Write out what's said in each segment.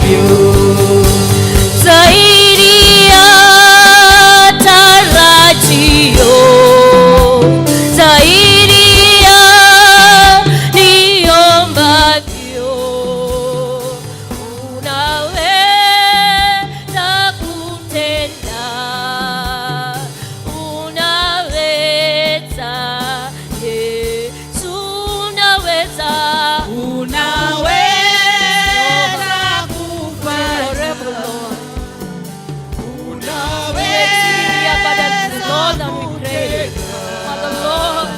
Niyombavyo. Zaidi ya tarajio, zaidi ya niombavyo, unaweza kutenda, unaweza, Yesu, unaweza. Unaweza kufanya. Forever, Lord. Exceedingly abundantly, Lord, that we pray. Father, Lord,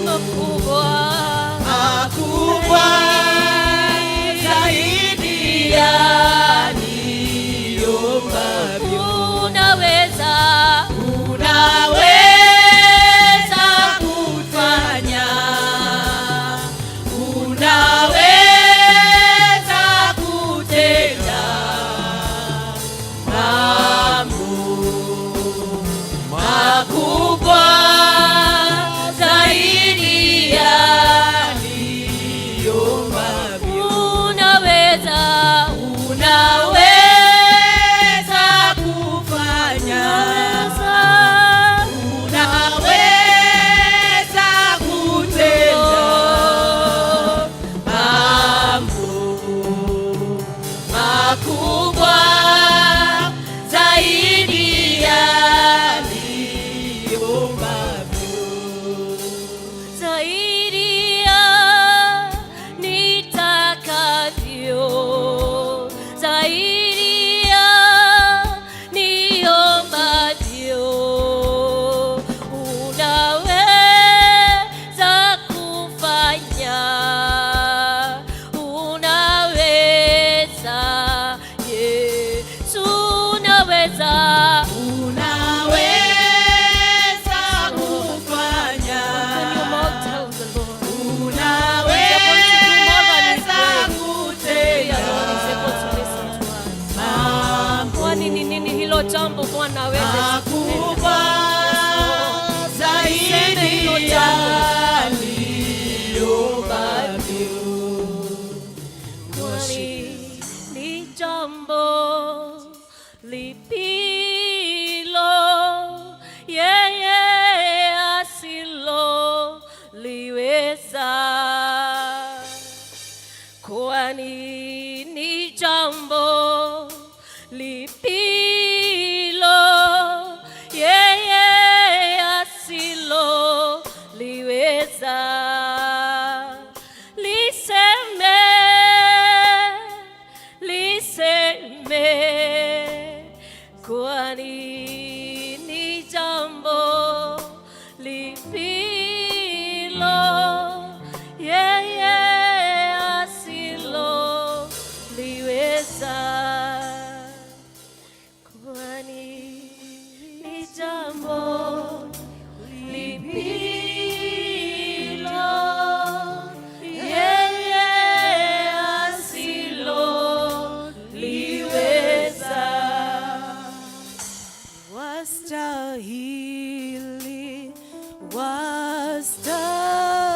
makubwa Makubwa zaidi ya niyombavyo. Unaweza. Unaweza kufanya, unaweza kutenda mambo makubwa zaidi ya niyombavyo. Unaweza. Unaweza kufanya, unaweza kutenda mambo makubwa zaidi ya niyombavyo. Zaidi ya nitakavyo, zaidi ya niombavyo, unaweza kufanya, unaweza, Yesu, unaweza. Unaweza kufanya, Open your mouth, tell the Lord. Unaweza The kutenda Lord is able to listen to us. mambo Kwani ni nini hilo jambo Bwana aweze kutenda? Makubwa zaidi ya niyombavyo. Kwani ni jambo lipilo yeye asilo liweza? Kwani ni jambo lipilo yeye asilo liweza? Liseme, liseme, kwani ni jambo lipilo yeye asilo liweza? Kwani ni jambo lipilo yeye asilo liweza? Wastahili, wastahili.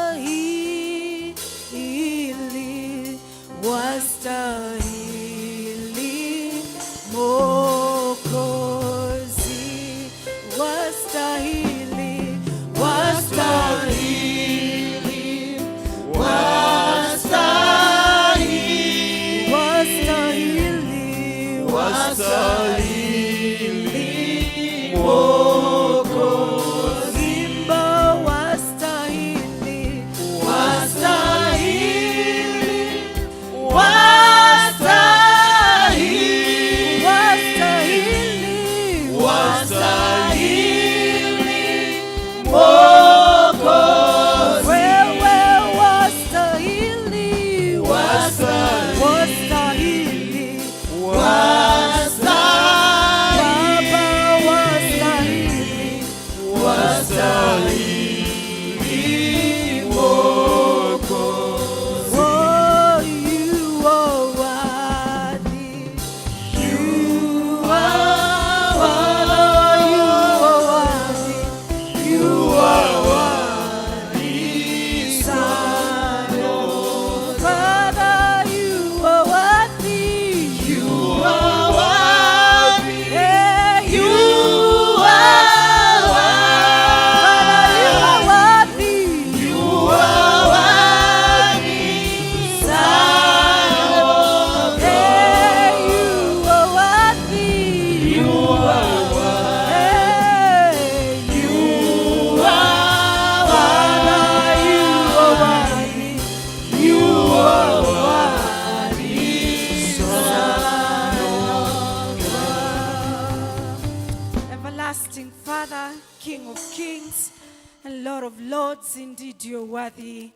you're worthy.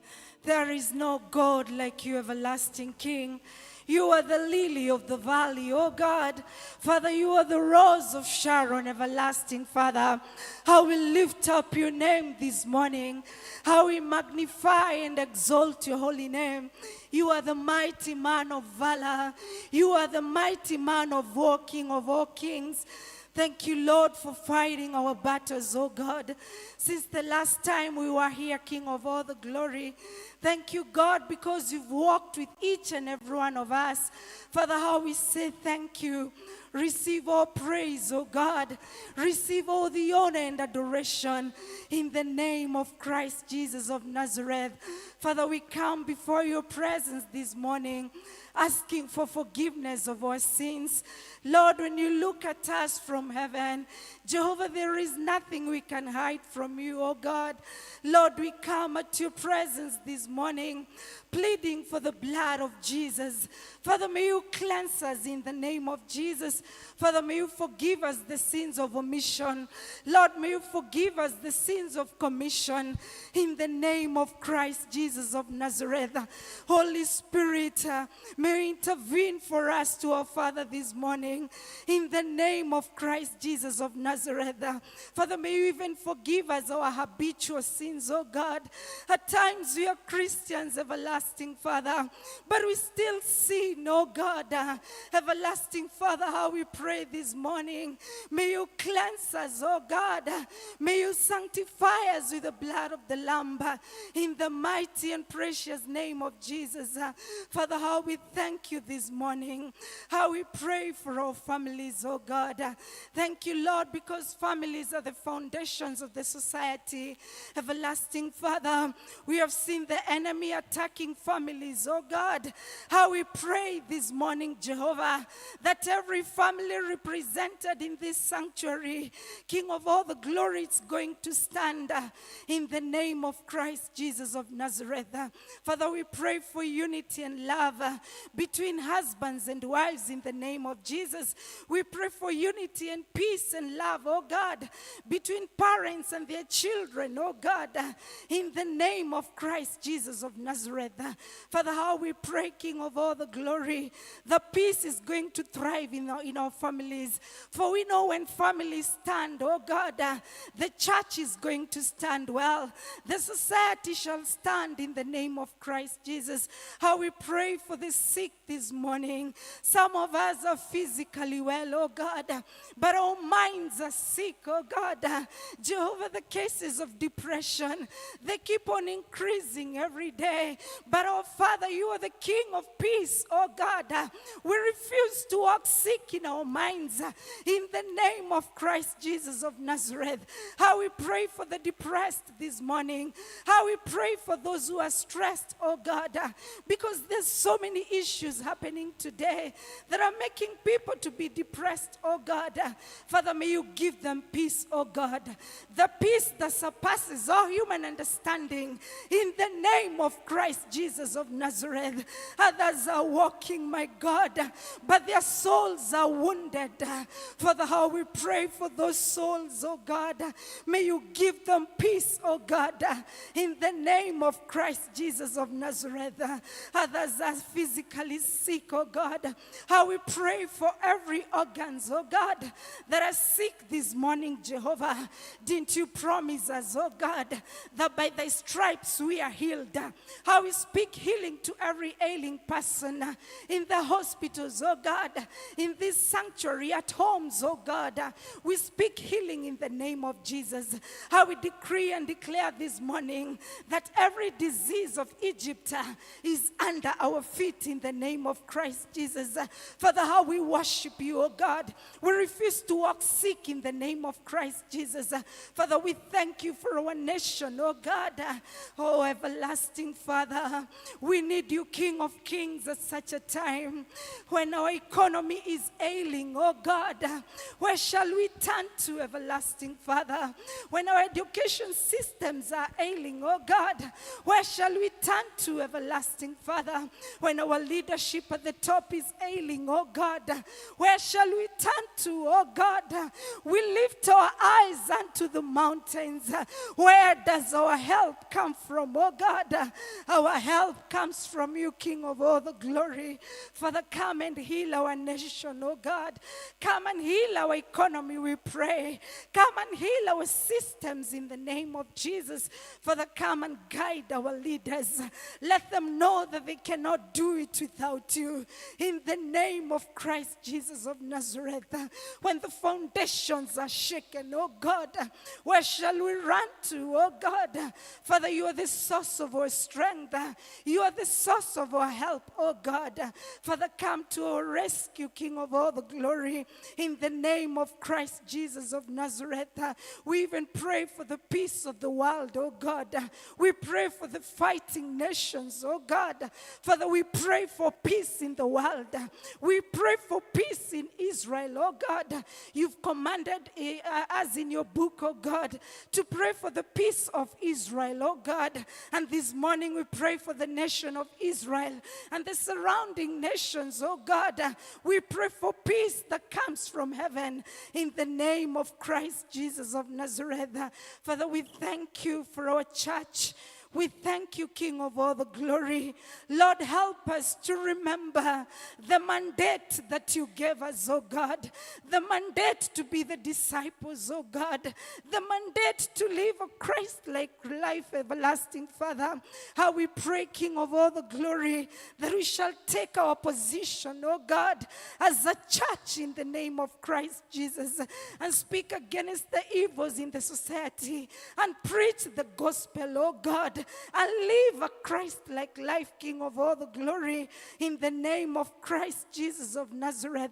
There is no God like you, everlasting King. You are the lily of the valley, oh God. Father, you are the rose of Sharon, everlasting Father. How we lift up your name this morning. How we magnify and exalt your holy name. You are the mighty man of valor. You are the mighty man of war, King of all kings. Thank you, Lord, for fighting our battles, oh God. Since the last time we were here, King of all the glory. Thank you, God, because you've walked with each and every one of us. Father, how we say thank you. Receive all praise, oh God. Receive all the honor and adoration in the name of Christ Jesus of Nazareth. Father, we come before your presence this morning asking for forgiveness of our sins. Lord, when you look at us from heaven, Jehovah, there is nothing we can hide from you, oh God. Lord, we come at your presence this morning, pleading for the blood of Jesus. Father, may you cleanse us in the name of Jesus. Father, may you forgive us the sins of omission. Lord, may you forgive us the sins of commission in the name of Christ Jesus of Nazareth. Holy Spirit, may you intervene for us to our Father this morning in the name of Christ Jesus of Nazareth. Father, may you even forgive us our habitual sins, oh God. At times we are Christians, everlasting Father, but we still sin, oh God. Everlasting Father, how we pray this morning. May you cleanse us, oh God. May you sanctify us with the blood of the Lamb in the mighty and precious name of Jesus. Father, how we thank you this morning. How we pray for our families, oh God. Thank you, Lord, because families are the foundations of the society. Everlasting Father, we have seen the enemy attacking families, oh God. How we pray this morning, Jehovah, that every family represented in this sanctuary, King of all the glory, it's going to stand in the name of Christ Jesus of Nazareth. Father, we pray for unity and love between husbands and wives in the name of Jesus. We pray for unity and peace and love, oh God, between parents and their children, oh God, in the name of Christ Jesus of Nazareth. Father, how we pray, King of all the glory, the peace is going to thrive in our families. For we know when families stand, oh God, the church is going to stand well. The society shall stand in the name of Christ Jesus. How we pray for the sick this morning. Some of us are physically well, oh God, but our minds are sick, oh God. Jehovah, the cases of depression, they keep on increasing every day. But oh Father, you are the King of peace, oh God. We refuse to walk sick in our minds in the name of Christ Jesus of Nazareth. How we pray for the depressed this morning. How we pray for those who are stressed, oh God, because there's so many issues happening today that are making people to be depressed, oh God. Father, may you give them peace, oh God. The peace that surpasses all human understanding in the name of Christ Jesus of Nazareth. Others are walking, my God, but their souls are wounded. Father, how we pray for those souls, oh God. May you give them peace, oh God, in the name of Christ Jesus of Nazareth. Others are physically sick, oh God. How we pray for every organs, oh God, that are sick this morning, Jehovah. Didn't you promise us, oh God, that by thy stripes we are healed? How we speak healing to every ailing person in the hospitals, oh God, in this sanctuary, at homes, oh God. We speak healing in the name of Jesus. How we decree and declare this morning that every disease of Egypt is under our feet in the name of Christ Jesus. Father, how we worship you, oh God. We refuse to walk sick in the name of Christ Jesus. Father, we thank you for our nation, oh God. Oh, everlasting Father, we need you, King of Kings, at such a time when our economy is ailing, oh God, where shall we turn to, everlasting Father? When our education systems are ailing, oh God, where shall we turn to, everlasting Father? When our leadership at the top is ailing, oh God, where shall we turn to, oh God? We lift our eyes unto the mountains. Where does our help come from, oh God? Our help comes from you, King of all the glory. Father, come and heal our nation, oh God. Come and heal our economy, we pray. Come and heal our systems in the name of Jesus. Father, come and guide our leaders. Let them know that they cannot do it without you. In the name of Christ Jesus of Nazareth, when the foundations are shaken, oh God, where shall we run to, oh God? Father, you are the source of our strength. You are the source of our help, oh God. Father, come to our rescue, King of all the glory, in the name of Christ Jesus of Nazareth. We even pray for the peace of the world, oh God. We pray for the fighting nations, oh God. Father, we pray for peace in the world. We pray for peace in Israel, oh God. You've commanded us in your book, oh God, to pray for the peace of Israel, oh God. And this morning we pray for the nation of Israel and the surrounding nations, oh God. We pray for peace that comes from heaven in the name of Christ Jesus of Nazareth. Father, we thank you for our church. We thank you, King of all the glory. Lord, help us to remember the mandate that you gave us, oh God. The mandate to be the disciples, oh God. The mandate to live a Christ-like life, everlasting Father. How we pray, King of all the glory, that we shall take our position, oh God, as a church in the name of Christ Jesus, and speak against the evils in the society and preach the gospel, oh God, and live a Christ-like life, King of all the glory, in the name of Christ Jesus of Nazareth.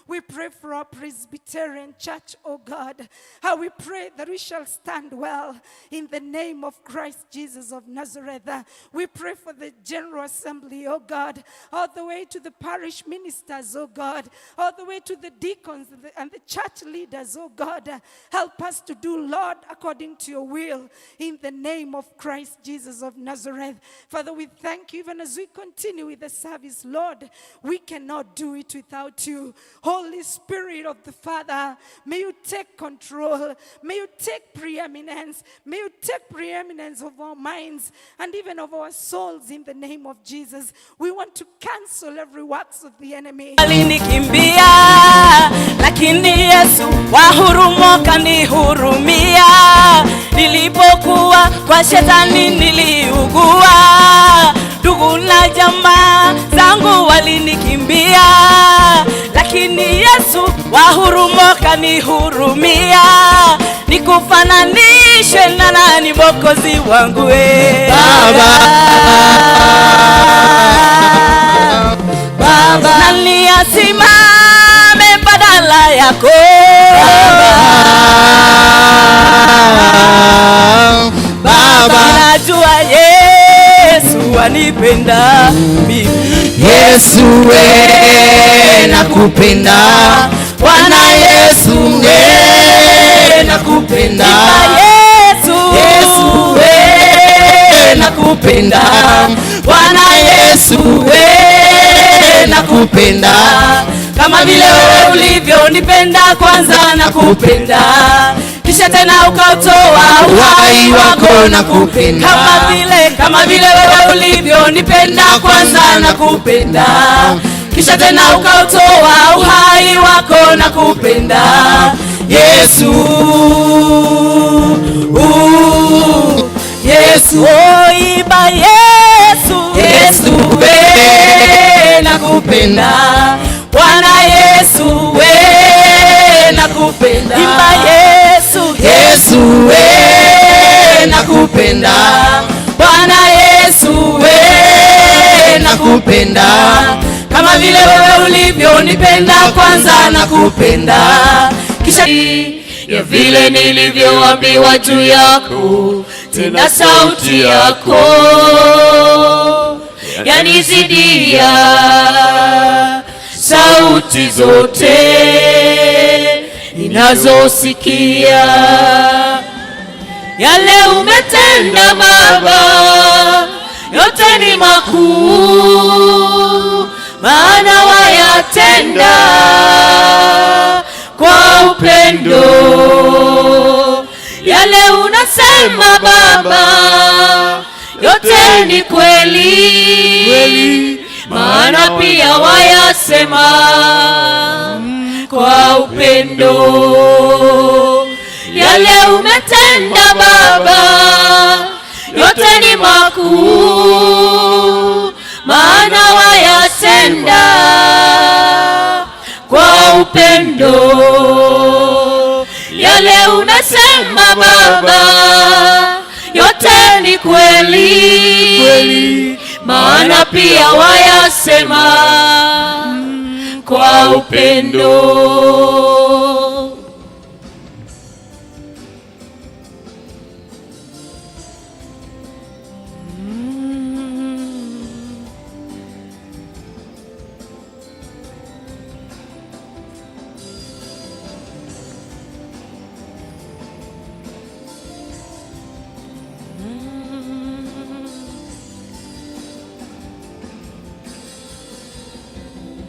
We pray for our Presbyterian Church, oh God. How we pray that we shall stand well in the name of Christ Jesus of Nazareth. We pray for the General Assembly, oh God, all the way to the parish ministers, oh God, all the way to the deacons and the church leaders, oh God. Help us to do, Lord, according to your will, in the name of Christ Jesus of Nazareth. Father, we thank you even as we continue with the service, Lord. We cannot do it without you. Holy Spirit of the Father, may you take control. May you take preeminence. May you take preeminence of our minds and even of our souls in the name of Jesus. We want to cancel every works of the enemy. Alinikimbia, lakini Yesu wa huruma kanihurumia. Nilipokuwa kwa shetani niliugua, ndugu na jamaa zangu walinikimbia, lakini Yesu wa huruma kanihurumia. Nikufananishe na nani, Mwokozi wangu we? Baba. Baba. Nani asimame badala yako? Baba. Najua Yesu anipenda mimi. Yesu we, nakupenda. Bwana Yesu we, nakupenda. Imba Yesu. Yesu we, nakupenda. Bwana Yesu we, nakupenda. Kama vile wewe ulivyonipenda kwanza, nakupenda, kisha tena ukautoa uhai wako, nakupenda. Kama vile wewe ulivyonipenda kwanza, nakupenda, kisha tena ukautoa uhai wako, nakupenda, Yesu. Yesu, oh, imba Yesu. Yesu we, nakupenda. Bwana Yesu we, nakupenda. Imba Yesu. Yesu we, nakupenda. Bwana Yesu we, nakupenda. Kama vile wewe ulivyonipenda kwanza, nakupenda, kisha Ya vile nilivyoambiwa juu yako, tena sauti yako yanizidia. Sauti zote ninazosikia, yale umetenda Baba, yote ni makuu, maana wayatenda kwa upendo. Yale unasema Baba, yote ni kweli, maana pia wayasema kwa upendo. Yale umetenda Baba, yote ni makuu, maana wayatenda kwa upendo. Yale unasema Baba, yote ni kweli, maana pia wayasema kwa upendo.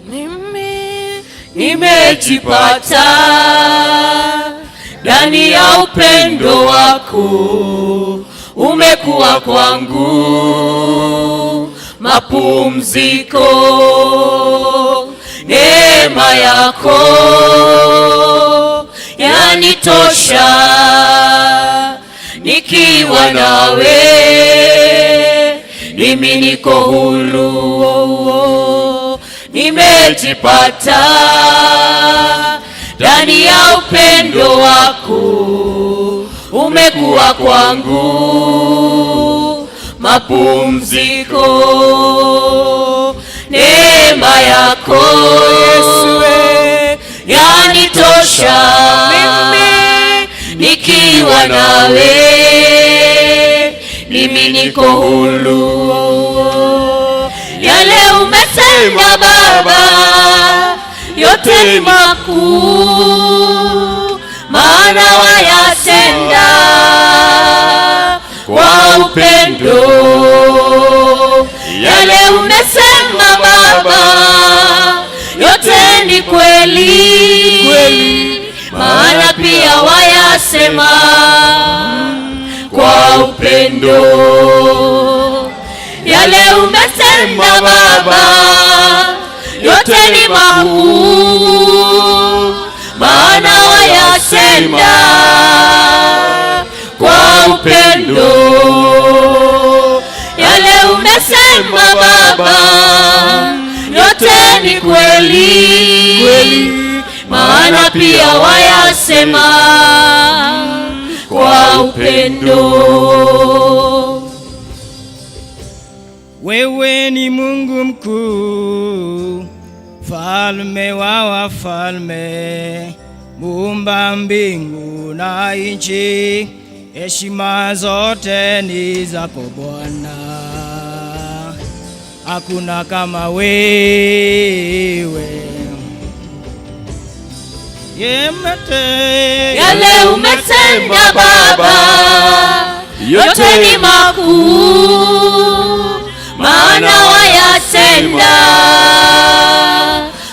Mimi nimejipata ndani ya upendo wako, umekuwa kwangu mapumziko. Neema yako yanitosha, nikiwa nawe mimi niko huru, nimejipata ndani ya upendo wako, umekuwa kwangu mapumziko. Neema yako Yesu yanitosha, mimi nikiwa nawe mimi niko huru. Yale umetenda Baba, yote ni makuu, maana wayatenda kwa upendo. Yale umesema Baba, yote ni kweli, maana pia wayasema kwa upendo. Yale umetenda Baba, yote ni makuu, maana wayatenda kwa upendo. Yale umesema Baba, yote ni kweli, maana pia wayasema kwa upendo. Wewe ni Mungu mkuu, falme wa wafalme, muumba mbingu na nchi, heshima zote ni zako Bwana. Hakuna kama wewe. Yemete. Yale umetenda Baba, yote ni makuu, maana wayatenda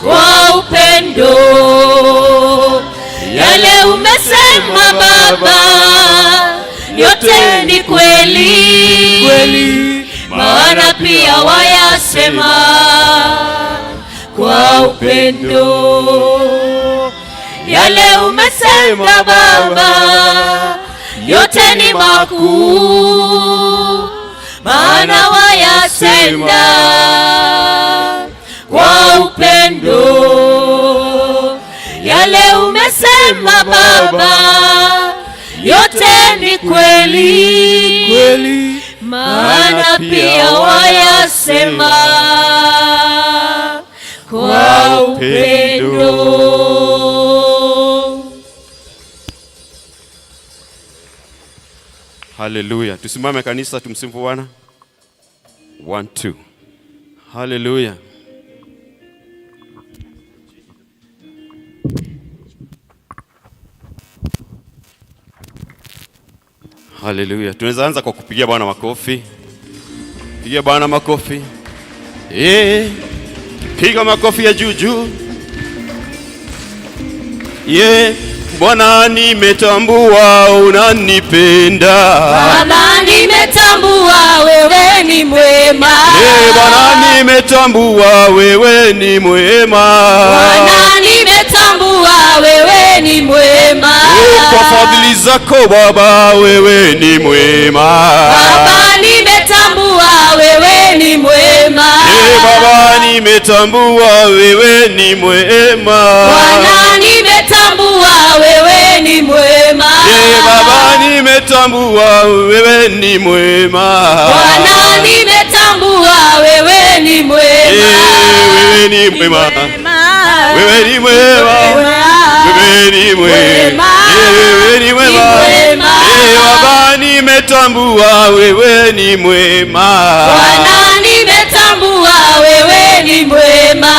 kwa upendo. Yale umesema Baba, yote ni kweli, maana pia wayasema kwa upendo. Yale umesema Baba, yote ni makuu, maana wayatenda kwa upendo. Yale umesema Baba, yote ni kweli, maana pia wayasema kwa upendo. Haleluya. Tusimame kanisa, tumsifu Bwana. 1 2. Haleluya. Haleluya. Tunaweza anza kwa kupigia Bwana makofi. Pigia Bwana makofi. Piga makofi ya juu juu. Ye, Bwana nimetambua unanipenda. Baba, nimetambua wewe ni mwema. Bwana nimetambua wewe ni mwema. Bwana, nimetambua wewe ni mwema. Kwa fadhili zako Baba wewe ni mwema. Baba, nimetambua wewe ni mwema. Baba nimetambua wewe ni mwema. Bwana, nimetambua wewe ni mwema. Baba nimetambua wewe ni mwema. Bwana, nimetambua wewe ni mwema. Wewe ni mwema. Wewe ni mwema. Wewe ni mwema. Wewe ni mwema. Baba nimetambua wewe ni mwema. Bwana, nimetambua wewe ni mwema.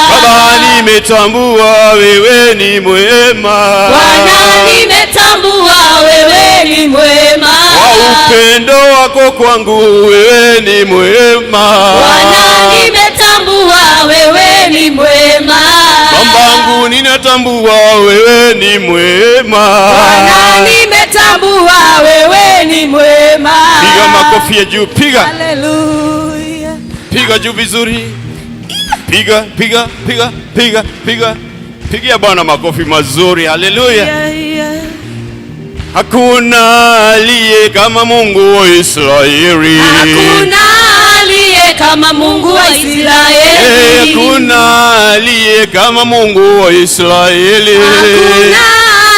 Baba nimetambua wewe ni mwema. Bwana, nimetambua wewe ni mwema. Kwa upendo wako kwangu wewe ni mwema. Bwana, nimetambua wewe ni mwema. Babangu ninatambua wewe ni mwema. Bwana, nimetambua wewe ni mwema. Piga makofi ya juu, piga. Haleluya. Piga juu vizuri. Piga, piga, piga, piga, piga. Pigia Bwana makofi mazuri. Haleluya. Hakuna aliye kama Mungu wa Israeli. Hakuna aliye kama Mungu wa Israeli. Hakuna aliye kama Mungu wa Israeli. Hakuna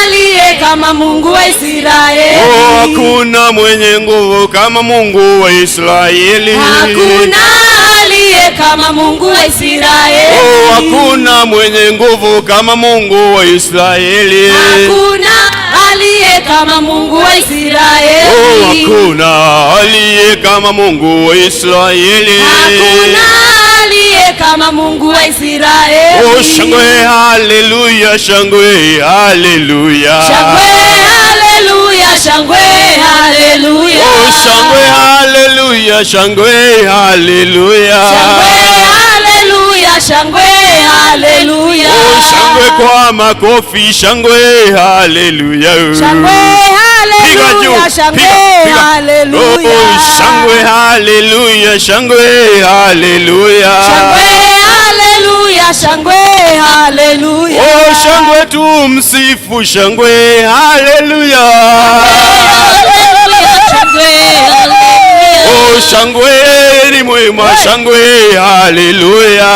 aliye kama Mungu wa Israeli. Oh, hakuna mwenye nguvu kama Mungu wa Israeli. Hakuna aliye kama Mungu wa Israeli. Oh, hakuna mwenye nguvu kama Mungu wa Israeli. Hakuna aliye kama Mungu wa Israeli. Oh, hakuna aliye kama Mungu wa Israeli. Hakuna aliye kama Mungu wa Israeli. Oh, shangwe haleluya, shangwe haleluya. Shangwe haleluya, shangwe haleluya. Oh, shangwe haleluya, shangwe haleluya. Shangwe haleluya, shangwe haleluya. Oh, shangwe kwa makofi, shangwe haleluya. Shangwe Piga juu, haleluya, shangwe piga, piga. haleluya. Oh, shangwe haleluya, shangwe haleluya. Shangwe haleluya, shangwe haleluya. Oh, shangwe tumsifu, shangwe haleluya. Haleluya, shangwe haleluya. Oh, shangwe ni mwema, shangwe haleluya.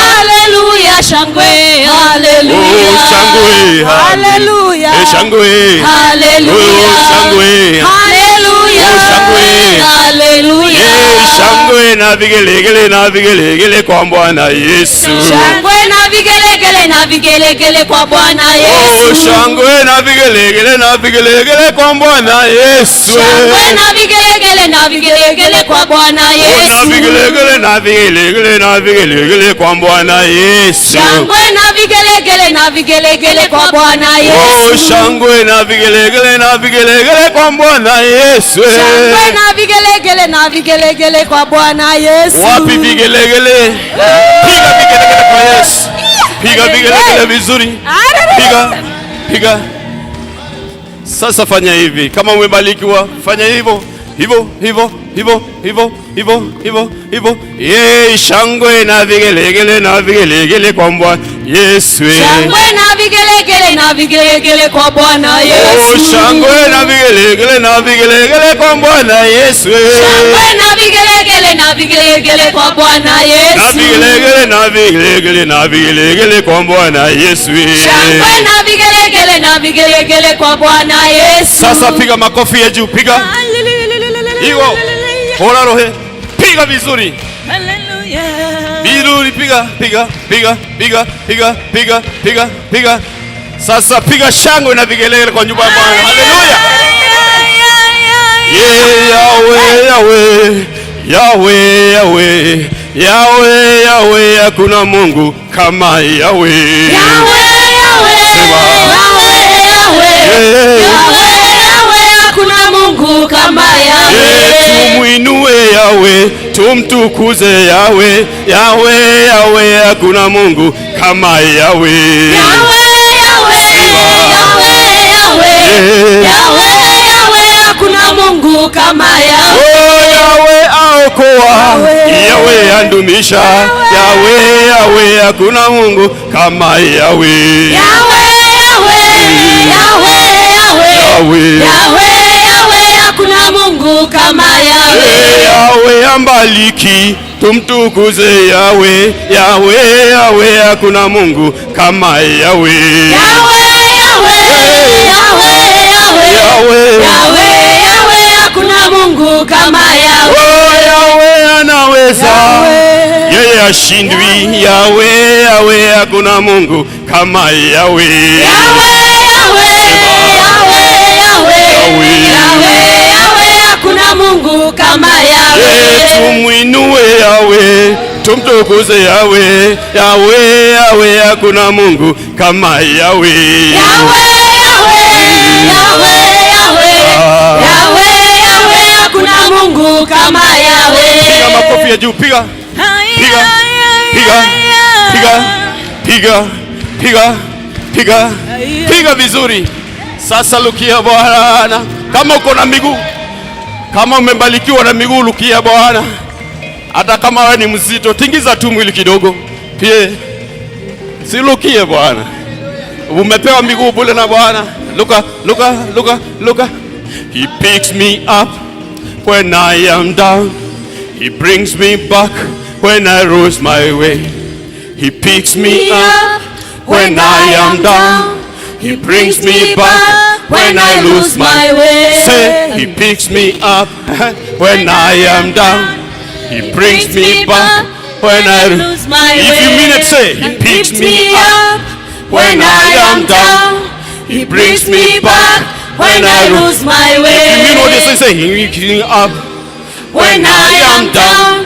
Haleluya, shangwe haleluya. Oh, shangwe Haleluya. Shangwe. Haleluya. Oh, shangwe. Haleluya. Oh, shangwe. Haleluya. Shangwe na vigelegele na vigelegele kwa Bwana Yesu. Shangwe na vigelegele na vigelegele kwa Bwana Oh, Yesu. shangwe na vigelegele na vigelegele kwa Bwana Yesu. Shangwe na vigelegele na vigelegele kwa Bwana Oh, na Yesu. vigelegele na vigelegele na vigelegele kwa Bwana Yesu. Shangwe na vigelegele na vigelegele kwa Bwana Oh, Yesu. shangwe na vigelegele na vigelegele kwa Bwana Yesu. Shangwe na vigelegele na vigelegele kwa Bwana Yesu. Wapi vigelegele? Piga vigelegele kwa Yesu. Piga vigelegele vizuri. Piga, piga. Sasa fanya hivi. Kama umebarikiwa, fanya hivyo. Hivyo, hivyo, hivyo, hivyo, hivyo, hivyo, hivyo. Yeye shangwe na vigelegele na vigelegele kwa Bwana Yesu. Shangwe na vigelegele na vigelegele kwa Bwana Oh, Yesu. shangwe na vigelegele na vigelegele kwa Bwana Yesu. Shangwe na vigelegele na vigelegele kwa Bwana Na Yesu. vigelegele na vigelegele na vigelegele kwa Bwana Yesu. Shangwe na vigelegele na vigelegele kwa Bwana Yesu. Sasa piga makofi ya juu, piga. Hiyo. Hora rohe. Piga vizuri. Vizuri, piga, piga, piga, piga, piga, piga, piga, piga. Sasa piga shangwe na vigelegele kwa nyumba ya Bwana. Haleluya. Yeah, Yahweh, Yahweh, Yahweh, Yahweh, Yahweh, Yahweh, hakuna Mungu kama Yahweh. Yahweh, Yahweh, Sema. Yahweh, Yahweh. Yeah. Yahweh, Yahweh, hakuna Mungu Mungu kama Eh, Yahweh. Tumuinue Yawe, tumtukuze Yawe, Yawe, Yawe, hakuna Mungu kama Yawe. Yahweh, Yahweh, Yahweh, Yahweh. Eh. Yahweh, Yahweh, hakuna Mungu kama Yahweh. Oh, Yawe aokoa, Yawe andumisha, Yawe, Yawe, hakuna Mungu kama Yawe. Yahweh, Yahweh, Yahweh, Yahweh. Yawe. Yahweh, Yahweh, hakuna Mungu kama Yahweh. Eh, Yawe ambaliki, tumtukuze Yawe, Yawe, Yawe, hakuna Mungu kama Yawe. Yahweh, Yahweh, Yahweh, Yahweh. Yawe. Yahweh, Yahweh, hakuna Mungu kama Yahweh. Oh, Yawe anaweza, yeye ashindwi. Yawe, Yawe, hakuna Mungu kama Yawe. Yahweh, Yahweh, Yahweh, Yahweh. Yahweh. Yahweh, Yahweh, hakuna Mungu kama Eh, Yahweh. Tumwinue Yawe, tumtukuze Yawe, Yawe, Yawe, hakuna Mungu kama Yawe. Yahweh, Yahweh, Yahweh, Yahweh. Yahweh, Yahweh, hakuna Mungu kama Yahweh. Piga makofi ya juu, piga, piga, piga, piga, piga, piga, piga, piga vizuri. Sasa lukia Bwana, kama uko na miguu, kama umebarikiwa na miguu, lukia Bwana. Hata kama wewe ni mzito, tingiza tu mwili kidogo, pia silukie Bwana. Umepewa miguu bure na Bwana. Luka, luka, luka, luka. He picks me up when I am down. He brings me back when I lose my way. He picks me up when I am down. He brings me back when I lose my way. Say, he picks me up when I am down. He brings me back when I lose my If way. you mean it, say, he picks me up when I am down. He brings me back when I lose my way. If you mean what you say, say, he picks me up When I am down.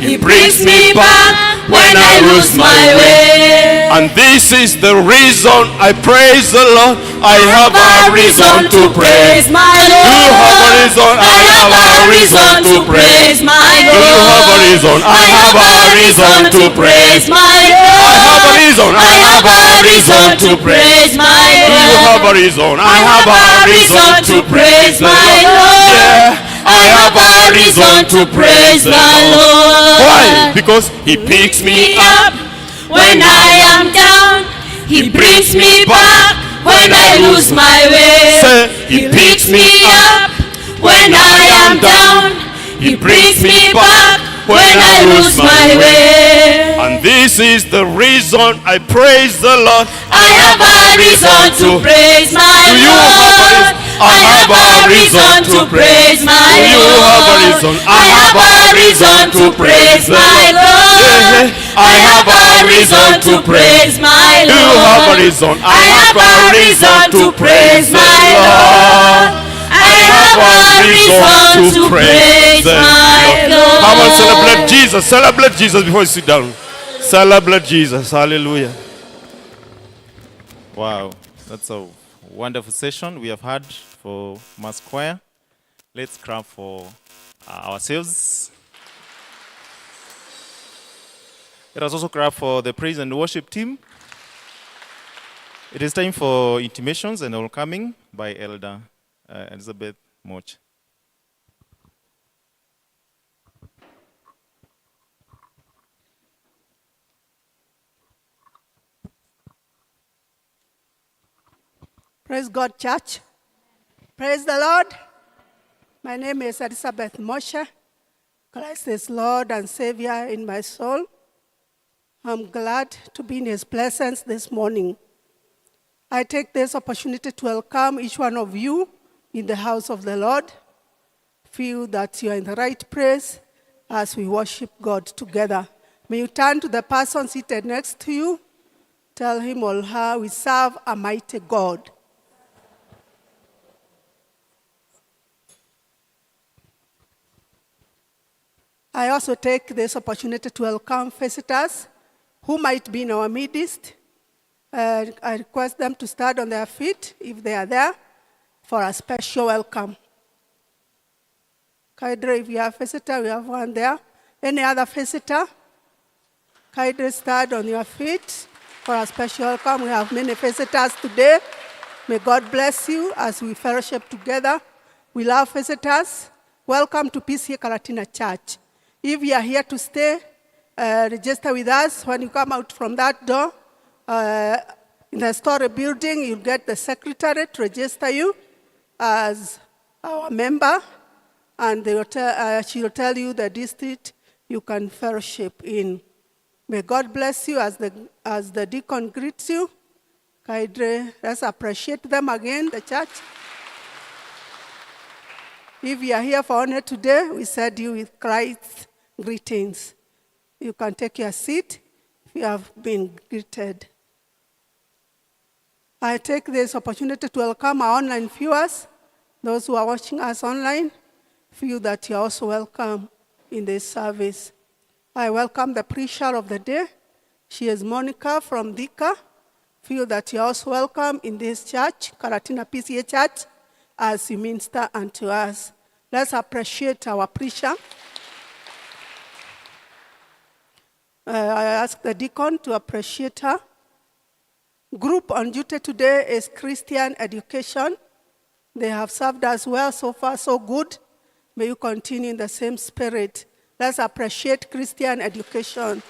He brings me back when I lose my way. And this is the reason I praise the Lord. I have a reason to praise. my Lord. Do you have a reason? I have a reason to praise my Do Lord. you have a reason? I have a reason to praise. my Lord. I have a reason. I have a reason to praise. my Do you Lord. have a reason? I have a reason to praise the my Lord. Lord. Yeah, I have a reason to praise the my Lord. Lord. Why? Because He picks me up when I am down. He brings me back when I lose my way. Say, He picks me up when I am down. He brings me back when I lose my way. And this is the reason I praise the Lord. I have a reason to praise my Do you have a Lord. reason? I have a reason to praise my Do you have a Lord. reason? I have a reason to praise my Lord. Yeah, I have a reason to praise my Do you have a Lord. reason? I have a reason to praise my Lord. I have a reason to praise my Lord. Come on, celebrate Jesus. Celebrate Jesus before you sit down. Celebrate Jesus. Hallelujah. Wow, that's a wonderful session we have had for Mass Choir. Let's clap for ourselves. Let us also clap for the praise and worship team. It is time for intimations and welcoming by Elder Elizabeth Moch. Praise God, church. Praise the Lord. My name is Elizabeth Moshe. Christ is Lord and Savior in my soul. I'm glad to be in His presence this morning. I take this opportunity to welcome each one of you in the house of the Lord. Feel that you are in the right place as we worship God together. May you turn to the person seated next to you. Tell him or her we serve a mighty God. I also take this opportunity to welcome visitors who might be in our midst. I request them to stand on their feet if they are there for a special welcome. Kindly, if you have visitor, we have one there. Any other visitor? Kindly stand on your feet for a special welcome. We have many visitors today. May God bless you as we fellowship together. We love visitors. Welcome to PCEA Karatina Church. If you are here to stay, register with us. When you come out from that door, in the story building, you'll get the secretary to register you as our member, and they will she will tell you the district you can fellowship in. May God bless you as the deacon greets you. Kindly, let's appreciate them again, the church. If you are here for honor today, we send you with Christ's greetings. You can take your seat if you have been greeted. I take this opportunity to welcome our online viewers, those who are watching us online. Feel that you are also welcome in this service. I welcome the preacher of the day. She is Monica from Thika. Feel that you are also welcome in this church, Karatina PCEA Church, as you minister unto us. Let's appreciate our preacher. I ask the deacon to appreciate her. Group on duty today is Christian Education. They have served us well so far, so good. May you continue in the same spirit. Let's appreciate Christian Education.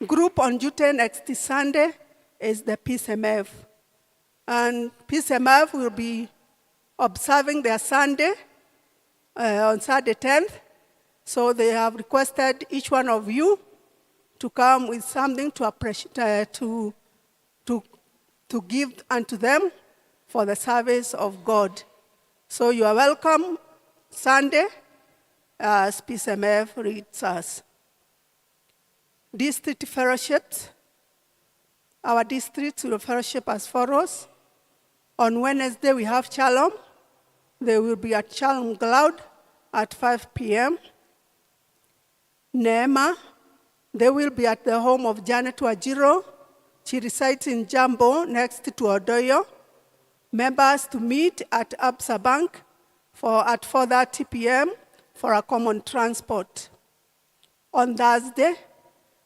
Group on duty next Sunday is the PCMF. And PCMF will be observing their Sunday on Saturday 10th. So they have requested each one of you to come with something to appreciate, to give unto them for the service of God. So you are welcome Sunday as PCMF reads us. District fellowships. Our district will fellowship as follows. On Wednesday, we have Shalom. They will be at Shalom Cloud at 5 p.m. Neema, they will be at the home of Janet Wajiro. She resides in Jambo next to Odoyo. Members to meet at Absa Bank at 4:30 p.m. for a common transport. On Thursday,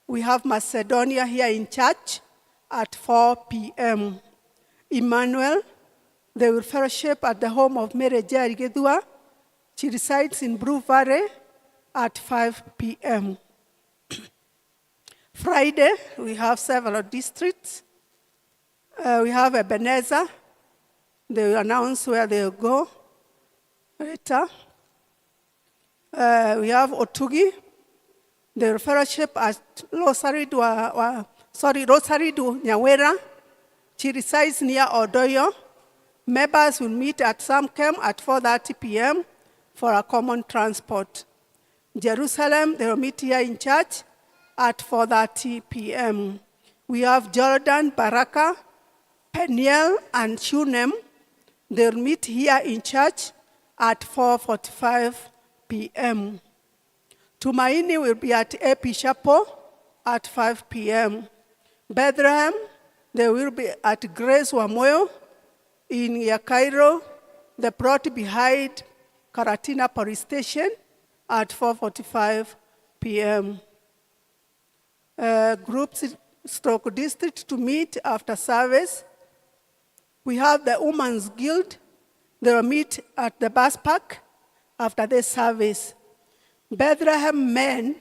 we have Macedonia here in church at 4 p.m. Emmanuel, they will fellowship at the home of Mary Jerry Gedua. She resides in Blue Valley at 5 p.m. Friday, we have several districts. We have Ebenezer. They will announce where they will go later. We have Otugi. They will fellowship at Rosary, sorry, Rosary du Nyawera. She resides near Odoyo. Members will meet at Samkem at 4:30 p.m. for a common transport. Jerusalem, they will meet here in church at 4:30 p.m. We have Jordan, Baraka, Peniel, and Shunem. They'll meet here in church at 4:45 p.m. Tumaini will be at AP Chapel at 5 p.m. Bethlehem, they will be at Grace Wamoyo in Yakairo, the plot behind Karatina Police Station at 4:45 p.m. Groups stroke district to meet after service. We have the Women's Guild. They will meet at the bus park after this service. Bethlehem men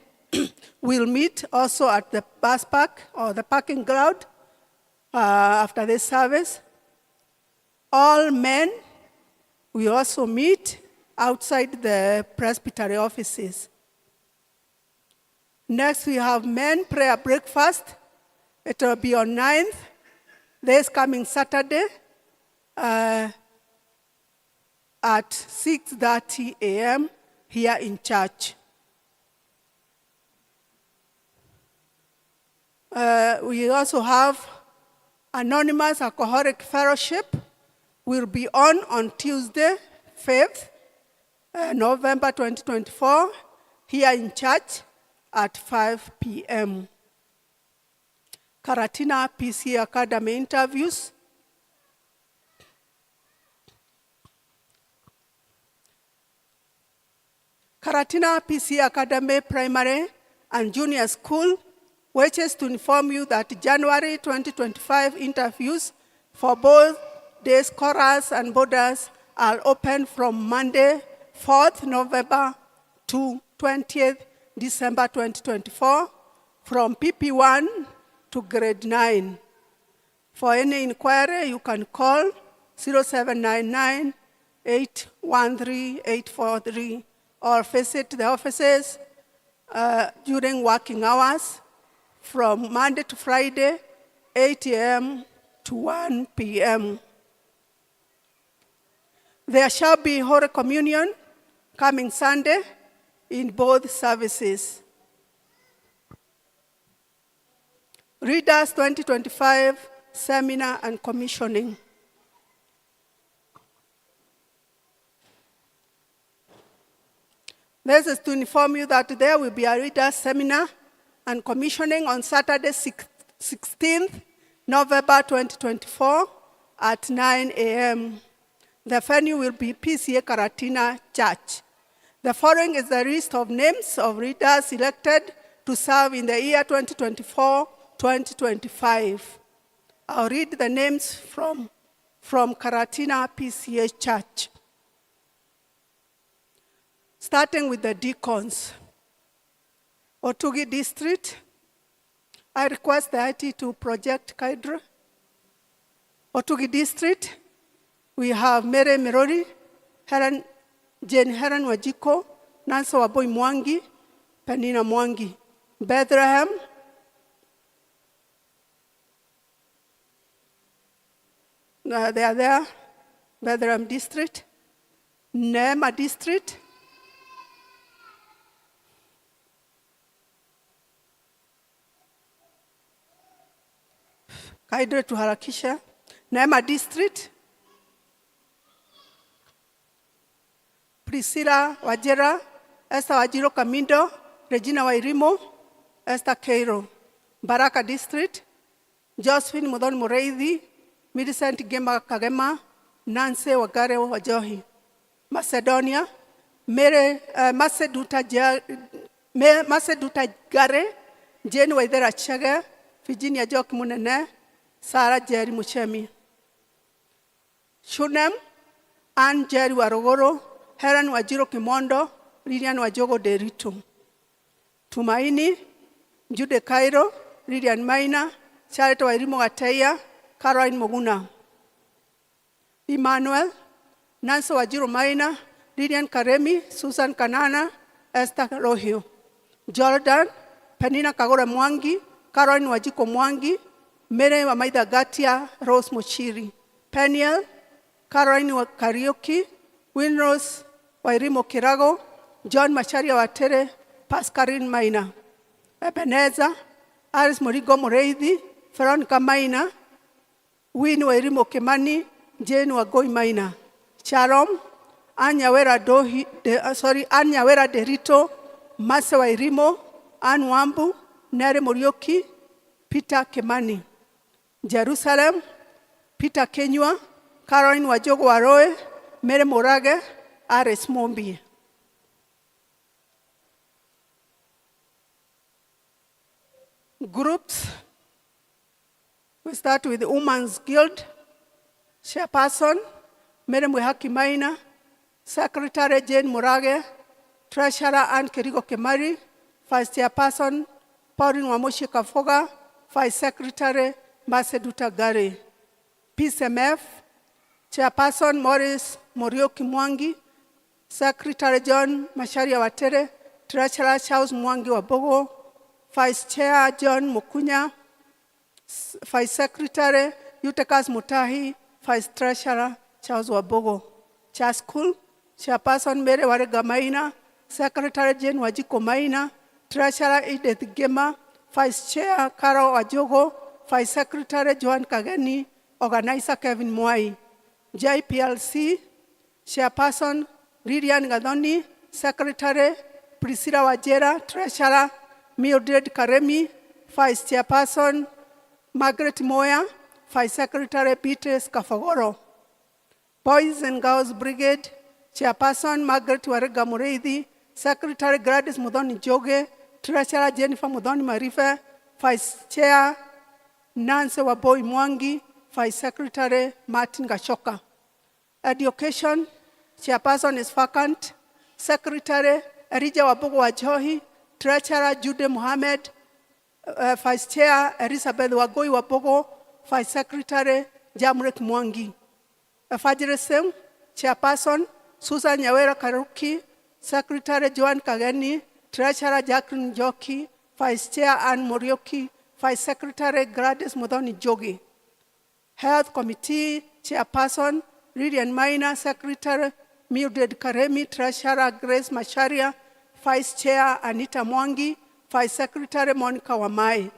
will meet also at the bus park or the parking ground after this service. All men will also meet outside the presbytery offices. Next, we have men prayer breakfast. It will be on 9th, this coming Saturday, at 6:30 a.m. here in church. We also have Anonymous Alcoholic Fellowship will be on Tuesday, 5th November 2024, here in church at 5 p.m. Karatina PC Academy interviews. Karatina PC Academy Primary and Junior School wishes to inform you that January 2025 interviews for both day scholars and boarders are open from Monday, 4th November to 20th December 2024, from PP1 to grade 9. For any inquiry, you can call 0799 813 843 or visit the offices during working hours from Monday to Friday, 8 a.m. to 1 p.m. There shall be Holy Communion coming Sunday in both services. Readers 2025 Seminar and Commissioning. This is to inform you that there will be a readers seminar and commissioning on Saturday, 16th November 2024 at 9 a.m. The venue will be PCA Karatina Church. The following is the list of names of readers elected to serve in the year 2024-2025. I'll read the names from Karatina PCA Church. Starting with the deacons. Otugi District, I request the IT to project Kaidra. Otugi District, we have Mary Mirori, Helen, Jane Helen Wajiko, Nancy Waboi Mwangi, Penina Mwangi. Bethlehem, they are there, Bethlehem District, Neema District, Kaidre tuharakisha, Neema District, Priscilla Wajera, Esther Wajiro Kamindo, Regina Wairimo, Esther Keiro. Baraka District, Josephine Muthoni Mureithi, Millicent Gema Kagema, Nancy Wagare Wajohi. Macedonia, Mary, Maseduta, Maseduta Gare, Jane Waithera Chege, Virginia Jock Munene, Sarah Jerry Muchemi. Shunem, Ann Jerry Warogoro, Helen Wajiro Kimondo, Lilian Wajogo Derito. Tumaini, Jude Cairo, Lilian Maina, Charity Wairimu Gateya, Caroline Moguna. Emmanuel, Nancy Wajiro Maina, Lilian Karemi, Susan Kanana, Esther Rohio. Jordan, Penina Kagore Mwangi, Caroline Wajiko Mwangi, Mary Wamaitha Gatia, Rose Muchiri. Peniel, Caroline Kariuki, Winrose Wairimo Kirago, John Macharia Watere, Pascaline Maina. Ebenezer, Alice Morigo Mureithi, Veronica Maina, Win Wairimo Kimani, Jane Wagoi Maina. Shalom, Anya Wera Dohi, de, sorry, Anya Wera Derito, Mase Wairimo, Ann Wambu, Nere Murioki, Peter Kimani. Jerusalem, Peter Kenywa, Caroline Wajogo Waroe, Mary Morage, Aris Mombi. Groups. We start with the Women's Guild, Chairperson, Mary Mwihaki Maina, Secretary Jane Murage, Treasurer Ann Kerigo Kemari, Vice Chairperson Pauline Wamoshi Kafoga, Vice Secretary Mercy Duta Gary. PCMF, Chairperson Morris Morioki Mwangi, Secretary John Macharia Watere, Treasurer Charles Mwangi Wabogo, Vice Chair John Mukunya, Vice Secretary Eutychus Mutahi, Vice Treasurer Charles Wabogo. Chair School, Chairperson Mary Warega Maina, Secretary Jane Wajiko Maina, Treasurer Edith Gema, Vice Chair Carol Wajogo, Vice Secretary Joan Kageni, Organizer Kevin Mwai. JPLC, Chairperson Lilian Gadoni, Secretary Priscilla Wajera, Treasurer Mildred Karemi, Vice Chairperson Margaret Moya, Vice Secretary Beatrice Kafagoro. Boys and Girls Brigade, Chairperson Margaret Warega Mureithi, Secretary Gladys Muthoni Njoge, Treasurer Jennifer Muthoni Marife, Vice Chair Nancy Waboi Mwangi, Vice Secretary Martin Gashoka. Education, Chairperson is vacant. Secretary Erija Wabugu Wajohi, Treasurer Jude Mohammed, Vice Chair Elizabeth Wagoi Wabogo, Vice Secretary Jamrek Mwangi. Evangelism, Chairperson Susan Nyawera Karuki, Secretary Joan Kageni, Treasurer Jacqueline Njoki, Vice Chair Ann Morioki, Vice Secretary Gladys Muthoni Jogi. Health Committee Chairperson Lilian Maina, Secretary Mildred Karemi, Treasurer Grace Macharia, Vice Chair Anita Mwangi, Vice Secretary Monica Wamai.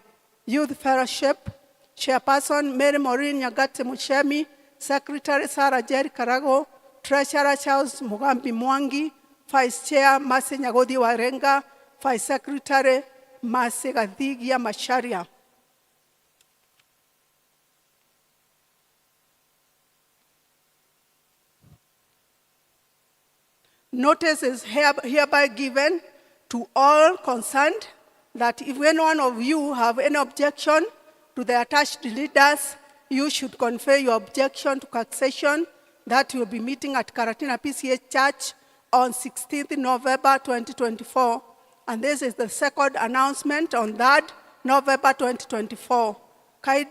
Youth Fellowship Chairperson Mary Maureen Nyagate Mushemi, Secretary Sarah Jerry Karago, Treasurer Charles Mugambi Mwangi, Vice Chair Mase Nyagodi Warenga, Vice Secretary Mase Gathigia Macharia. Notice is hereby given to all concerned that if any one of you have any objection to the attached leaders, you should convey your objection to taxation that will be meeting at Karatina PCA Church on 16th November 2024. And this is the second announcement on that November 2024. Kind,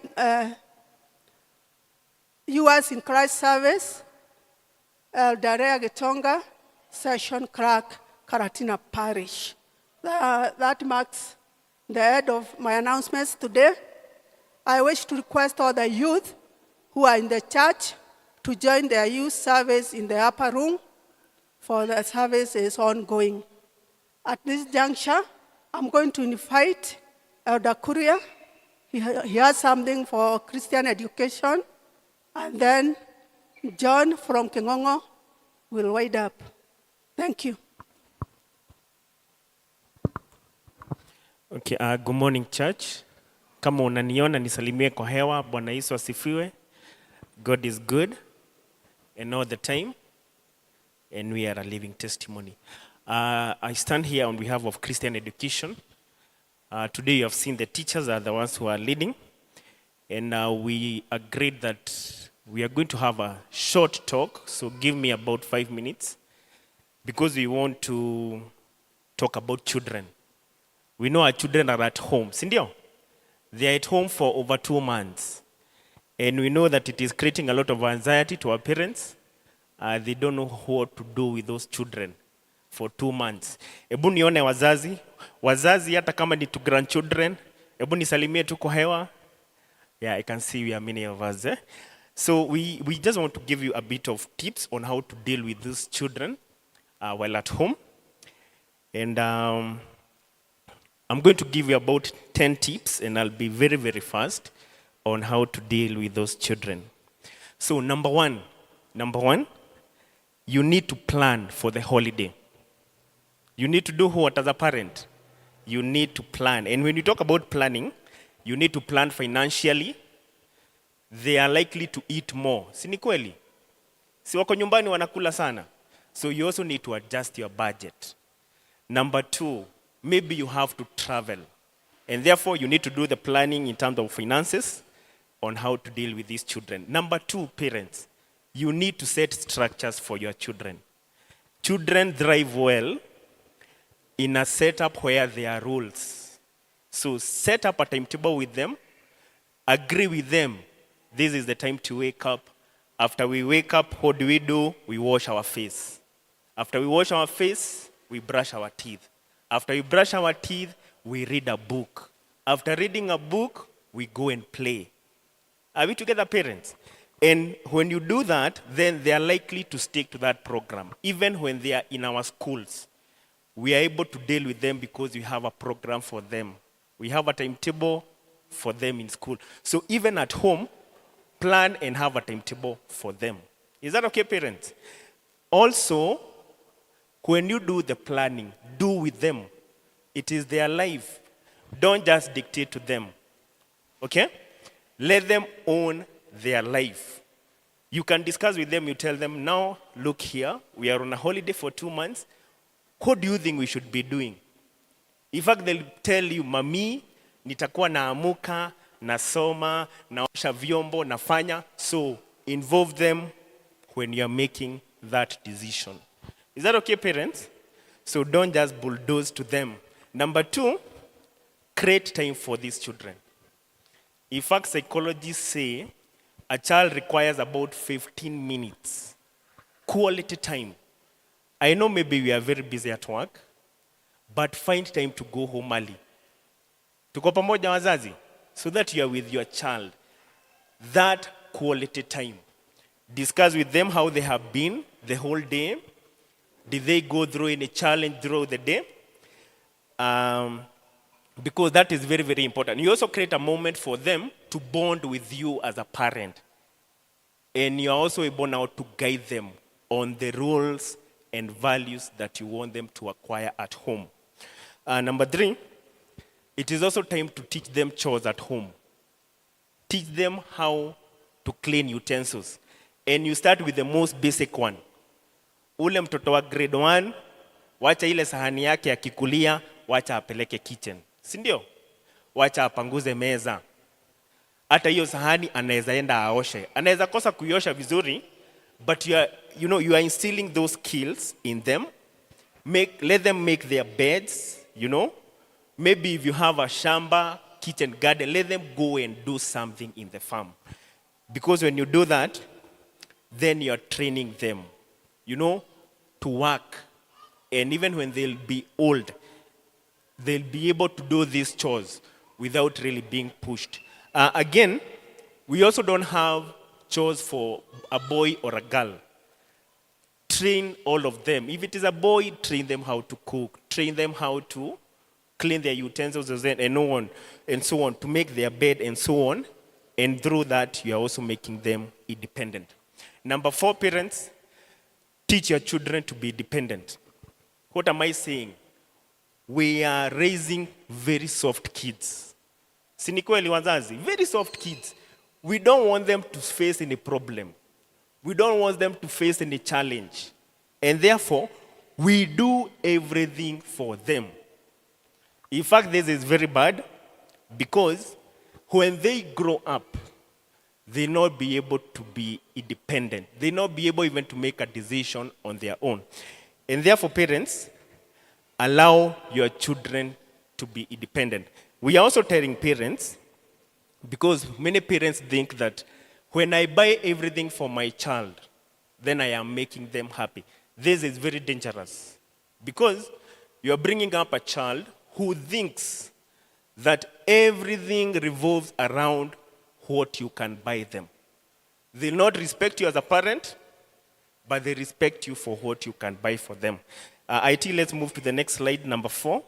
US in Christ Service, Elder Gitonga, Session Clerk, Karatina Parish. That marks the end of my announcements today. I wish to request all the youth who are in the church to join their youth service in the upper room, for the service is ongoing. At this juncture, I'm going to invite Elder Kuria. He has something for Christian education. And then John from Kingongo will wind up. Thank you. Okay, good morning church. Kama unaniona nisalimie kwa hewa. Bwana Yesu asifiwe. God is good and all the time, and we are a living testimony. I stand here on behalf of Christian Education. Today you have seen the teachers are the ones who are leading, and we agreed that we are going to have a short talk, so give me about 5 minutes, because we want to talk about children. We know our children are at home, sindio? They are at home for over 2 months. And we know that it is creating a lot of anxiety to our parents. They don't know what to do with those children for 2 months. Ebu nione wazazi, wazazi hata kama ni to grandchildren, ebu nisalimie tu kwa hewa. Yeah, I can see we are many of us. Eh? So we just want to give you a bit of tips on how to deal with these children while at home. And I'm going to give you about 10 tips, and I'll be very, very fast on how to deal with those children. So, number one, you need to plan for the holiday. You need to do what as a parent? You need to plan. And when you talk about planning, you need to plan financially. They are likely to eat more. Si ni kweli? Si wako nyumbani wanakula sana. So you also need to adjust your budget. Number two, maybe you have to travel. And therefore, you need to do the planning in terms of finances on how to deal with these children. Number two, parents, you need to set structures for your children. Children thrive well in a setup where there are rules. So set up a timetable with them, agree with them. This is the time to wake up. After we wake up, what do? We wash our face. After we wash our face, we brush our teeth. After we brush our teeth, we read a book. After reading a book, we go and play. Are we together, parents? And when you do that, then they are likely to stick to that program. Even when they are in our schools, we are able to deal with them because we have a program for them. We have a timetable for them in school. So even at home, plan and have a timetable for them. Is that okay, parents? Also, when you do the planning, do with them. It is their life. Don't just dictate to them. Okay? Let them own their life. You can discuss with them, you tell them, "Now, look here, we are on a holiday for 2 months. What do you think we should be doing? In fact, they'll tell you, "Mami, nitakuwa naamuka, nasoma, naosha vyombo, nafanya." So involve them when you are making that decision. Is that okay, parents? So don't just bulldoze to them. Number two, create time for these children. In fact, psychologists say a child requires about 15 minutes quality time. I know maybe we are very busy at work, but find time to go home early. Tuko pamoja, wazazi? So that you are with your child. That quality time. Discuss with them how they have been the whole day. Did they go through any challenge throughout the day? Because that is very, very important. You also create a moment for them to bond with you as a parent. And you are also able now to guide them on the rules and values that you want them to acquire at home. Number three, it is also time to teach them chores at home. Teach them how to clean utensils. And you start with the most basic one. Ule mtoto wa grade 1, wacha ile sahani yake akikulia, wacha apeleke kitchen. Si ndio? Wacha apanguze meza. Hata hiyo sahani anaweza enda aoshe. Anaweza kosa kuiosha vizuri, but you are instilling those skills in them. Let them make their beds. Maybe if you have a shamba, kitchen garden, let them go and do something in the farm. Because when you do that, then you're training them to work. And even when they'll be old, they'll be able to do these chores without really being pushed. Again, we also don't have chores for a boy or a girl. Train all of them. If it is a boy, train them how to cook, train them how to clean their utensils and so on, to make their bed and so on. And through that, you are also making them independent. Number four, parents, teach your children to be dependent. What am I saying? We are raising very soft kids. Si ni kweli, wazazi? Very soft kids. We don't want them to face any problem. We don't want them to face any challenge. And therefore, we do everything for them. In fact, this is very bad because when they grow up, they not be able to be independent. They not be able even to make a decision on their own. And therefore, parents, allow your children to be independent. We are also telling parents, because many parents think that when I buy everything for my child, then I am making them happy. This is very dangerous because you are bringing up a child who thinks that everything revolves around what you can buy them. They'll not respect you as a parent, but they respect you for what you can buy for them. IT, let's move to the next slide, number 4.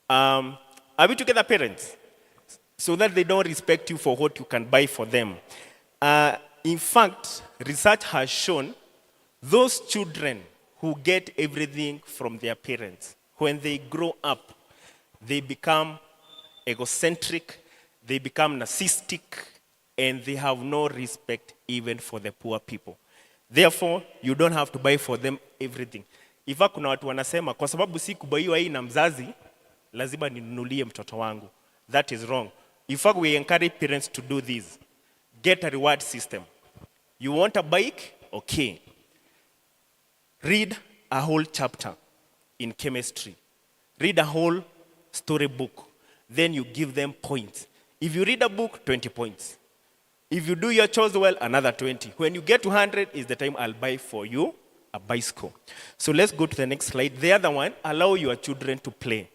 Are we together, parents? So that they don't respect you for what you can buy for them. In fact, research has shown those children who get everything from their parents, when they grow up, they become egocentric, they become narcissistic, and they have no respect even for the poor people. Therefore, you don't have to buy for them everything. In fact, kuna watu wanasema kwa sababu sikubuyiwa hii na mzazi, lazima ninunulie mtoto wangu. That is wrong. In fact, we encourage parents to do this. Get a reward system. You want a bike? Okay. Read a whole chapter in chemistry. Read a whole storybook. Then you give them points. If you read a book, 20 points. If you do your chores well, another 20. When you get to 100 is the time I'll buy for you a bicycle. So let's go to the next slide. The other one, allow your children to play.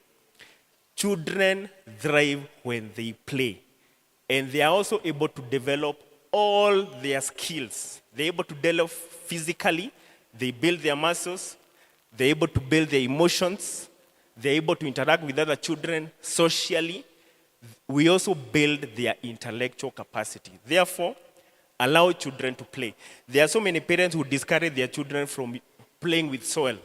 Children thrive when they play. And they are also able to develop all their skills. They're able to develop physically, they build their muscles, they're able to build their emotions, they're able to interact with other children socially. We also build their intellectual capacity. Therefore, allow children to play. There are so many parents who discourage their children from playing with soil.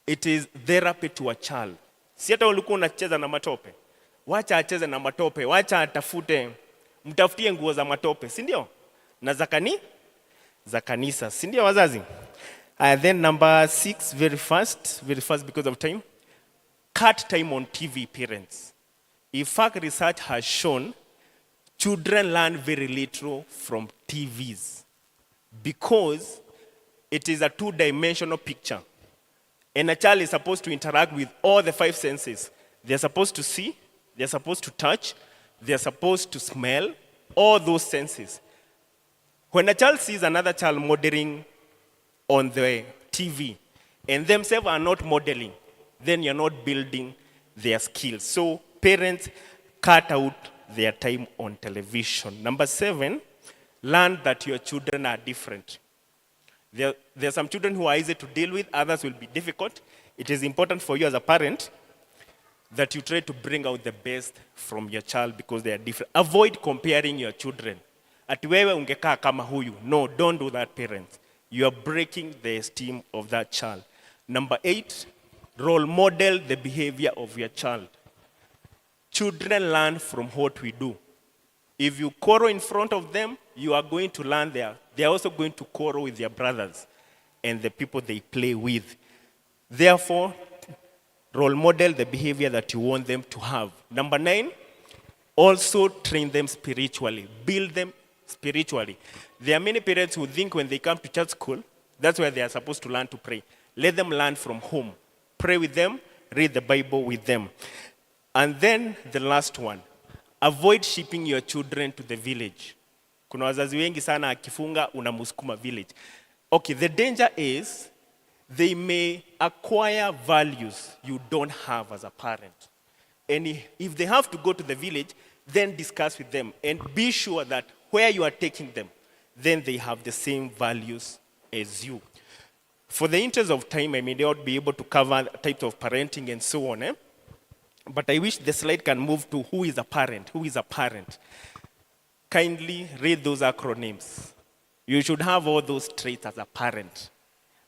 It is therapy to a child. Si hata ulikuwa unacheza na matope? Wacha acheze na matope, wacha atafute, mtafutie nguo za matope, si ndio? Na za kanisa, si ndio, wazazi? Then number 6, very fast because of time, cut time on TV, parents. In fact, research has shown children learn very little from TVs because it is a two-dimensional picture. And a child is supposed to interact with all the 5 senses. They're supposed to see, they're supposed to touch, they're supposed to smell, all those senses. When a child sees another child modeling on the TV and themselves are not modeling, then you're not building their skills. So parents, cut out their time on television. Number 7, learn that your children are different. There are some children who are easy to deal with, others will be difficult. It is important for you as a parent that you try to bring out the best from your child because they are different. Avoid comparing your children. Ati wewe ungekaa kama huyu. No, don't do that, parents. You are breaking the esteem of that child. Number 8, role model the behavior of your child. Children learn from what we do. If you quarrel in front of them, you are going to learn there. They are also going to quarrel with their brothers and the people they play with. Therefore, role model the behavior that you want them to have. Number 9, also train them spiritually. Build them spiritually. There are many parents who think when they come to church school, that's where they are supposed to learn to pray. Let them learn from home. Pray with them, read the Bible with them. And then the last one, avoid shipping your children to the village. Kuna wazazi wengi sana akifunga unamusukuma village. Okay, the danger is they may acquire values you don't have as a parent. And if they have to go to the village, then discuss with them and be sure that where you are taking them, then they have the same values as you. For the interest of time, I may not be able to cover types of parenting and so on. But I wish the slide can move to who is a parent. Who is a parent? Kindly read those acronyms. You should have all those traits as a parent.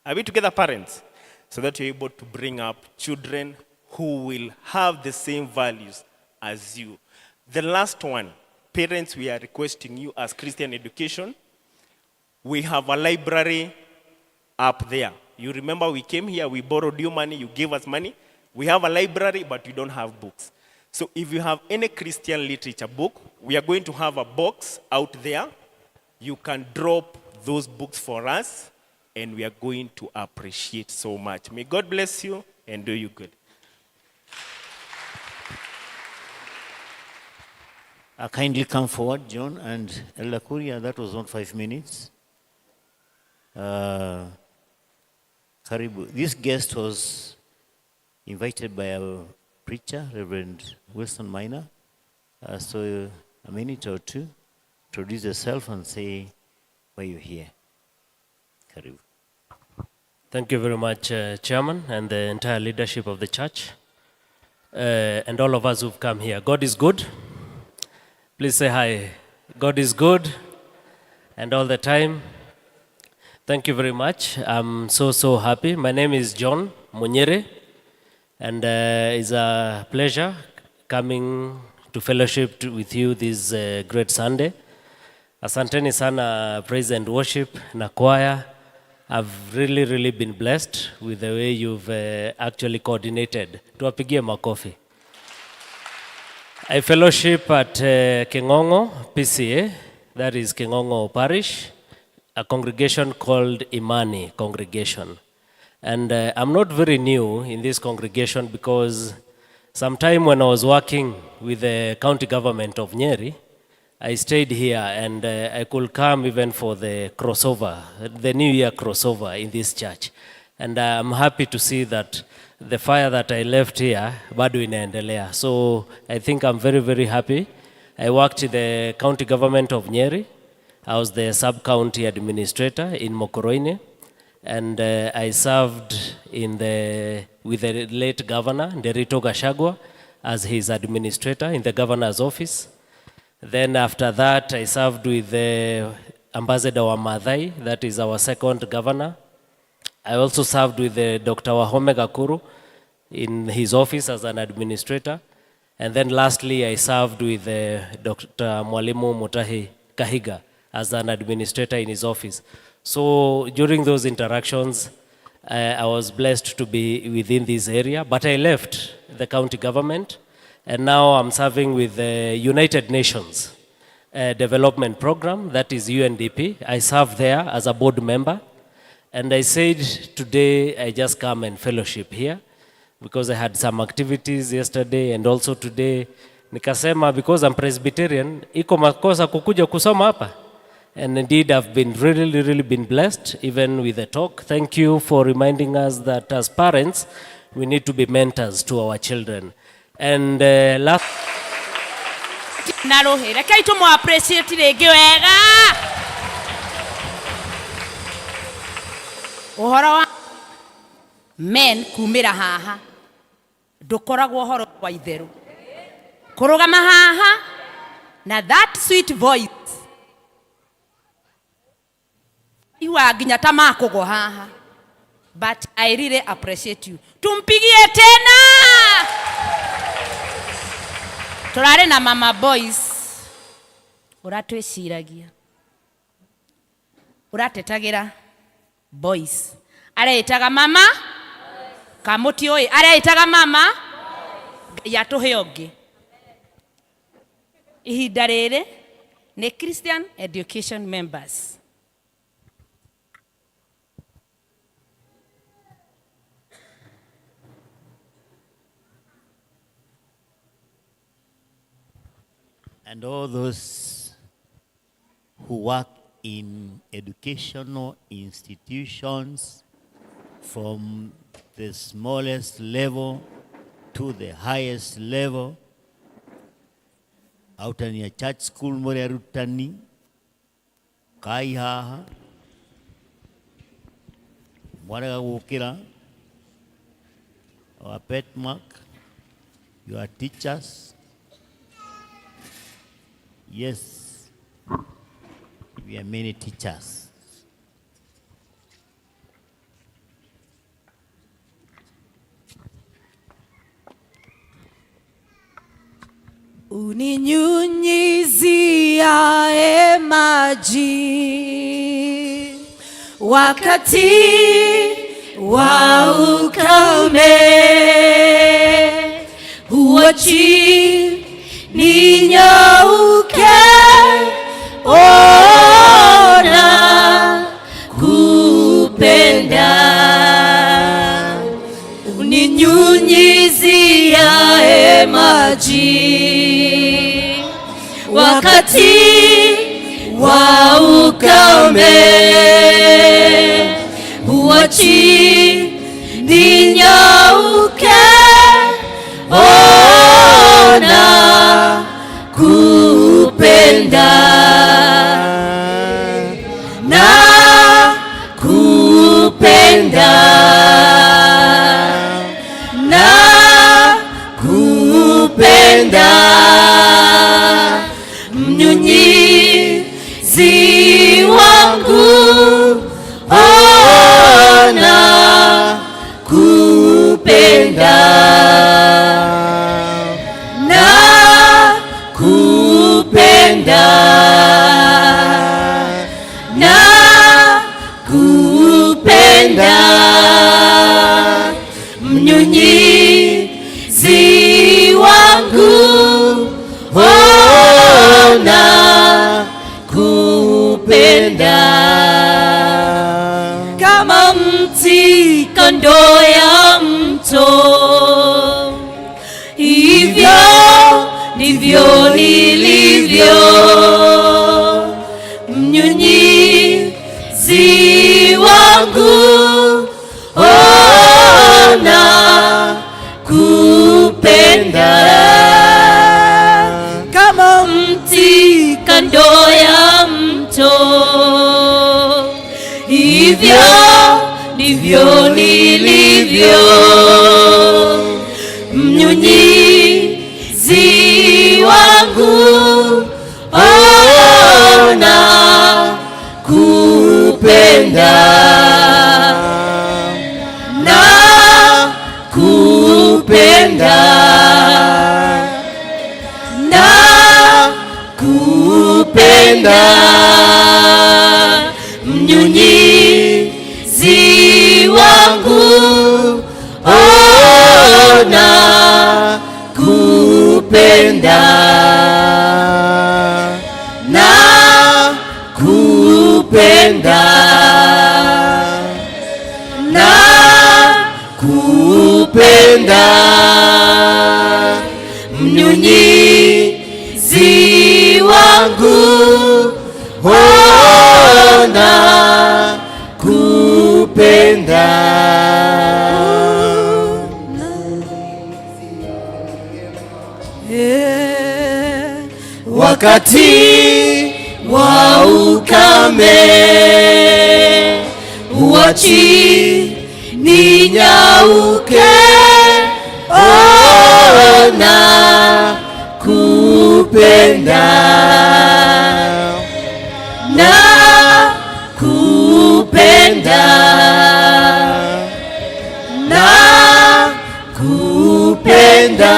Are we together, parents? So that you're able to bring up children who will have the same values as you. The last one, parents, we are requesting you as Christian Education. We have a library up there. You remember we came here, we borrowed you money, you gave us money. We have a library, but we don't have books. So if you have any Christian literature book, we are going to have a box out there. You can drop those books for us, and we are going to appreciate so much. May God bless you and do you good. Kindly come forward, John, and Elder Kuria, that was not 5 minutes. Karibu. This guest was invited by our preacher, Reverend Wilson Minor. So a minute or two, introduce yourself and say why you're here. Karibu. Thank you very much, Chairman, and the entire leadership of the church, and all of us who've come here. God is good. Please say hi. God is good, and all the time. Thank you very much. I'm so, so happy. My name is John Munyere, and it's a pleasure coming to fellowship with you this great Sunday. Asanteni sana, praise and worship na choir. I've really, really been blessed with the way you've actually coordinated. Tuwapigie makofi. I fellowship at Kingongo PCA, that is Kingongo Parish, a congregation called Imani Congregation. And I'm not very new in this congregation because sometime when I was working with the county government of Nyeri, I stayed here and I could come even for the crossover, the New Year crossover in this church. And I'm happy to see that the fire that I left here, bado inaendelea. So I think I'm very, very happy. I worked in the county government of Nyeri. I was the sub-county administrator in Mokoroine. And I served with the late governor, Nderito Gachagua, as his administrator in the governor's office. Then after that, I served with the Ambassador Wamathai, that is our second governor. I also served with the Dr. Wahome Gakuru in his office as an administrator. And then lastly, I served with Dr. Mwalimu Mutahi Kahiga as an administrator in his office. So during those interactions, I was blessed to be within this area, but I left the county government, and now I'm serving with the United Nations Development Program, that is UNDP. I serve there as a board member, and I said today I just come and fellowship here because I had some activities yesterday and also today. Nikasema because I'm Presbyterian, iko makosa kukuja kusoma hapa? And indeed, I've been really, really been blessed, even with the talk. Thank you for reminding us that as parents, we need to be mentors to our children. And last Na rũhĩ rekei tũmũ appreciate rĩngĩ wega ũhoro wa men kumĩra haha ndũkoragwo ũhoro wa itherũ kũrũgama haha na that sweet voice iguaga nginya ta makũgwa haha, but I really appreciate you. Tumpigie tena. Tũrarĩ na mama boys ũratwĩciragia ũratetagĩra boys areĩtaga mama kamũtiũĩ areĩtaga mama. Ngai atũhe ũngĩ ihinda rĩrĩ nĩ Christian Education members. And all those who work in educational institutions from the smallest level to the highest level, arutani a church school mũrĩ arutani kai haha mwarega gũkĩra our pet mark, your teachers. Yes, we are many teachers. Uninyunyiziae maji wakati wa ukame, huachi ninyauke, ona kupenda. Uninyunyiziae maji wakati wa ukame, huachi ninyauke, ona kupenda, na kupenda, na kupenda, mnyunyizi wangu, ona kupenda, na kupenda, na kupenda, mnyunyizi wangu, ona kupenda, kama mti kando ya mto, hivyo ndivyo nilivyo, mnyunyizi wangu, ona kupenda, kama mti kando ya mto, hivyo ndivyo nilivyo, mnyunyizi wangu, ona kupenda, na kupenda, na kupenda, mnyunyizi Nakupenda, nakupenda, nakupenda, mnyunyizi wangu, oh, nakupenda. Wakati wa ukame huachi ninyauke, oh, nakupenda, nakupenda, nakupenda,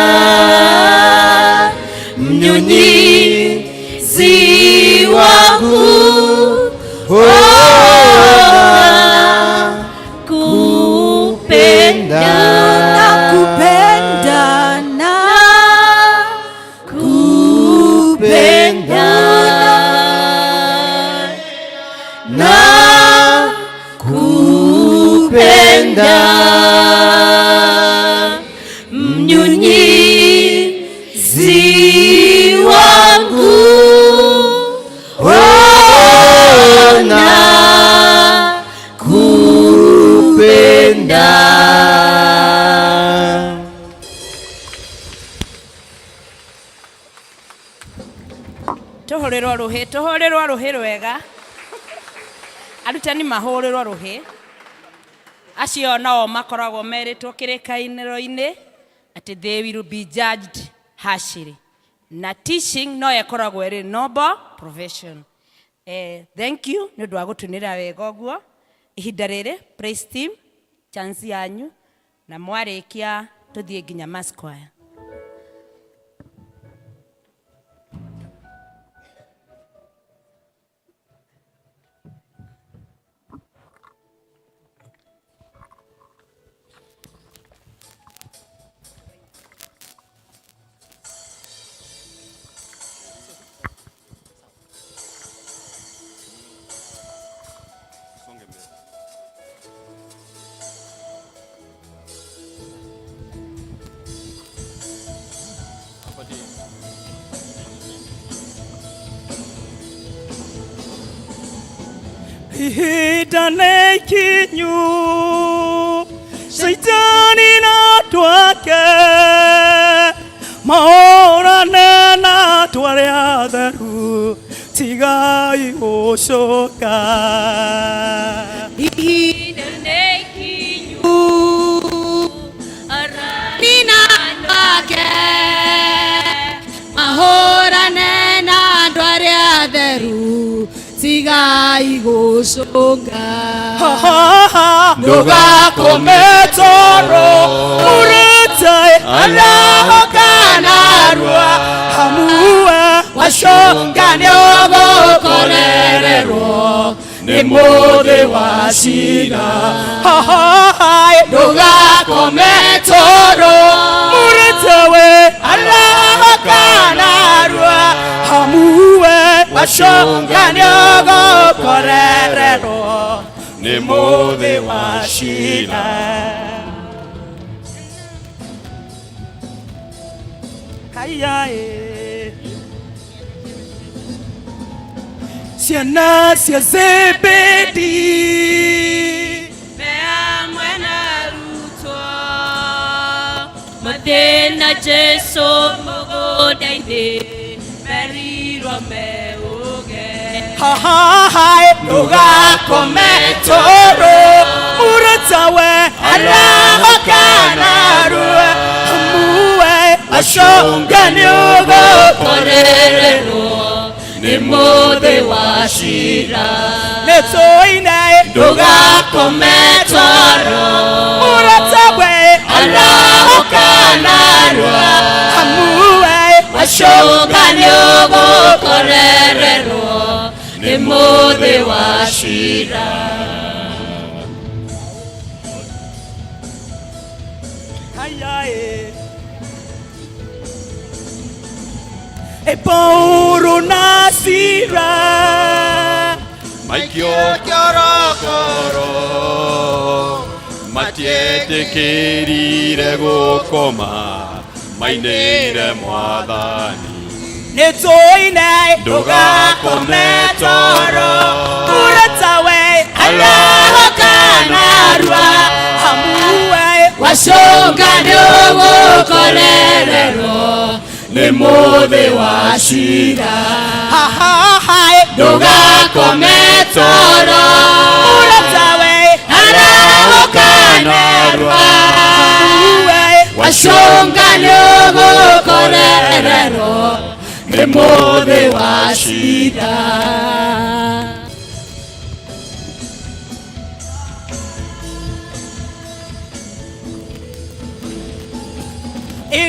mnyunyizi wangu, oh, nakupenda, nakupenda, nakupenda, nakupenda, mnyunyizi wangu, oh, nakupenda. Tũhũrĩrwo rũhĩ, tũhũrĩrwo rũhĩ rwega. Arutani mahũrĩrwo rũhĩ. Acio nao makoragwo merĩtwo kĩrĩkanĩro-inĩ atĩ they will be judged harshly. Na teaching no ĩkoragwo ĩrĩ noble profession. Thank you nĩ ũndũ wa gũtunĩra wega ũguo. Ihinda rĩrĩ praise team chance yanyu na mwarĩkia tũthiĩ nginya mass choir. Ihinda nĩ ikinyu, Shaitani na andũ ake mahũrane na andũ arĩa atheru, tigai gũcoka. Ihinda nĩ ikinyu, arani na andũ ake mahũrane na andũ arĩa atheru, tigai gũcũnga. Ndũgakome toro ũrĩte arahũka narua, hamue wacũnga nĩ ũgũkorererwo nĩ mũthĩ wa cira. Ndũgakome toro ũrĩte we arahũka narua, hamue wacũnga nĩ ũgũkorererwo nĩ mũthĩ wa cira. Haya, ciana cia Zebedi me hamwe na arutwo mathĩna Jesũ mũgũnda-inĩ merirwo meuge. Ndũgakome toro mũratawe arahũka narua, hamue wacũnga nĩ ũgũkorererwo nĩ mũthĩ wa cira. Nĩ tũine Ndũgakome toro mũratawe arahũka narua, hamue wacũnga nĩ ũgũkorererwo nĩ mũthĩ wa cira. Haya, Paulo na Sila Maikio kĩorokoro matietĩkĩrire gũkoma mainĩire mwathani nĩtũine ndũgakome toro ũratawe Arahũka narua amuwe Wacũnga nĩũgũkorererwo nĩ mũthĩ wa cira Ndũgakome toro ũratawe Arahũka narua amuwe Wacũnga nĩũgũkorererwo nĩ mũthĩ wa cira.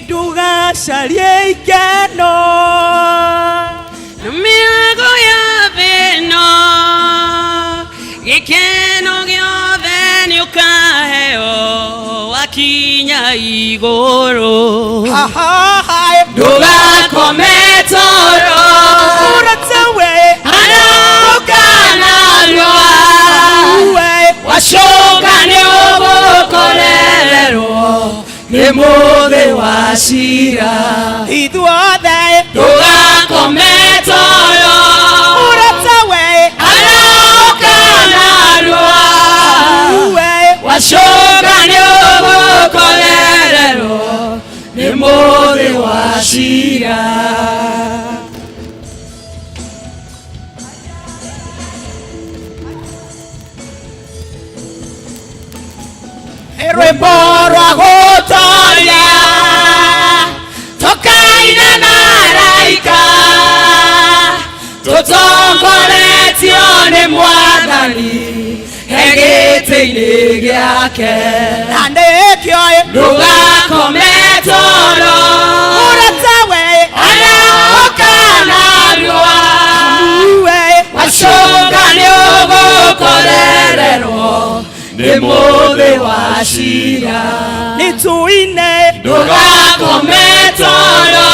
Ndũgacarie ikeno Mĩago ya thĩ-ĩno gĩkeno gĩothe nĩũkaheo wakinya igũrũ ndũgakome toro ũratawe arahũka narua amuwe wacũnga nĩũgũkorererwo nĩ mũthĩ wa cira ithuothe ndũgakome toro ũratawe arahũka narua amuwe wacũnga nĩũgũkorererwo nĩ mũthĩ wa cira. Rwĩmbo rwa gũtoria Tũkaina na araika tũtongoretio nĩ mwathani he gĩtĩ-inĩ gĩake na nĩkĩo ndũgakome toro ũratawe arahũka narua amuwe wacũnga nĩũgũkorererwo nĩ mũthĩ wa cira nĩtũine ndũgakome toro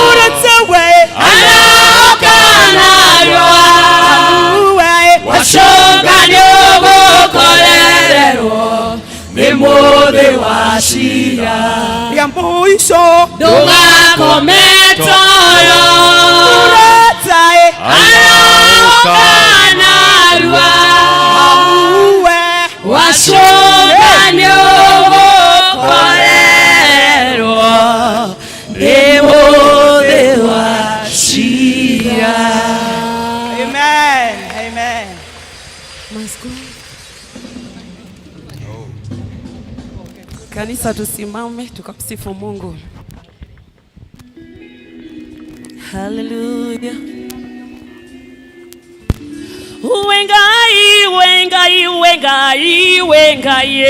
ũratawe arahũka narua amuwe wacũnga nĩũgũkorererwo nĩ mũthĩ wa cira rĩa mũico ndũgakome toro ũratawe arahũka narua amuwe wacũnga nĩũgũkorererwo nĩ mũthĩ wa cira. Amen. Amen. Kanisa, tusimame tukamsifu Mungu. Haleluya. Wengai, wengai, wengai, wengai,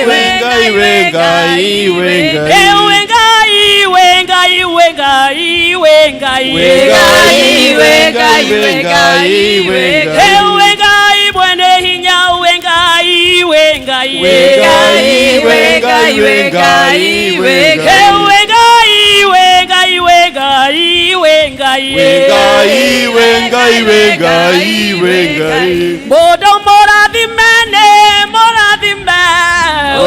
Wengai, wengai, wengai. Eh, wengai, wengai, wengai, wengai. Wengai, wengai, wengai, wengai. Eh, wengai, mwene hinya, wengai, wengai. Wengai, wengai, wengai, wengai. Eh, wengai, wengai, wengai, wengai. Wengai, wengai, wengai, wengai. Mũndũ mũrathime nĩ mũrathime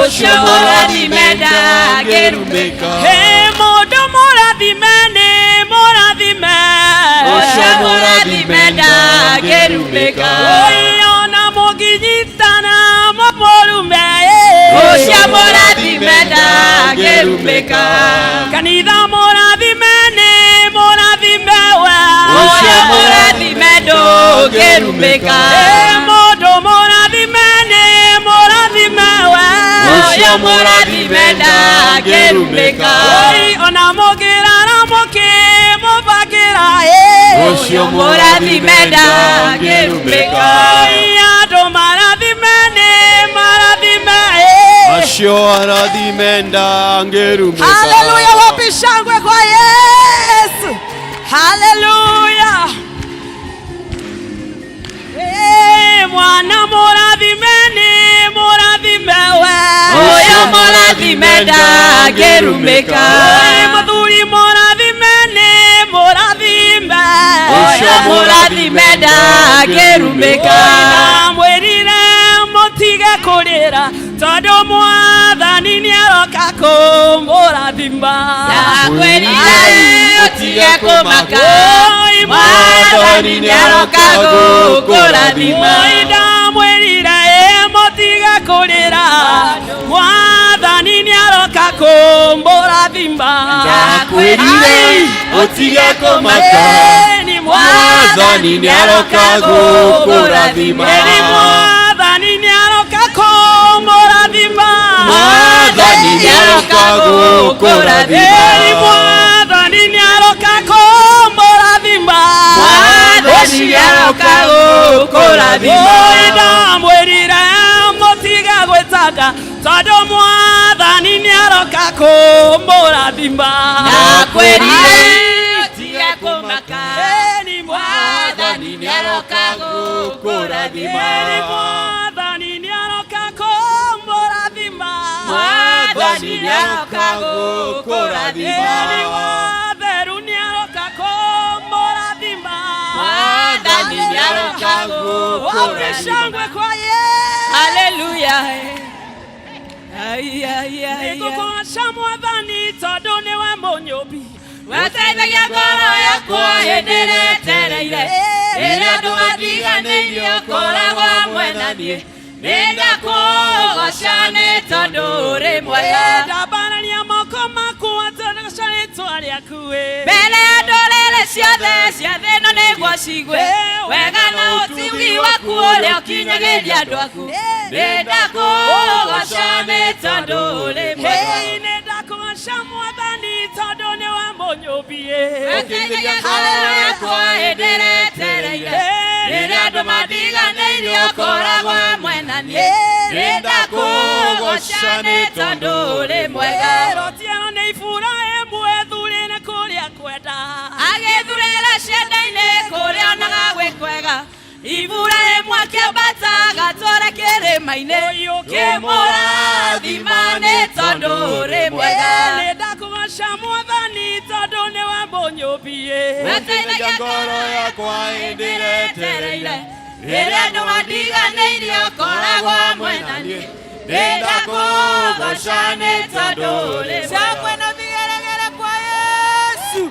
Ũcio mũrathime ndangĩrumĩka. Hĩ, mũndũ mũrathime nĩ mũrathime Ũcio mũrathime ndangĩrumĩka. Oi, ona mũngĩnyitana mũmũrume Ũcio mũrathime ndangĩrumĩka. Kanitha mũrathime nĩ mũrathime we Ũcio mũrathime ndũngĩrumĩka. Ĩ, mũndũ mũrathime nĩ mũrathime we Ũcio mũrathime ndangĩrumĩka. Oi, ona mũngĩrara mũkĩmũbangĩra ĩ Ũcio Mũrathime ndangĩrumĩka. Oi, andũ marathime nĩ marathime ĩ Acio arathime ndangĩrumĩka. Haleluya, wapi shangwe kwa Yesu. Haleluya. Eh, mwana mũrathime nĩ mũrathime we. Ũyũ mũrathime ndangĩrumĩka. Oi, mũthuri mũrathime nĩ Mũrathime ndangĩrumĩka. Ndamwĩrire mũtige kũrĩra tondũ mwathani nĩaroka kũmũrathima. Ndakwĩrire ũtige kũmaka, mwathani nĩaroka gũkũrathima. Ndamwĩrire mũtige kũrĩra, mwathani nĩaroka kũmũrathima. Ndakwĩrire ũtige kũmaka, mwathani nĩaroka gũkũrathima. Mwathani nĩaroka kũmũrathima. Mwathani nĩaroka gũkũrathima. Mwathani nĩaroka kũmũrathima. Mwathani nĩaroka gũkũrathima. Ndamwĩrire mũtige gwĩtanga tondũ mwathani nĩaroka kũmũrathima. Ndakwĩrire ũtige kũmaka, mwathani nĩaroka gũkũrathima. Mwathani nĩaroka kũmũrathima. Mwathani nĩaroka gũkũrathima. Watheru nĩaroka kũmũrathima. Mwathani nĩaroka gũkũrathima. Shangwe kwa Yesu. Haleluya. Ai ai ai. Nĩngũkũgoca mwathani tondũ nĩwe mũnyũmbi. Wateithagia ngoro yakwa hĩndĩ ĩrĩa ĩtereire, rĩrĩa andũ matiganĩirie ũkoragwo hamwe na niĩ. Nĩndakũgoca nĩ tondũ ũrĩ mwega. Ndambarania moko maku atũgoca rĩtwa rĩaku ĩ. Mbere ya ndũrĩrĩ ciothe cia thĩ ĩno nĩguo ciigue wega na ũtugi waku ũrĩa ũkinyagĩria andũ aku. Nĩndakũgoca nĩ tondũ ũrĩ mwega. Nĩndakũgoca mwathani tondũ nĩwe mũnyũmbi ĩ. Wateithagia ngoro yakwa hĩndĩ ĩrĩa ĩtereire, rĩrĩa andũ matiganĩirie ũkoragwo hamwe na niĩ. Nĩndakũgoca nĩ tondũ ũrĩ mwega. Rotiano nĩ Iburahĩmu ethurĩre kũrĩa kwenda. Agĩthurĩra cianda-inĩ kũrĩa onaga gwĩ kwega. Iburahĩmu akĩambata agatũũra kĩrĩma-inĩ, ũkĩmũrathima nĩ tondũ ũrĩ mwega. Nĩndakũgoca mwathani tondũ nĩwe mũnyũmbi ĩ. Wateithagia ngoro yakwa hĩndĩ ĩrĩa ĩtereire, rĩrĩa andũ matiganĩirie ũkoragwo hamwe na niĩ. Nĩndakũgoca nĩ tondũ ũrĩ mwega. Shangwe na vigelegele kwa Yesu.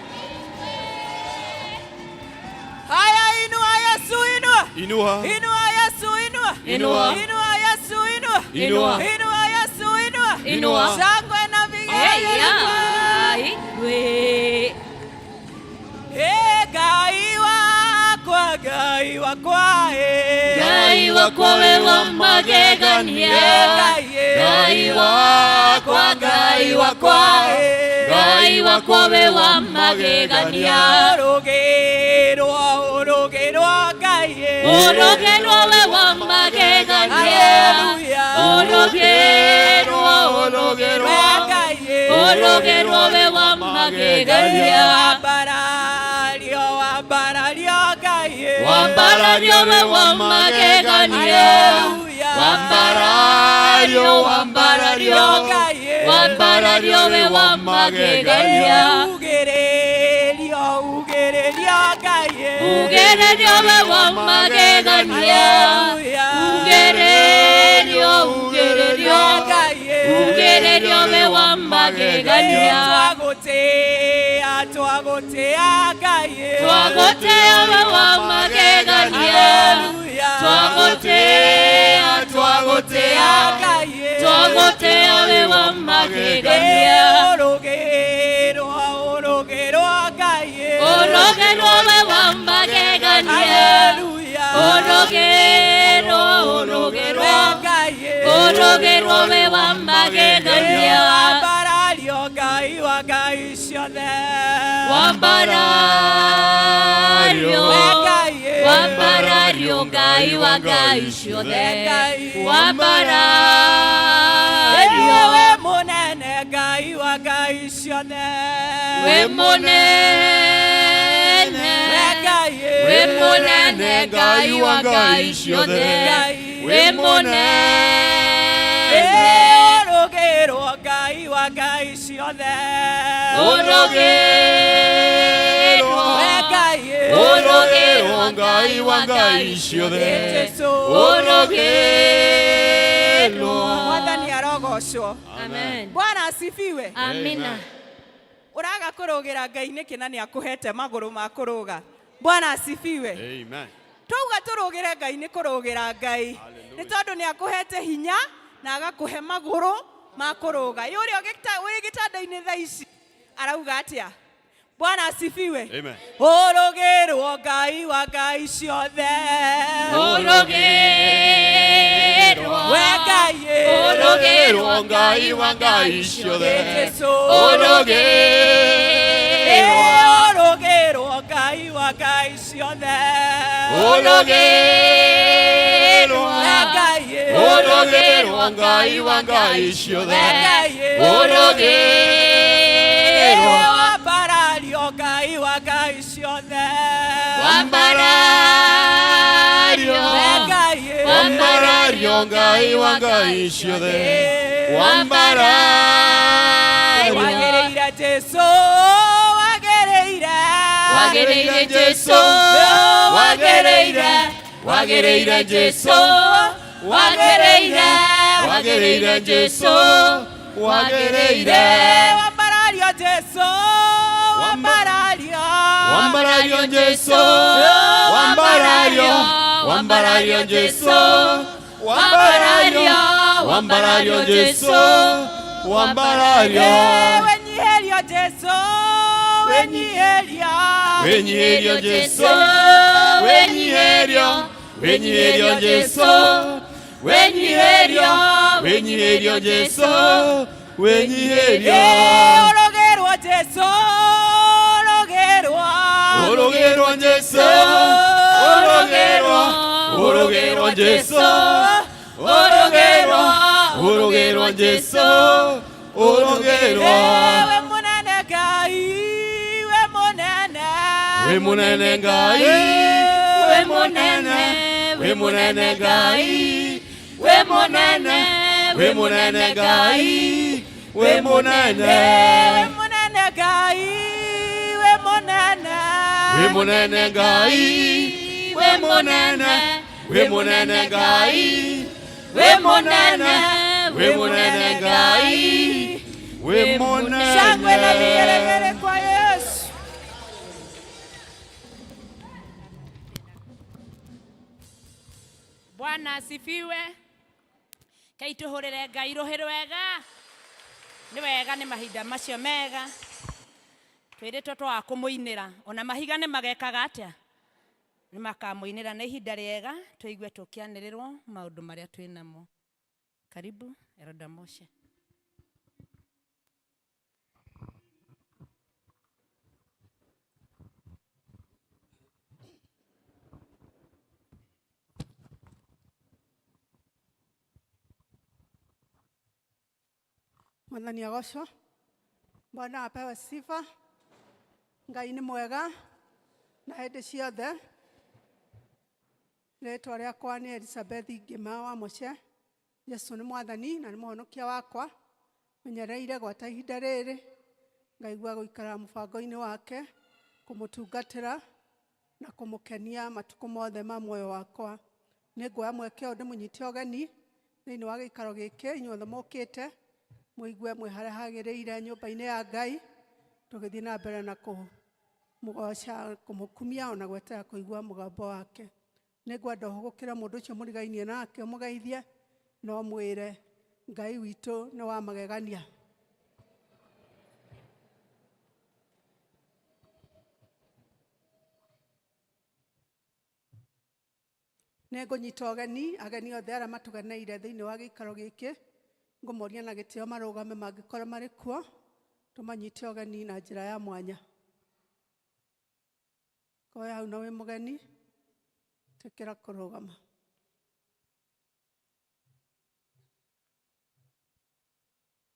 Haya, inua Yesu, inua. Inua. Inua Yesu, inua. Inua. Inua Yesu, inua. Inua. Inua Yesu, inua. Inua. Shangwe na vigelegele kwa Igwe. Eh, Ngai wakwa, Ngai wakwa, eh. Ngai wakwa we wa magegania. Ngai wakwa, Ngai wakwa, Ngai wakwa we wa magegania. Ũrũgĩrwo, ũrũgĩrwo Ngai, eh. Ũrũgĩrwo we wa magegania. Hallelujah. Ũrũgĩrwo, ũrũgĩrwo, Ngai, eh. ũrũgĩrwo we wa magegania. Wambarario, wambarario Ngai, eh. Wambarario we wa magegania. Wambarario, wambarario, wambarario we wa magegania. Ugĩrĩrio, ugĩrĩrio Ngai, eh. Ugĩrĩrio we wa magegania. Ugĩrĩrio, ugĩrĩrio, ugĩrĩrio we wa magegania. Twagũtĩa, twagũtĩa Ngai, eh. Twagũtĩa we wa magegania. Twagũtĩa, twagũtĩa, twagũtĩa we wa magegania. Ũrũgĩrwo, ũrũgĩrwo Ngai, eh. Ũrũgĩrwo we wa magegania. Ũrũgĩrwo, ũrũgĩrwo, ũrũgĩrwo we wa magegania. Wambarario Ngai wa Ngai ciothe. Wambarario, wambarario Ngai wa Ngai ciothe. Wambarario, We mũnene Ngai wa Ngai ciothe. we mũnene, we mũnene Ngai wa Ngai ciothe. We mũnene, Ũrũgĩrwo Ngai wa Ngai ciothe. ũrũgĩrwo, We Ngai, ũrũgĩrwo Ũrũgĩrwo Ngai wa Ngai ciothe. Ũrũgĩrwo. Mwathani arogocwo. Amen. Bwana asifiwe. Amina. Ũraga kũrũgĩra Ngai nĩkĩ na nĩ akũhete magũrũ ma kũrũga? Bwana asifiwe. Amen. Twauga tũrũgĩre Ngai nĩ kũrũgĩra Ngai, nĩ tondũ nĩ akũhete hinya na agakũhe magũrũ ma kũrũga. Ĩ ũrĩa wĩ gĩtanda-inĩ thaa ici arauga atĩa? Bwana asifiwe. Amen. Ũrũgĩrwo Ngai wa Ngai ciothe. Ũrũgĩrwo. We Ngai ĩ. Ũrũgĩrwo Ngai wa Ngai ciothe. Jesũ. Ũrũgĩrwo. Ũrũgĩrwo Ngai wa Ngai ciothe. Ũrũgĩrwo. We Ngai ĩ. Ũrũgĩrwo Ngai wa Ngai ciothe. We Ngai ĩ. Ũrũgĩrwo. Wambarario Ngai wa Ngai ciothe. Wambarario. We Ngai ĩ. Wambarario Ngai wa Ngai ciothe. Wambarario. Wagĩrĩire Jesũ, wagĩrĩire. Wagĩrĩire Jesũ, wagĩrĩire, wagĩrĩire Jesũ, wagĩrĩire, Wagĩrĩire Jesũ, wagĩrĩire. Wambarario Jesũ, wambarario. Wambarario Jesũ, wambarario, wambarario Jesũ, wambarario, wambarario Jesũ, wambarario. Wenyiherio Jesũ, wenyiherio. Wenyiherio Jesũ, wenyiherio, wenyiherio Jesũ, wenyiherio, wenyiherio Jesũ, wenyiherio. Ũrũgĩrwo Jesũ, ũrũgĩrwo. Ũrũgĩrwo Jesũ, ũrũgĩrwo, ũrũgĩrwo Jesũ, ũrũgĩrwo, ũrũgĩrwo Jesũ, ũrũgĩrwo. We mũnene Ngai, we mũnene. We mũnene Ngai, we mũnene, we mũnene Ngai, we mũnene, we mũnene Ngai, we mũnene. We mũnene Ngai, we mũnene. We mũnene Ngai, we mũnene, we mũnene Ngai, we mũnene, we mũnene Ngai, we mũnene. Shangwe na vigelegele kwa Yesu. Bwana asifiwe. Kai tuhurire Ngai ruhi rwega. Nĩ wega nĩ mahinda macio mega. Twĩrĩtwo twaga kũmũinĩra. Ona mahiga nĩ magekaga atĩa? Nĩ makamũinĩra. Nĩ ihinda rĩega tũigue tũkĩanĩrĩrwo maũndũ marĩa twĩ namo. Karibu Elda Moshe. Mwathani agocwo. Bwana apewe sifa. Ngai nĩ mwega na hĩndĩ ciothe. Rĩtwa rĩakwa nĩ Elizabeth Ngĩma wa Mũce. Yesu nĩ mwathani na nĩ mũhonokia wakwa. Menyereire gwata ihinda rĩrĩ ngaigua gũikara mũbango-inĩ wake, kũmũtungatĩra na kũmũkenia matukũ mothe ma muoyo wakwa. Nĩ nguoya mweke ũyũ ndĩmũnyite ũgeni thĩinĩ wa gĩikaro gĩkĩ inyuothe mũkĩte mũigue mwĩ harĩa hagĩrĩire nyũmba-inĩ ya Ngai, tũgĩthiĩ na mbere na kũmũgoca, kũmũkumia ona gwetera kũigua mũgambo wake. Nĩ ngwenda ũhũgũkĩre mũndũ ũcio mũrigainie nake ũmũgeithie na ũmwĩre Ngai witũ nĩ wa magegania. Nĩ ngũnyita ũgeni ageni othe arĩa matũgeneire thĩinĩ wa gĩikaro gĩkĩ, ngũmoria na gĩtĩo marũgame mangĩkorwo marĩ kuo, tũmanyite ũgeni na njĩra ya mwanya. Korwo hau na wĩ mũgeni, tĩkĩra kũrũgama.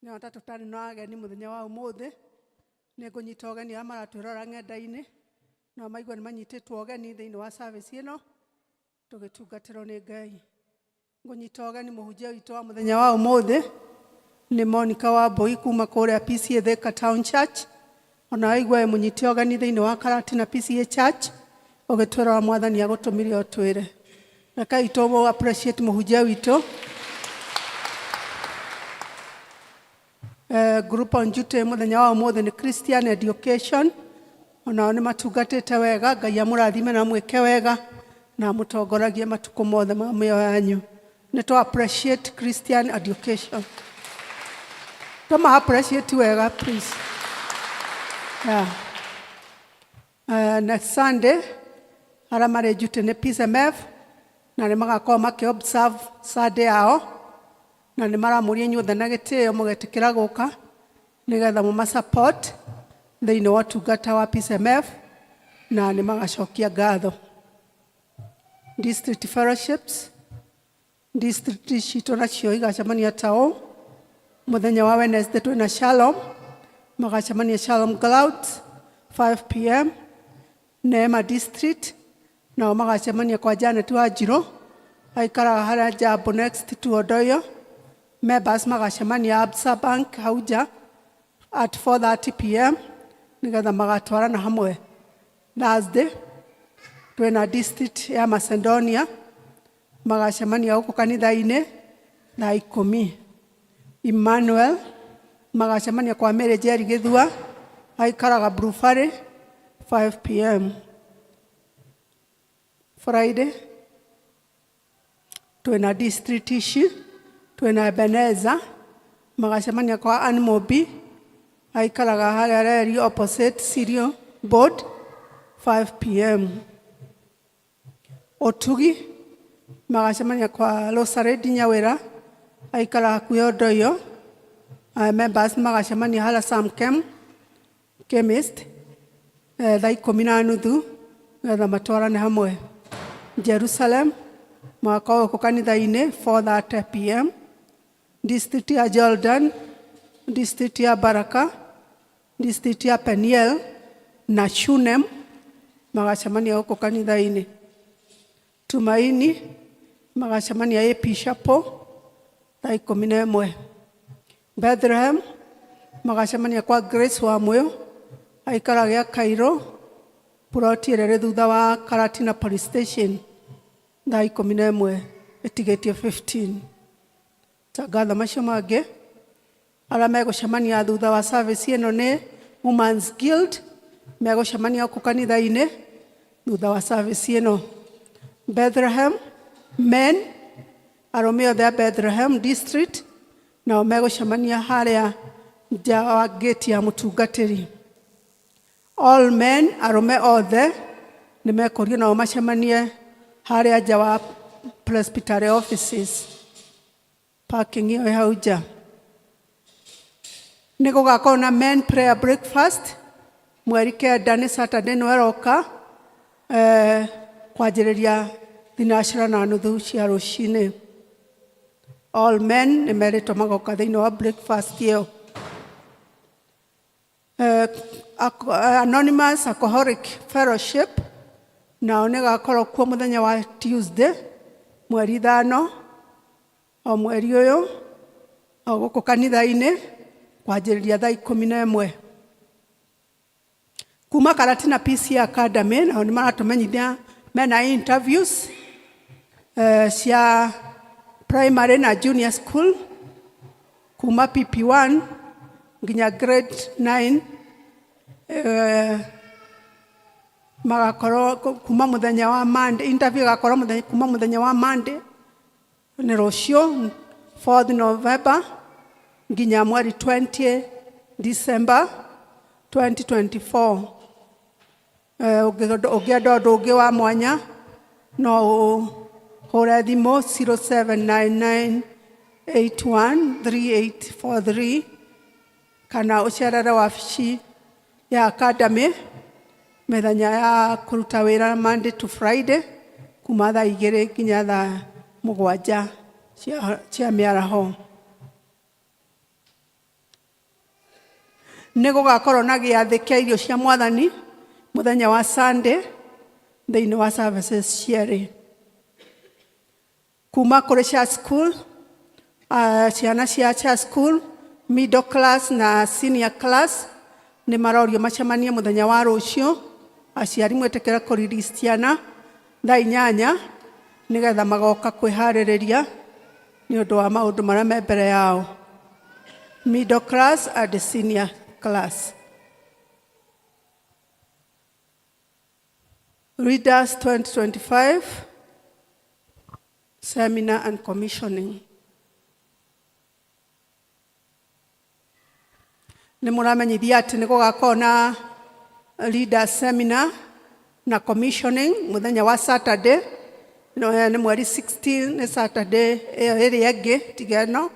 Nĩ ota tũtarĩ na ageni mũthenya wa ũmũthĩ, nĩ ngũnyita ũgeni arĩa maratwĩrora ng'enda-inĩ, no maigue nĩ manyitĩtwo ũgeni thĩinĩ wa service ĩno, tũgĩtungatĩrwo nĩ Ngai. Ngũnyita ũgeni mũhunjia witũ wa mũthenya wa ũmũthĩ, nĩ Monica Wambui kuma kũrĩa PCA Thika Town Church. Ona waigua wĩ mũnyite ũgeni thĩinĩ wa Karatina PCA Church, Ũgĩtwĩra ũrĩa Mwathani agũtũmire ũtwĩre. Rekei tũ appreciate mũhunjia witũ. Group on duty mũthenya wa ũmũthĩ nĩ Christian Education. Onao nĩ matungatĩte wega, Ngai amũrathime na amwĩke wega na amũtongoragie matukũ mothe ma mĩoyo yanyu. Nĩ tũ appreciate Christian Education. Tũma appreciate wega please. Yeah. Next Sunday arĩa marĩ duty nĩ Peace MF na nĩ magakorwo makĩ observe Sunday yao na nĩ maramũria inyuothe na gĩtĩo mũgetĩkĩra gũka nĩgetha mũma support thĩinĩ wa ũtungata wa Peace MF na nĩ magacokia ngatho. District fellowships, district citũ nacio igacemania ta ũũ. Mũthenya wa Wednesday twĩna Shalom, magacemania Shalom Clouds 5 p.m. Neema District nao magacemania kwa Janet Wanjirũ, aikaraga harĩa Jambo next to Odoyo. Members magacemania Absa Bank hau nja at 4:30 p.m. nĩgetha magatwarana hamwe. Thursday twĩna district ya Macedonia, magacemania gũkũ kanitha-inĩ thaa 10. Emmanuel magacemania kwa Mary Njeri Gĩthua, aikaraga Blue Valley, 5 p.m. Friday twĩna district ici: twĩna Ebeneza, magacemania kwa Ann Mobi, aikaraga harĩa reri opposite Cereal Board, 5 p.m. Ũtugi magacemania kwa Rosary Nyawĩra, aikara hakuhĩ Odoyo. Members magacemania harĩa Samkem Chemist thaa 10:30 nĩgetha matwarane hamwe. Jerusalem magakorwo gũkũ kanitha-inĩ 4:30 p.m. District ya Jordan, district ya Baraka, district ya Peniel na Shunem magacemania gũkũ kanitha-inĩ. Tumaini magacemania AP Chapel thaa 11. Bethlehem magacemania kwa Grace wa Muyo, aikara gĩa Cairo, ploti ĩrĩa ĩrĩ thutha wa Karatina Police Station, thaa 11 ĩtigĩtie 15. Tangatho macio mangĩ, arĩa megũcemania thutha wa service ĩno nĩ Women's Guild, megũcemania gũkũ kanitha-inĩ thutha wa service ĩno. Bethlehem Men, arũme othe a Bethlehem District nao megũcemania harĩa nja wa gate ya mũtungatĩri. All men, arũme othe nĩ mekũrio nao macemanie harĩa nja wa presbytery offices, parking ĩyo ĩ hau nja. Nĩ gũgakorwo na men prayer breakfast mweri 9, nĩ Saturday nĩ ĩroka, kwanjĩrĩria 9:30 cia rũcinĩ. All men nĩ merĩtwo magoka thĩinĩ wa breakfast ĩyo. Anonymous Alcoholic Fellowship nao nĩ gakorwo kuo mũthenya wa Tuesday mweri 5 o mweri ũyũ, o gũkũ kanitha-inĩ kwanjĩrĩria thaa 11. Kuma Karatina PC Academy nao nĩ maratũmenyithia mena interviews cia primary na junior school kuma PP1 nginya grade 9, magakorwo kuma mũthenya wa Monday. Interview igakorwo mũthenya, kuma mũthenya wa Monday, nĩ rũciũ, 4th November nginya mweri 20 December 2024. Ũngĩenda ũndũ ũngĩ wa mwanya no ũhũre thimũ 0799 813843 kana ũcerere wabici ya academy mĩthenya ya kũruta wĩra, Monday to Friday, kuma thaa 2 nginya thaa 7 cia mĩaraho. Nĩ gũgakorwo na gĩathĩ kĩa irio cia Mwathani mũthenya wa Sunday thĩinĩ wa services cierĩ. Kuma kũrĩ cia school, ciana cia cha school, middle class na senior class nĩ marorio macemanie mũthenya wa rũciũ. Aciari mwĩtĩkĩre kũ release ciana thaa 8 nĩgetha magoka kwĩharĩrĩria nĩ ũndũ wa maũndũ marĩa me mbere yao. Middle class and senior class. Readers 2025 Seminar and Commissioning. Nĩ mũramenyithia atĩ nĩ gũgakorwo na leaders seminar na commissioning mũthenya wa Saturday no nĩ mweri 16, nĩ Saturday ĩyo ĩrĩa ĩngĩ tiga ĩno,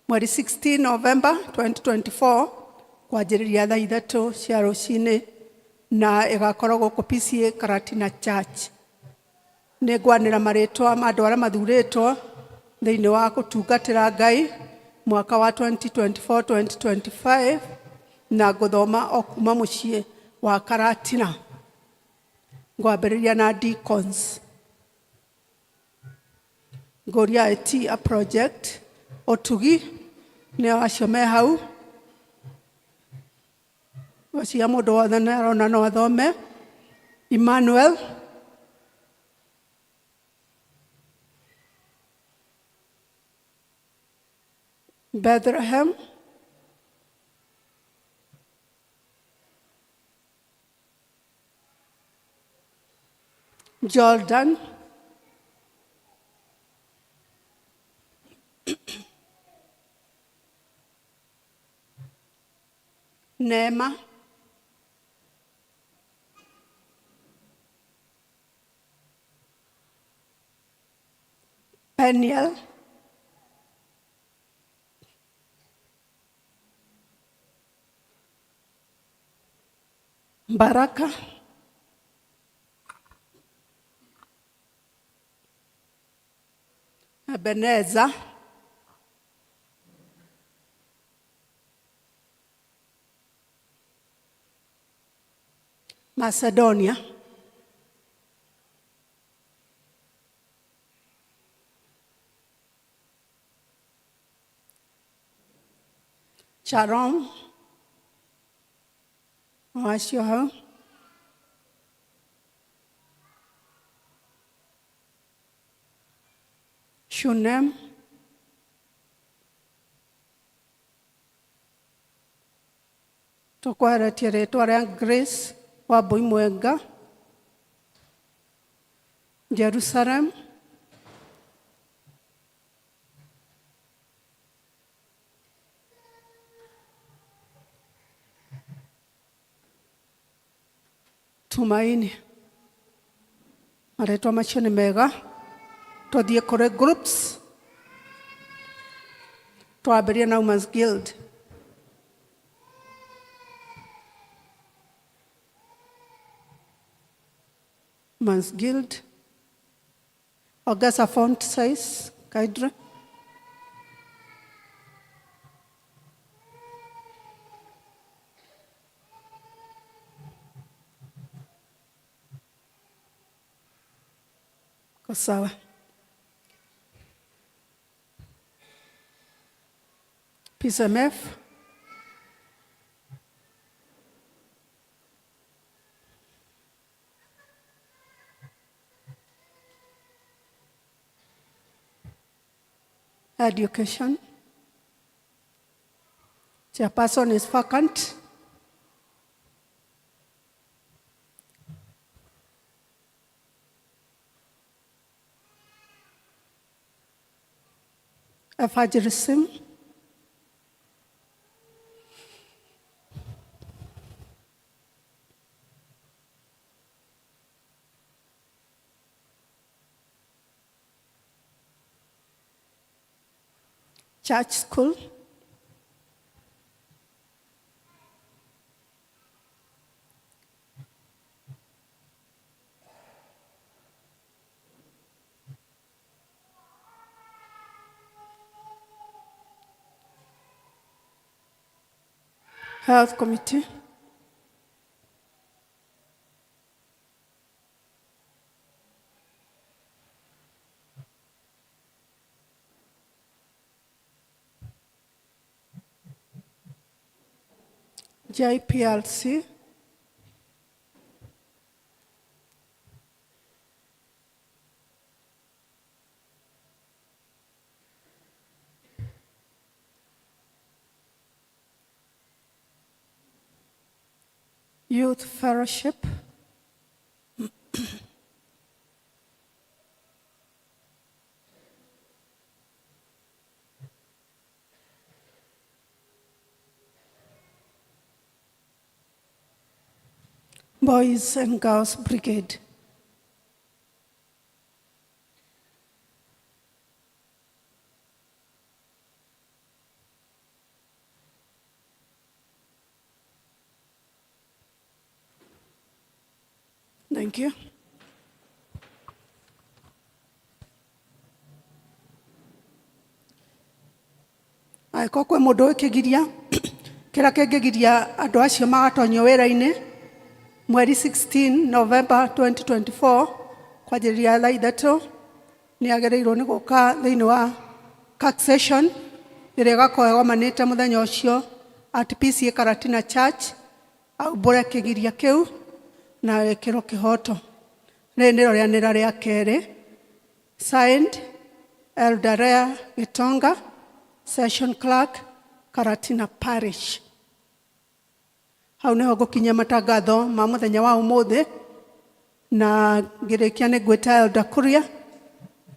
mweri 16 November 2024, kwanjĩrĩria thaa 3 cia rũcinĩ, na ĩgakorwo gũkũ PCEA Karatina Church. Nĩ ngwanĩra marĩtwa ma andũ arĩa mathurĩtwo thĩinĩ wa gũtungatĩra Ngai mwaka wa 2024-2025, na ngũthoma o kuma mũciĩ wa Karatina. Ngwambĩrĩria na deacons. Ngũria IT a project ũtugi nĩo acio me hau. Ngwĩciria mũndũ wothe nĩ arona no athome. Emmanuel, Bethlehem, Jordan, Neema, Peniel, Baraka, Ebeneza, Macedonia, Sharon, acio hau, Shunem, tũkweheretie rĩtwa rĩa Grace Wambui Mwenga, Jerusalem, Tumaini. Marĩtwa macio nĩ mega. Tũthiĩ kũrĩ groups. Twambĩrĩrie na Women's Guild. Women's Guild. Ongeza font size, kindly. Ko sawa. PSMF. Education. Chairperson is vacant. Evangelism. Church school. Health committee. JPLC. Youth Fellowship. Boys and Girls Brigade. Thank you. Angĩkorwo kwĩ mũndũ ũĩ kĩgiria kĩrĩa kĩngĩgiria andũ acio magatonyio wĩra-inĩ mweri 16 November 2024 kwanjĩrĩria thaa ithatũ nĩ agĩrĩirwo nĩ gũka thĩinĩ wa CAC session ĩrĩa ĩgakorwo ĩgomanĩte mũthenya ũcio at PCEA Karatina Church aumbũre kĩgiria kĩu na ĩkĩrwo kĩhoto. Rĩrĩ nĩrĩo rĩanĩrĩra rĩa kerĩ. Signed, Elder Rea Gitonga, Session Clerk, Karatina Parish. Hau nĩho ngũkinyia matangatho ma mũthenya wa ũmũthĩ na ngĩrĩkia nĩ ngwĩta Elder Kuria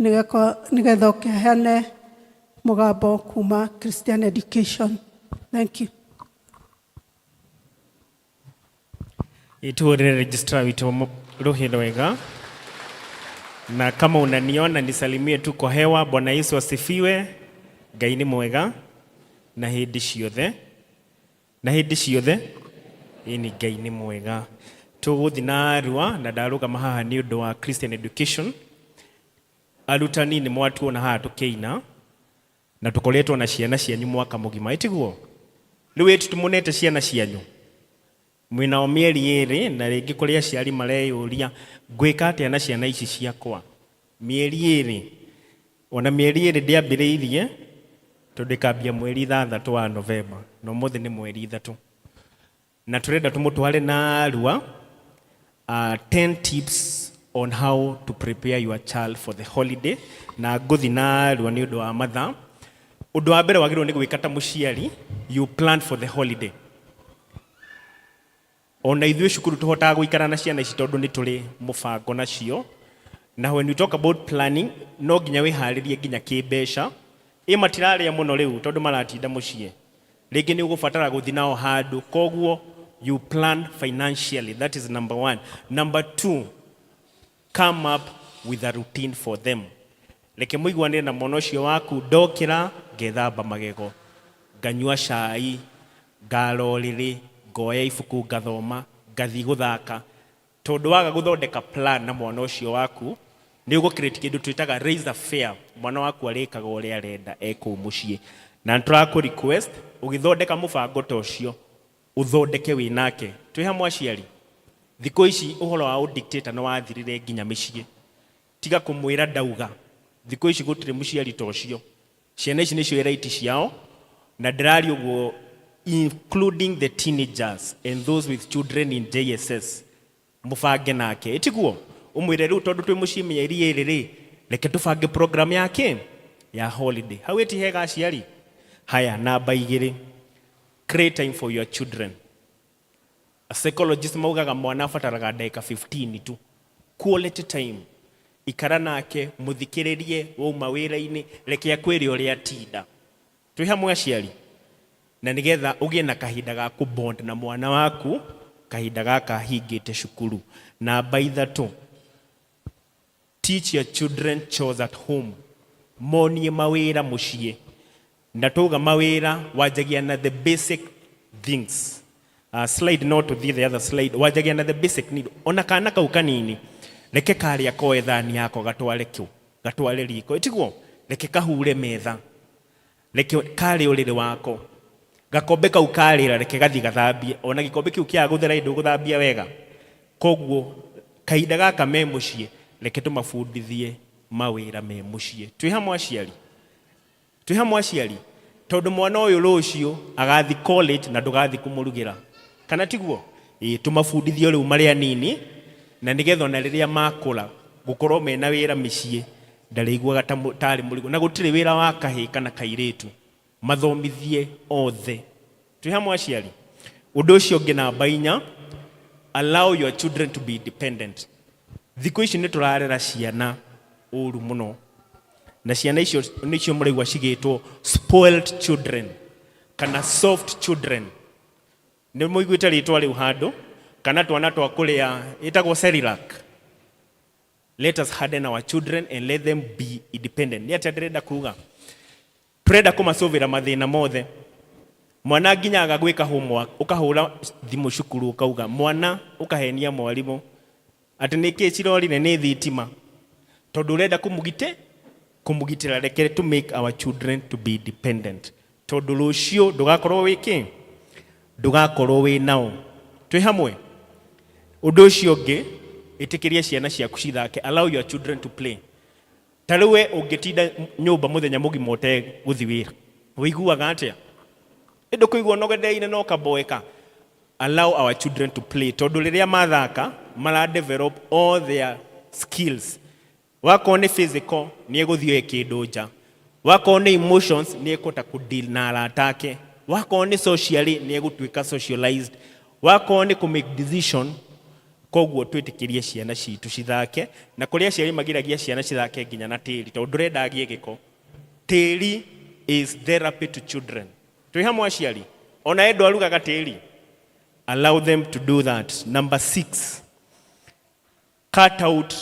nĩgetha ũkĩheane mũgambo kuma Christian Education. Thank you. Ituhurire registrar witũ rũhĩ rwega na kama unaniona nisalimie tu kwa hewa. Bwana Yesu asifiwe. Ngai nĩ mwega na hĩndĩ ciothe na hĩndĩ ciothe ĩni Ngai nĩ mwega. Tũgũthiĩ na rua na ndarũgama haha nĩ ũndũ wa Christian Education. Arutani nĩ mwatuona haha tũkĩina na tũkoretwo na ciana cianyu mwaka mũgima ĩtiguo rĩu ĩti tũmonete ciana cianyu mwĩnao mĩeri ĩrĩ na rĩngĩ kũrĩ aciari mareyũria ngwĩka atĩa na ciana ici ciakwa mĩeri ĩrĩ ona mĩeri ĩrĩ ndĩambĩrĩirie tondũ ĩkambia mweri ithathatũ wa Novemba na ũmũthĩ nĩ mweri ithatũ na tũrenda tũmũtware na rua 10 tips on how to prepare your child for the holiday na ngũthi na rua nĩ ũndũ wa mathaa. Ũndũ wa mbere wagĩrĩirwo nĩ gwĩka ta mũciari, you plan for the holiday. Ona ithuĩ cukuru tũhotaga gũikara na ciana ici tondũ nĩ tũrĩ mũbango nacio. Na when we talk about planning, no nginya wĩharĩrie nginya kĩmbeca. Ĩ matirarĩa mũno rĩu tondũ maratinda mũciĩ. Rĩngĩ nĩ ũgũbatara gũthiĩ nao handũ, koguo you plan financially. That is number one. Number two, come up with a routine for them. Reke mũiguanĩre na mwana ũcio waku, ndokĩra ngethamba magego, nganyua cai, ngara ũrĩrĩ, ngoya ibuku ngathoma, ngathiĩ gũthaka. Tondũ waga gũthondeka plan na mwana ũcio waku, nĩ ũgũ create kĩndũ twĩtaga laissez faire. Mwana waku arĩkaga ũrĩa arenda e kũu mũciĩ. Na nĩ tũrakũ request ũgĩthondeka mũbango ta ũcio, ũthondeke wĩ nake. Twĩ hamwe aciari? Thikũ ici ũhoro wa ũdictator nĩ wathirire nginya mĩciĩ. Tiga kũmwĩra ndauga. Thikũ ici gũtirĩ mũciari ta ũcio. Ciana ici nĩcio right ciao, na ndĩraria ũguo including the teenagers and those with children in JSS. Mũbange nake. Ĩtiguo? Ũmwĩre rĩu tondũ twĩ mũciĩ mĩeri ĩrĩ rĩ, reke tũbange program yake ya holiday. Hau ĩti hega aciari? Haya, namba igĩrĩ. Create time for your children. A psychologist maugaga mwana abataraga ndagĩka 15 tu. Quality time. Ikara nake, mũthikĩrĩrie, wauma wĩra-inĩ, reke akwĩre ũrĩa atinda. Twĩ hamwe aciari? Na nĩgetha ũgĩe na kahinda ga kũ-bond na mwana waku, kahinda gaka ahingĩte cukuru. Namba ithatũ, teach your children chores at home. Monie mawĩra mũciĩ. Na twauga mawĩra, wanjagia na the basic things. Slide no tũthiĩ the other slide. Wanjagia na the basic need. Ona kana kau kanini, reke karĩa koe thani yako gatware kũ? Gatware riko. Ĩtiguo? Reke kahure metha. Reke karĩ ũrĩrĩ wako. Gakombe kau karĩra reke gathiĩ gathambie. Ona gĩkombe kĩu kĩaga gũthera ndũgũthambia wega. Koguo kahinda gaka me mũciĩ reke tũmabundithie mawĩra me mũciĩ. Twĩ hamwe aciari? Twĩ hamwe aciari? Tondũ mwana ũyũ rũciũ agathiĩ college na ndũgathiĩ kũmũrugĩra. Kana tiguo? Ĩĩ tũmabundithie rĩu marĩ anini na nĩgetha ona rĩrĩa makũra gũkorwo mena wĩra mĩciĩ ndarĩiguaga tarĩ mũrigo. Na gũtirĩ wĩra wa kahĩĩ kana kairĩtu. Mathomithie othe. Twĩ hamwe aciari? Ũndũ ũcio ũngĩ namba inya, Allow your children to be independent. Thikũ ici nĩ tũrarera ciana ũru mũno, na ciana icio nĩcio mũraigua cigĩtwo spoiled children kana soft children. Nĩ mũiguĩte rĩtwa rĩu handũ? Kana twana twa kũrĩa ĩtagwo Cerelac. Let us harden our children and let them be independent. Nĩ atĩa ndĩrenda kuga? Tũrenda kũmacũvĩra mathĩna mothe. Mwana nginya aga gwĩka homework, ũkahũra thimũ cukuru ũkauga mwana, ũkahenia mwarimũ atĩ nĩkĩ cirorire nĩ thitima, tondũ ũrenda kũmũgitĩ kũmũgitĩra. Reke to make our children to be independent, tondũ rũciũ ndũgakorwo wĩ kĩ, ndũgakorwo wĩ nao. Twĩ hamwe? Ũndũ ũcio ũngĩ, ĩtĩkĩria ciana ciaku cithake. Allow your children to play. Ta rĩu we ũngĩtinda nyũmba mũthenya mũgima ũtegũthi wĩra, ũiguaga atĩa? Ĩ ndũkũigua ũnogereire na ũkaboeka? Allow our children to play, tondũ rĩrĩa mathaka mara develop all their skills. Wakorwo nĩ physical, nĩ egũthiĩ oe kĩndũ nja. Wakorwo nĩ emotions, nĩ ekũhota kũ deal na arata ake. Wakorwo nĩ socially, nĩ egũtuĩka socialized. Wakorwo nĩ kũ make decision. Koguo twĩtĩkĩrie ciana citũ cithake. Na kũrĩ aciari magiragia ciana cithake nginya na tĩri, tondũ ndũrenda agĩe gĩko. Tĩri is therapy to children. Twĩ hamwe aciari? Ona endwa arugaga tĩri. Allow them to do that. Number 6, cut out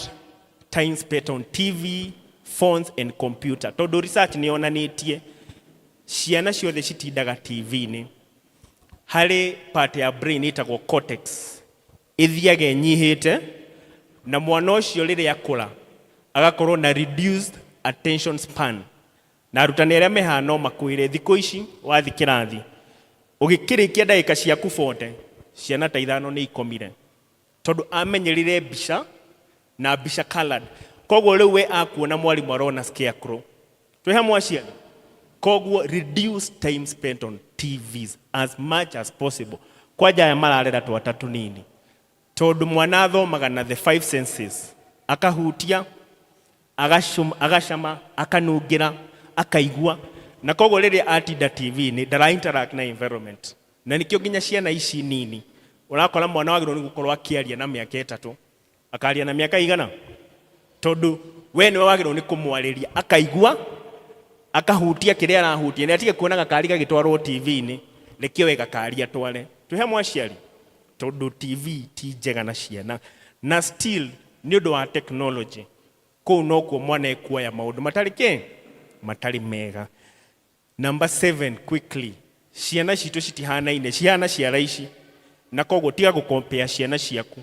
time spent on TV, phones and computer, tondũ research nĩ yonanĩtie ciana ciothe citindaga TV-inĩ, harĩ part ya brain ĩtagwo cortex ĩthiaga ĩnyihĩte, na mwana ũcio rĩrĩa akũra agakorwo na reduced attention span. Na arutani arĩa me haha no makwĩre, thikũ ici wathi kĩrathi ũgĩkĩrĩkia ndagĩka ciaku 40, ciana ta ithano nĩ ikomire, tondũ amenyerire mbica na mbica colored. Koguo rĩu we akuona mwarimũ arona scarecrow. Twĩ hamwe aciari? Koguo reduce time spent on TVs as much as possible, kwanja aya mararera twata tũnini, tondũ mwana athomaga na the five senses: akahutia, agacama, akanungĩra, akaigua. Na koguo rĩrĩa atinda TV-inĩ, ndara interact na environment. Na nĩkĩo nginya ciana ici nini ũrakora mwana wagĩrĩirwo nĩ gũkorwo akĩaria na mĩaka 3, akaria na mĩaka igana, tondũ we nĩwe wagĩrĩirwo nĩ kũmwarĩria, akaigua, akahutia kĩrĩa arahutia. Nĩ atige kuona gakari gagĩtwarwo TV-inĩ, reke we gakari atware. Twĩ hamwe aciari? Tondũ TV ti njega na ciana, na still nĩ ũndũ wa technology, kũu nokuo mwana ekuoya maũndũ matarĩ kĩ, matarĩ mega. Number 7, quickly, ciana citũ citihanaine, cihana ciara ici, na koguo tiga gũkompea ciana ciaku.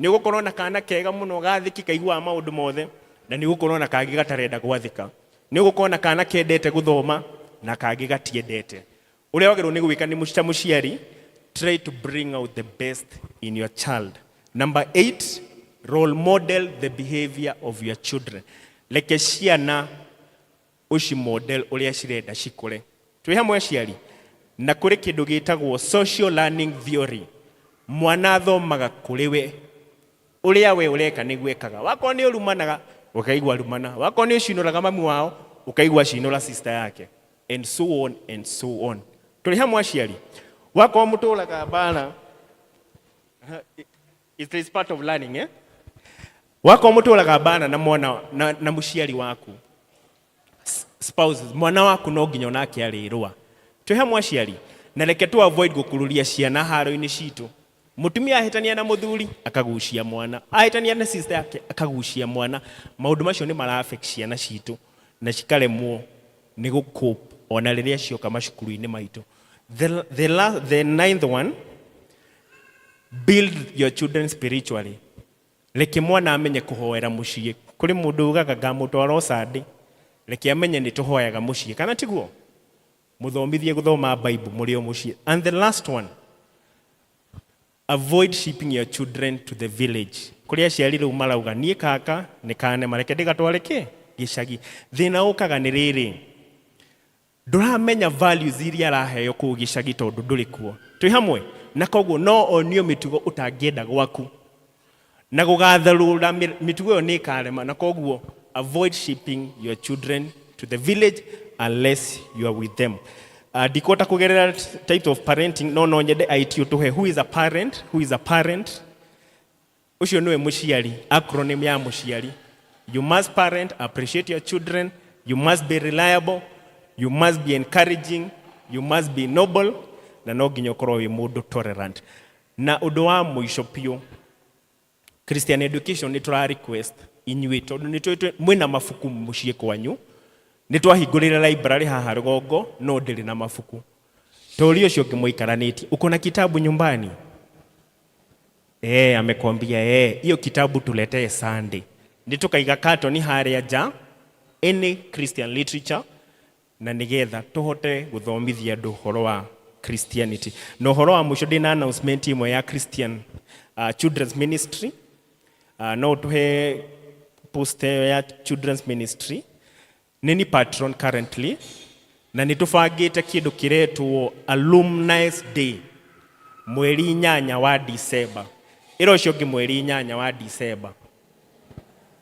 Nĩ ũgũkorwo na kana kega mũno gathĩki kaiguaga maũndũ mothe, na nĩ ũgũkorwo na kangĩ gatarenda gwathĩka. Nĩ ũgũkorwo na kana kendete gũthoma na kangĩ gatiendete. Ũrĩa wagĩrĩirwo nĩ gwĩka nĩ ta mũciari, try to bring out the best in your child. Number 8, role model the behavior of your children. Reke ciana ũci model ũrĩa cirenda cikũre. Twĩ hamwe aciari? Na kũrĩ kĩndũ gĩtagwo social learning theory. Mwana athomaga kũrĩ we, ũrĩa we ũreka nĩguo ekaga. Wakorwo nĩ ũrumanaga, ũkaigua rumana. Wakorwo nĩ ũcinũraga mamu wao, ũkaigua cinũra sister yake, and so on and so on. Tũrĩ hamwe aciari? Wakorwo mũtũraga mbara, it is part of learning, eh? Wakorwo mũtũraga mbara na mwana na mũciari waku, spouses, mwana waku no nginya onake arĩrũa. Twĩ hamwe aciari? Na reke tu avoid gũkururia ciana haro-inĩ citũ. Mũtumia ahĩtania na mũthuri, akagucia mwana, ahĩtania na sister yake, akagucia mwana. Maũndũ macio nĩ mara affect ciana citũ na cikaremwo nĩ gũ cope ona rĩrĩa cioka macukuru-inĩ maitũ. The ninth one, build your children spiritually. Reke mwana amenye kũhoera mũciĩ. Kũrĩ mũndũ ugaga ngamũtwara o Sunday. Reke amenye nĩ tũhoyaga mũciĩ, kana tiguo? Mũthomithie gũthoma Bible mũrĩ o mũciĩ. And the last one, avoid shipping your children to the village. Kũrĩ aciari rĩu marauga, niĩ kaka nĩ kanema, reke ndĩgatware kĩ gĩcagi. Thĩna ũkaga nĩ rĩrĩ, ndũramenya values iria araheo kũu gĩcagi, tondũ ndũrĩ kuo. Twĩ hamwe? Na koguo no onio mĩtugo ũtangĩenda gwaku, na gũgatharũra mĩtugo ĩyo nĩ ĩkarema. Na koguo avoid shipping your children to the village unless you are with them. Ndikũhota kũgerera types of parenting, no no nyende IT ũtũhe who is a parent, who is a parent. Ũcio nĩwe mũciari, acronym ya mũciari. You must parent, appreciate your children, you must be reliable, you must be encouraging, you must be noble, na no nginya ũkorwo wĩ mũndũ tolerant. Na ũndũ wa mũico biũ, Christian education nĩ tũra request inyuĩ tondũ nĩ tũĩ mwĩna mabuku mũciĩ kwanyu, nĩ twahingũrire library haha rũgongo no ndĩrĩ na mabuku. Tũria ũcio ũngĩ mũikaranĩtie, uko na kitabu nyumbani? Eh, amekwambia eh, hiyo kitabu tuletee Sunday. Nĩ tũkaiga katoni harĩa nja, any Christian literature, na nĩgetha tũhote gũthomithia andũ ũhoro wa Christianity. Na ũhoro wa mũico ndĩna announcement ĩmwe ya Christian Children's Ministry. No ũtũhe post ĩyo ya Children's Ministry. Nĩ ni patron currently, na nĩ tũbangĩte kĩndũ kĩretwo Alumni Day mweri 8 wa December. Ĩra ũcio ũngĩ mweri 8 wa December.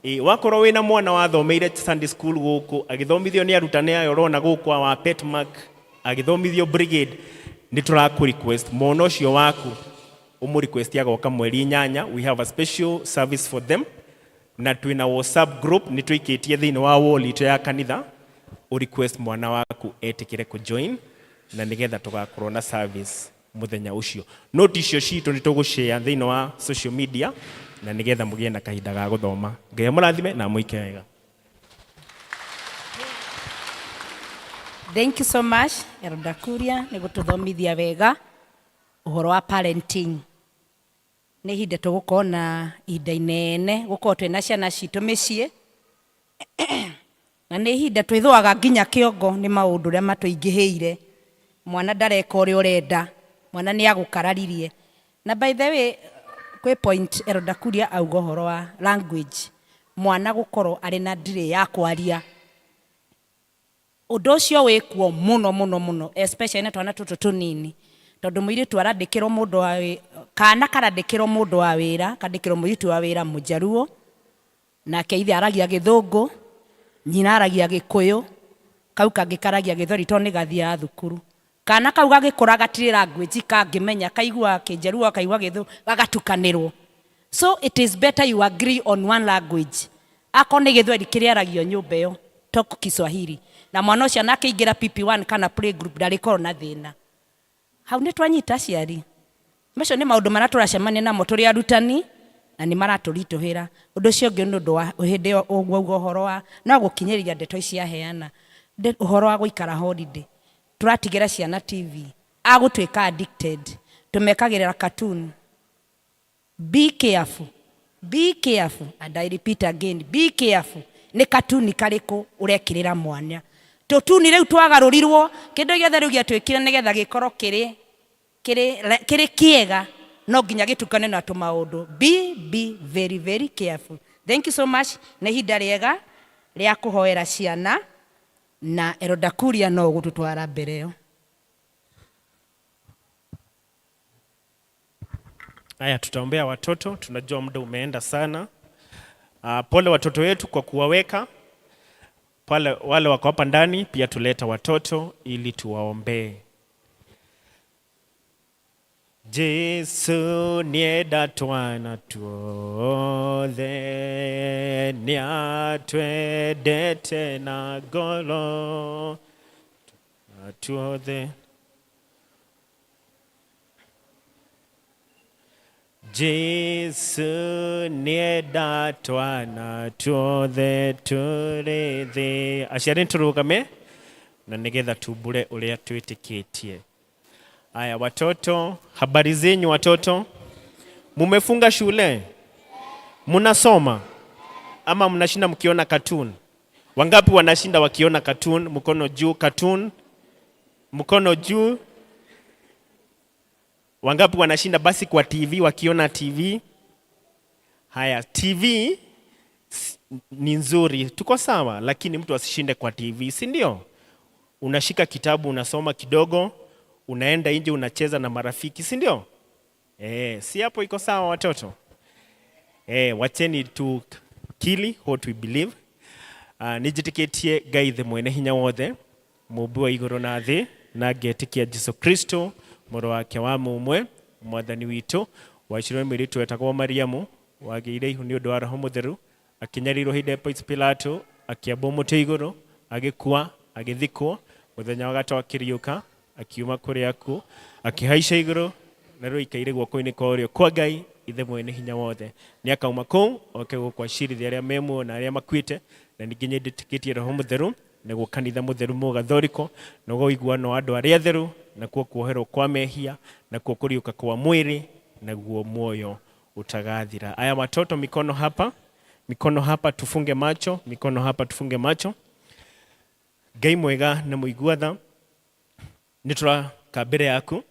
Ĩ, wakorwo wĩna mwana wathomeire Sunday school gũkũ, agĩthomithio nĩ arutani aya ũrona gũkũ wa Petmark, agĩthomithio brigade, nĩ tũrakũ request mwana ũcio waku ũmũ request agoka mweri 8. We have a special service for them, na twĩna WhatsApp group nĩ tũikĩtie thĩinĩ wa wall itũ ya kanitha. Ũ request mwana waku etĩkĩre kũ join na nĩgetha tũgakorwo na service mũthenya ũcio. Note icio citũ nĩ tũgũshare thĩinĩ wa social media na nĩgetha mũgĩe na kahinda ga gũthoma. Ngai amũrathime na amwĩke wega. Thank you so much, Elder Kuria, nĩ gũtũthomithia wega ũhoro wa parenting. Nĩ ihinda tũgũkorwo na ihinda inene gũkorwo twĩna ciana citũ mĩciĩ, na nĩ ihinda twĩthũaga nginya kĩongo nĩ maũndũ ũrĩa matũingĩhĩire. Mwana ndareka ũrĩa ũrenda, mwana nĩ agũkararirie. Na by the way, kwĩ point Elder Kuria auga ũhoro wa language, mwana gũkorwo arĩ na ndirĩ ya kwaria. Ũndũ ũcio wĩkuo mũno mũno mũno, especially na twana tũtũ tũnini, tondũ mũirĩtu arandĩkĩrwo mũndũ wa wĩ, kana karandĩkĩrwo mũndũ wa wĩra, kandĩkĩrwo mũirĩtu wa wĩra mũjaruo, nake ithe aragia gĩthũngũ, nyina aragia gĩkũyũ, kau kangĩ karagia gĩthweri tondũ nĩ gathiaga thukuru. Kana kau gagĩkũra gatirĩ language kangĩmenya, kaiguaga kĩnjaruo, gakaigua gĩthũngũ, gagatukanĩrwo. So it is better you agree on one language. Akorwo nĩ gĩthweri kĩrĩaragio nyũmba ĩyo, talk Kiswahili. Na mwana ũcio ona akĩingĩra PP1 kana playgroup ndarĩkorwo na thĩna. Hau nĩ twanyita aciari. Macio nĩ maũndũ marĩa tũracemania namo tũrĩ arutani na nĩ maratũritũhĩra. Ũndũ ũcio ũngĩ nĩ ũndũ wa hĩndĩ ĩyo ũguo auga ũhoro wa no gũkinyĩrĩria ndeto ici aheana. Ũhoro wa gũikara holiday. Tũratigĩra ciana TV. Agũtuĩka addicted. Tũmekagĩrĩra cartoon. Be careful. Be careful. And I repeat again, be careful. Nĩ katuni karĩkũ ũrekĩrĩra mwana. Tũtuni rĩu twagarũrirwo, kĩndũ gĩothe rĩu gĩatuĩkire nĩgetha gĩkorwo kĩrĩ kĩrĩ kĩrĩ kĩega, no nginya gĩtukane na tũmaũndũ. Be very very careful. Thank you so much. Nĩ ihinda rĩega rĩa kũhoera ciana, na Elder Kuria no ũgũtũtwara mbere ĩyo. Haya, tutaombea watoto. Tunajua muda umeenda sana. Pole watoto wetu kwa kuwaweka pale. Wale wako hapa ndani pia tuleta watoto ili tuwaombee. Jesu nienda twana tuothe, niatwendete na ngoro tuothe. Jesu nienda twana tuothe tũrĩ thĩ. Aciari tũrũgame na nĩgetha tumbure ũrĩa twĩtĩkĩtie. Aya watoto, habari zenyu watoto? Mumefunga shule? Munasoma? Ama mnashinda mkiona cartoon? Wangapi wanashinda wakiona cartoon? Mkono juu, cartoon. Mkono juu. Wangapi wanashinda basi kwa TV wakiona TV? Haya, TV ni nzuri, tuko sawa, lakini mtu asishinde kwa TV, si ndio? Unashika kitabu unasoma kidogo, unaenda nje unacheza na marafiki, si ndio? Si hapo iko sawa watoto? Wacheni tu kili what we believe. Nijitikitie Ngai the mwene hinya wothe, mũmbi wa igũrũ na thĩ, na ngetikia Jesu Kristo mũrũ wake wa mũmwe, mwathani witũ, waciarwo nĩ mũirĩtu wetagwo Mariamu, Wagĩire ihu nĩ ũndũ wa Roho Mũtheru, akĩnyarirwo hĩndĩ ya Pontius Pilato, akĩambwo mũtĩ igũrũ, agĩkua, agĩthikwo, mũthenya wa gatatũ akĩriũka, akiuma kũrĩ akuũ, akĩhaica igũrũ, na rĩu aikaire guoko-inĩ kwa ũrĩo kwa Ngai Ithe mwene hinya wothe. Nĩ akauma kũu oke gũkũ acirithie arĩa me muoyo na arĩa makuĩte, na ningĩ nyendĩtĩkĩtie Roho Mũtheru, naguo kanitha mũtheru mũgathoriko, naguo ũiguano wa andũ arĩa atheru, nakuo kuoherwo kwa mehia, nakuo kũriũka kwa mwĩrĩ, naguo muoyo utagathira. Aya watoto, mikono hapa, mikono hapa, tufunge macho, mikono hapa, tufunge macho. Ngai mwega na mũigua tha, nĩ tũraka mbere yaku,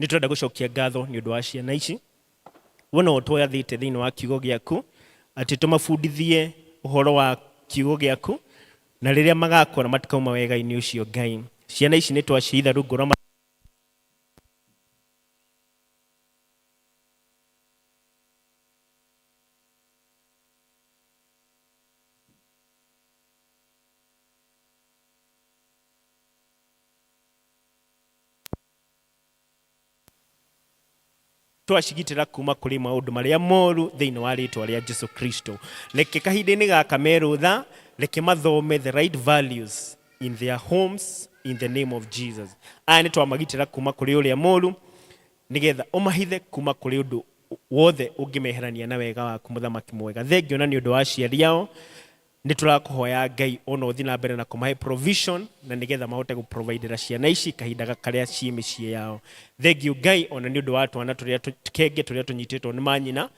nĩ tũrenda gũcokia ngatho nĩ ũndũ wa ciana ici. We no ũtwathĩte thĩinĩ wa kiugo gĩaku atĩ tũmabundithie ũhoro wa kiugo gĩaku, na rĩrĩa magakũra matikauma wega-inĩ ũcio. Ngai, ciana ici nĩ twaciitha rungu rwa twacigitĩra kuma kũrĩ maũndũ marĩa moru thĩinĩ wa rĩtwa rĩa Jesu Kristo. Reke kahinda-inĩ gaka merũtha, reke mathome the right values in their homes in the name of Jesus. Aya nĩ twamagitĩra kuma kũrĩ ũrĩa mũru, nĩgetha ũmahithe kuma kũrĩ ũndũ wothe ũngĩmeherania na wega waku, mũthamaki mwega. Thengio na nĩ ũndũ wa aciari ao, nĩ tũrakũhoya Ngai ona ũthiĩ na mbere na kũmahe provision na nĩgetha mahote gũprovidera ciana ici kahinda karĩa ciĩ mĩciĩ yao. Thengio Ngai ona nĩ ũndũ wa twana tũrĩa kenge tũrĩa tũnyitĩtwo nĩ manyina,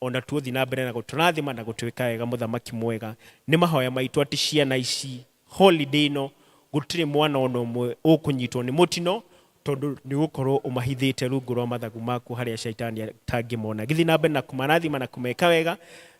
ona tuo thiĩ na mbere na gũtũrathima na gũtwĩka wega, mũthamaki mwega. Nĩ mahoya maitũ atĩ ciana ici holiday ĩno gũtirĩ mwana ona ũmwe ũkũnyitwo nĩ mũtino, tondũ nĩ ũgũkorwo ũmahithĩte rungu rwa mathagu maku harĩa shaitani atangĩmona. Gĩthiĩ na mbere na kũmarathima na kũmeka wega.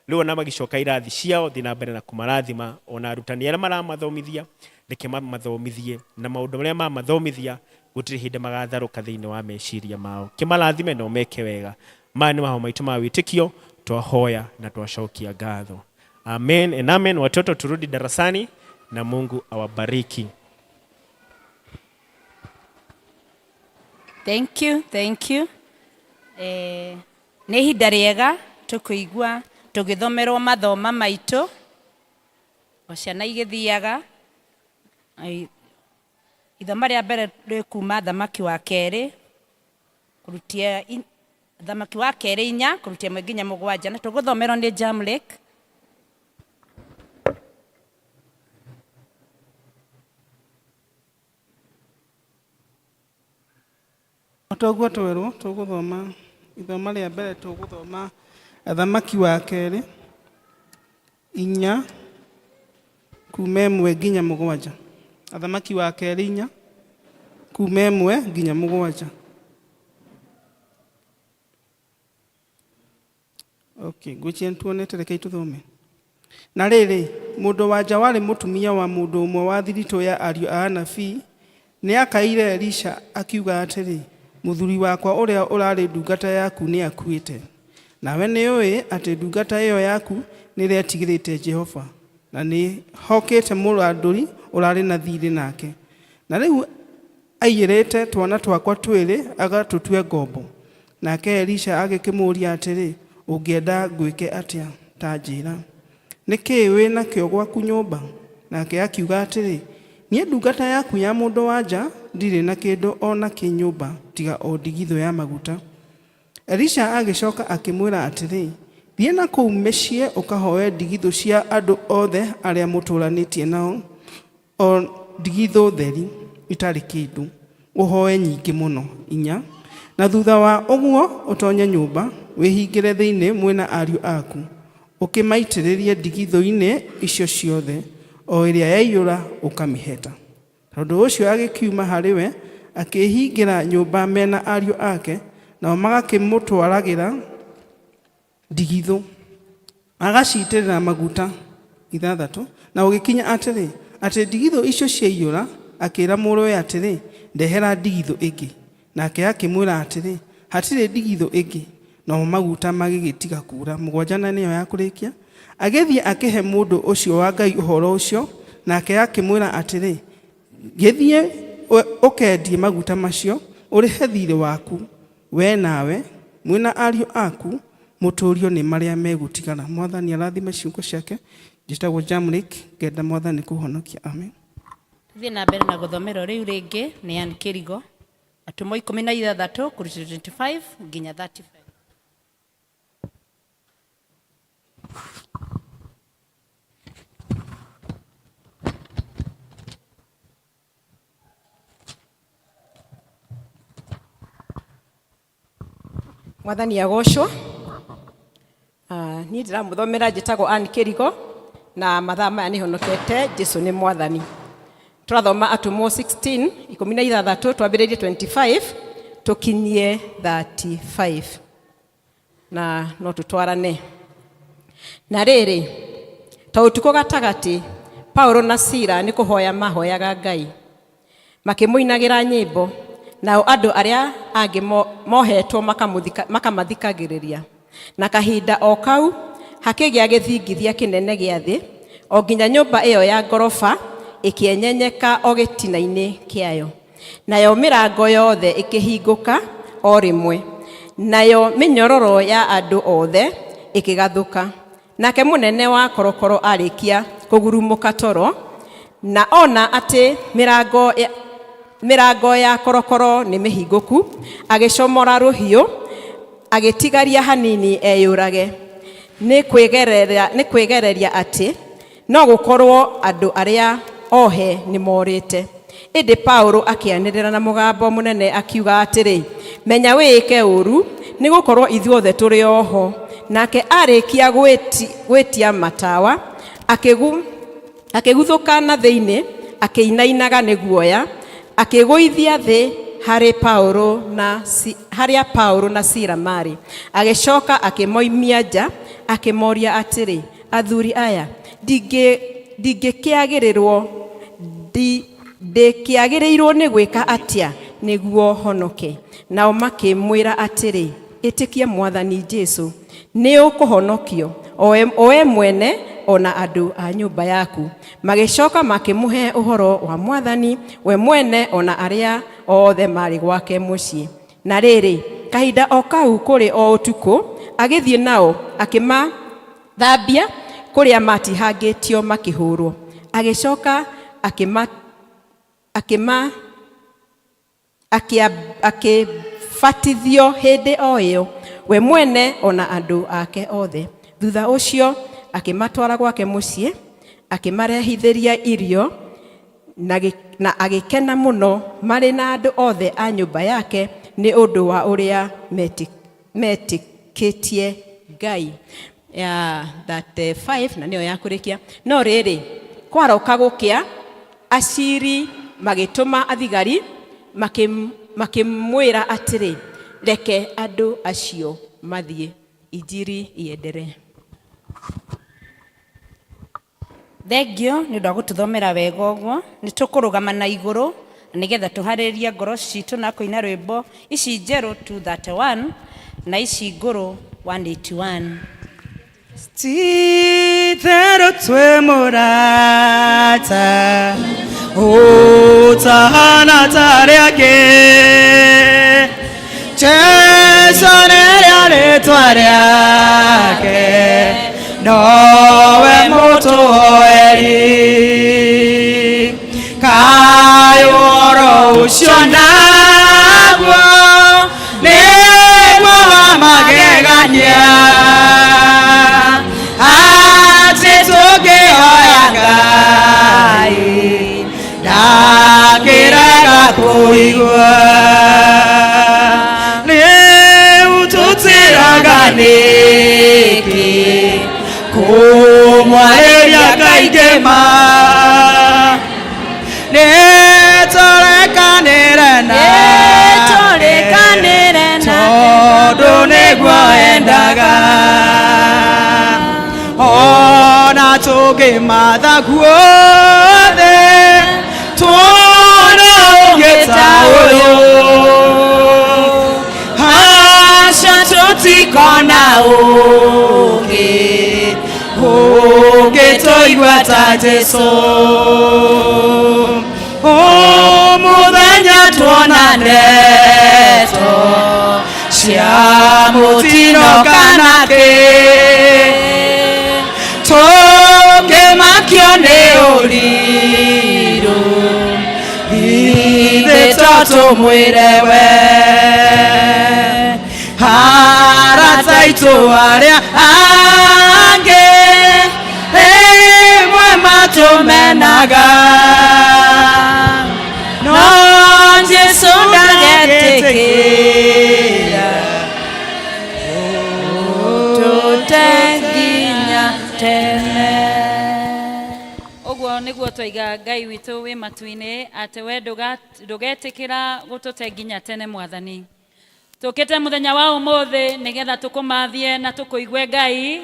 Rĩu ona magĩcoka irathi ciao, thiĩ na mbere na kũmarathima. Ona arutani arĩa maramathomithia, reke mamathomithie na maũndũ marĩa mamathomithia gũtirĩ hĩndĩ magatharũka thĩinĩ wa meciria mao. Kĩmarathime na ũmeke wega. Maya nĩ mahoya maitũ ma wĩtĩkio, twahoya na twacokia ngatho. Amen and amen. Watoto, turudi darasani na Mungu awabariki. Thank you, thank you. Nĩ ihinda rĩega tũkũigua tũgĩthomerwo mathoma maitũ o ciana igĩthiaga. Ithoma rĩa mbere rĩ kuma Thamaki wa kerĩ kũrutia Thamaki wa kerĩ 4 kũrutia 1 nginya 7, na tũgũthomerwo nĩ Jam Lake. Toguo twerwo tũgũthoma ithoma rĩa mbere, tũgũthoma Athamaki wa kerĩ 4 kuma 1 nginya 7. Athamaki wa kerĩ 4 kuma 1 nginya 7. Okay, ngwĩciria nĩtuonete, rekei tũthome. Na rĩrĩ, mũndũ wa nja warĩ mũtumia wa mũndũ ũmwe wa thiritũ ya ariũ a anabii nĩakaĩire Elisha akiuga atĩrĩ, mũthuri wakwa ũrĩa ũrarĩ ndungata yaku nĩakuĩte. Nawe nĩũĩ atĩ ndungata ĩyo yaku nĩretigĩrĩte Jehova, na nĩhokĩte mũrandũri ũrarĩ na thiirĩ nake. Na rĩu aiyĩrĩte twana twakwa twĩrĩ agatũtue ngombo. Nake Elisha agĩkĩmũũria atĩrĩ, ũngĩenda ngwĩke atĩa? Ta njĩĩra. Nĩ kĩĩ wĩ nakĩo gwaku nyũmba? Nake akiuga atĩrĩ, niĩ ndungata yaku ya mũndũ wa nja ndirĩ na kĩndũ o nakĩ nyũmba tiga o ndigithũ ya maguta. Elisha agĩcoka akĩmwĩra atĩrĩ, thiĩ na kũu mĩciĩ ũkahoe ndigithũ cia andũ othe arĩa mũtũũranĩtie nao, o ndigithũ theri itarĩ kĩndũ, ũhoe nyingĩ mũno 4. Na thutha wa ũguo ũtonye nyũmba, wĩhingĩre thĩinĩ mwĩna ariũ aku, ũkĩmaitĩrĩrie ndigithũ-inĩ icio ciothe, o ĩrĩa yaiyũra ũkamĩheta. Tondũ ũcio agĩkiuma harĩ we, akĩĩhingĩra nyũmba mena ariũ ake, nao magakĩmũtwaragĩra ndigithũ, agacitĩrĩra maguta 6. Na ũgĩkinya atĩrĩ, atĩ ndigithũ icio ciaiyũra, akĩĩra mũrũwe atĩrĩ, ndehera ndigithũ ĩngĩ. Nake akĩmwĩra atĩrĩ, hatirĩ ndigithũ ĩngĩ. Namo maguta magĩgĩtiga kuura. 7 na nĩyo ya kũrĩkia. Agĩthiĩ akĩhe mũndũ ũcio wa Ngai ũhoro ũcio, nake akĩmwĩra atĩrĩ, gĩthiĩ ũkendie maguta macio, ũrĩhe thiirĩ waku, we nawe mwĩna ariũ aku, Mũtũrio nĩ marĩa megũtigara. Mwathani arathime ciugo ciake. Njĩtagwo Jamrick, ngenda Mwathani kũhonokia. Amen. Tũthiĩ na mbere na gũthomerwo rĩu rĩngĩ nĩ Ann Kĩrigo. Atũmwo 16 kũrutĩra 25 nginya 35. Mwathani agocwo. Niĩ ndĩramũthomera njĩtagwo Ann Kĩrigo na mathaa maya nĩ honokete Jesu nĩ mwathani. Tũrathoma Atũmwo 16 16 twambĩrĩrie 25 tũkinyie 35 na no tũtwarane. Na rĩrĩ, ta ũtukũ gatagatĩ, Paulo na Sila nĩ kũhoya mahoyaga Ngai, makĩmũinagĩra nyĩmbo, nao andũ arĩa angĩ mohetwo makamathikagĩrĩria. Na kahinda o kau hakĩgĩa gĩthingithia kĩnene gĩa thĩ, o nginya nyũmba ĩyo ya ngoroba ĩkĩenyenyeka o gĩtina-inĩ kĩayo. Nayo mĩrango yothe ĩkĩhingũka o rĩmwe, nayo mĩnyororo ya andũ othe ĩkĩgathũka. Nake mũnene wa korokoro arĩkia kũgurumũka toro, na ona atĩ mĩrango ya korokoro nĩ mĩhingũku, agĩcomora rũhiũ, agĩtigaria hanini eyũrage. Nĩ kwĩgereria atĩ no gũkorwo andũ arĩa ohe nĩ morĩte. Ĩndĩ Paulo akĩanĩrĩra na mũgambo mũnene akiuga atĩrĩ, menya wĩĩke ũũru, nĩ gũkorwo ithuothe tũrĩ oho. Nake arĩkia gwĩtia matawa, akĩguthũka na thĩinĩ, akĩinainaga nĩ guoya, akĩgũithia thĩ harĩ Paulo na harĩa Paulo na Sila marĩ. Agĩcoka akĩmoimia nja, akĩmoria atĩrĩ, athuri aya, ndĩkĩagĩrĩirwo nĩ gwĩka atĩa nĩguo honoke? Nao makĩmwĩra atĩrĩ, ĩtĩkia Mwathani Jesu, nĩ ũkũhonokio oe mwene ona andũ a nyũmba yaku. Magĩcoka makĩmũhe ũhoro wa Mwathani we mwene ona arĩa othe marĩ gwake mũciĩ. Na rĩrĩ, kahinda o kau kũrĩ o ũtukũ, agĩthiĩ nao akĩmathambia kũrĩa matihangĩtio makĩhũrwo. Agĩcoka akĩbatithio hĩndĩ o ĩyo, we mwene ona andũ ake othe. Thutha ũcio akĩmatwara gwake mũciĩ, akĩmarehithĩria irio, na agĩkena mũno marĩ na andũ othe a nyũmba yake nĩ ũndũ wa ũrĩa metĩkĩtie Ngai. Ya 35 na nĩyo ya kũrĩkia. No rĩrĩ, kwaroka gũkĩa, aciri magĩtũma athigari makĩmwĩra atĩrĩ, reke andũ acio mathiĩ. Injiri iendelee. Thengio nĩ ũndũ wa gũtũthomera wega ũguo. Nĩ tũkũrũgama na igũrũ nĩgetha tũharĩrie ngoro citũ na kũina rwĩmbo ici njerũ 231 na ici ngũrũ 181. Titero twe murata utahana tariake Jesu nĩrĩo rĩtwa rĩake nowe mũtũhoeri kaĩ ũhoro ũcio naguo nĩguo wa magegania atĩ tũngĩhoya Ngai ndakĩrega kũigua rĩu tũtĩraga nĩkĩ kũmwarĩria kaingĩ ma nĩtũrekanĩre nake tondũ nĩguo endaga ona tũngĩmatha guothe tuone ũngĩ ta ũyũ aca tũtikona ũngĩ ũngĩtũigua ta Jesũ mũthenya tuona ndeto Cia mũtino kana kĩ tũngĩmakio nĩ ũrirũ ithe to tũmwĩre we arata aitũ arĩa angĩ rĩmwe matũmenaga no Jesu ndagetĩkĩra tũte nginya tene. Ũguo nĩguo twaiga Ngai witũ wĩ matu-inĩ atĩ we ndũgetĩkĩra gũtũte nginya tene Mwathani. Tũkĩte mũthenya wa ũmũthĩ nĩgetha tũkũmathie na tũkũigue Ngai,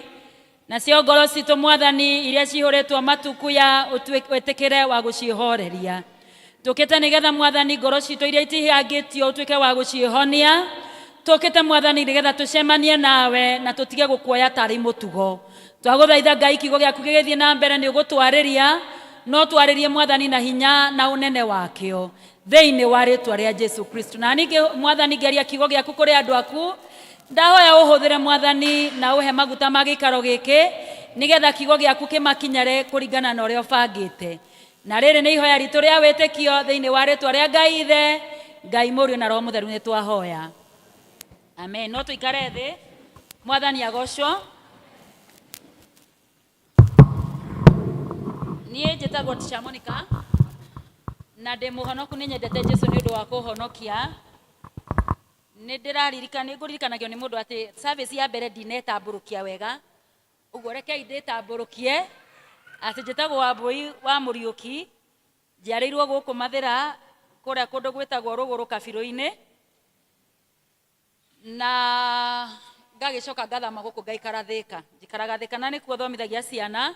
nacio ngoro citũ Mwathani iria cihũrĩtwo matukuya wĩtĩkĩre wa gũcihoreria. Tũkĩte nĩgetha Mwathani ngoro citũ iria itihangĩtio ũtuĩke wa gũcihonia. Tũkĩte Mwathani nĩgetha tũcemanie nawe na tũtige gũkuoya tarĩ mũtugo. Twagũthaitha Ngai kiugo gĩaku gĩgĩthiĩ na mbere nĩ ũgũtwarĩria, no twarĩrie Mwathani na hinya na ũnene wakĩo thĩinĩ wa rĩtwa rĩa Jesu Kristo. Na ningĩ Mwathani ngeria kiugo gĩaku kũrĩ andũ aku, ndahoya ũhũthĩre Mwathani na ũhe maguta ma gĩikaro gĩkĩ nĩgetha kiugo gĩaku kĩmakinyare kũringana na ũrĩa ũbangĩte. Na rĩrĩ nĩ ihoya ritũ rĩa wĩtĩkio thĩinĩ wa rĩtwa rĩa Ngai Ithe, Ngai Mũriũ na Roho Mũtheru nĩ twahoya. Amen. No tũikare thĩ. Mwathani agocwo. Niĩ njĩtagwo Teacher Monica na ndĩ mũhonoku, nĩ nyendete Jesu nĩ ũndũ wa kũhonokia. Nĩ ndĩraririkana, nĩ ngũririkanagio nĩ mũndũ atĩ service ya mbere ndinetambũrũkia wega, ũguo rekei ndĩtambũrũkie atĩ njĩtagwo Wambũi wa Mũriũki, njiarĩirwo gũkũ Mathĩra kũrĩa kũndũ gwĩtagwo Rũgũrũ Kabirũ-inĩ, na ngagĩcoka ngathama gũkũ ngaikara Thĩka. Njikaraga Thĩka na nĩkuo thomithagia ciana.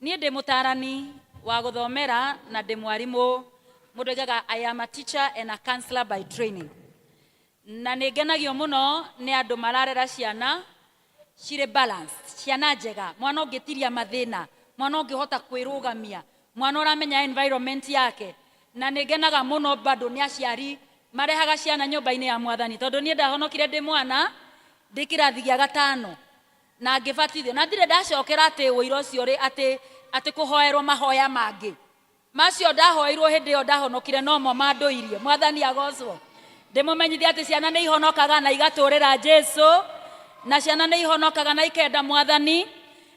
Niĩ ndĩ mũtarani wa gũthomera na ndĩ mwarimũ. Mũndũ oigaga I am a teacher and a counselor by training. Na nĩ ngenagio mũno nĩ andũ mararera ciana cirĩ balanced, ciana njega, mwana ũngĩtiria mathĩna, mwana ũngĩhota kwĩrũgamia, mwana ũramenya environment yake. Na nĩ ngenaga mũno bado nĩ aciari marehaga ciana nyũmba-inĩ ya Mwathani, tondũ niĩ ndahonokire ndĩ mwana ndĩ kĩrathi gĩa gatano na ngĩbatithio, na ndirĩ ndacokera atĩ ũira ũcio rĩ atĩ atĩ kũhoerwo mahoya mangĩ macio ndahoeirwo hĩndĩ ĩyo ndahonokire nomo mandũirie. Mwathani agocwo. Ndĩmũmenyithia atĩ ciana nĩ ihonokaga na igatũrĩra Jesu, na ciana nĩ ihonokaga na ikenda Mwathani,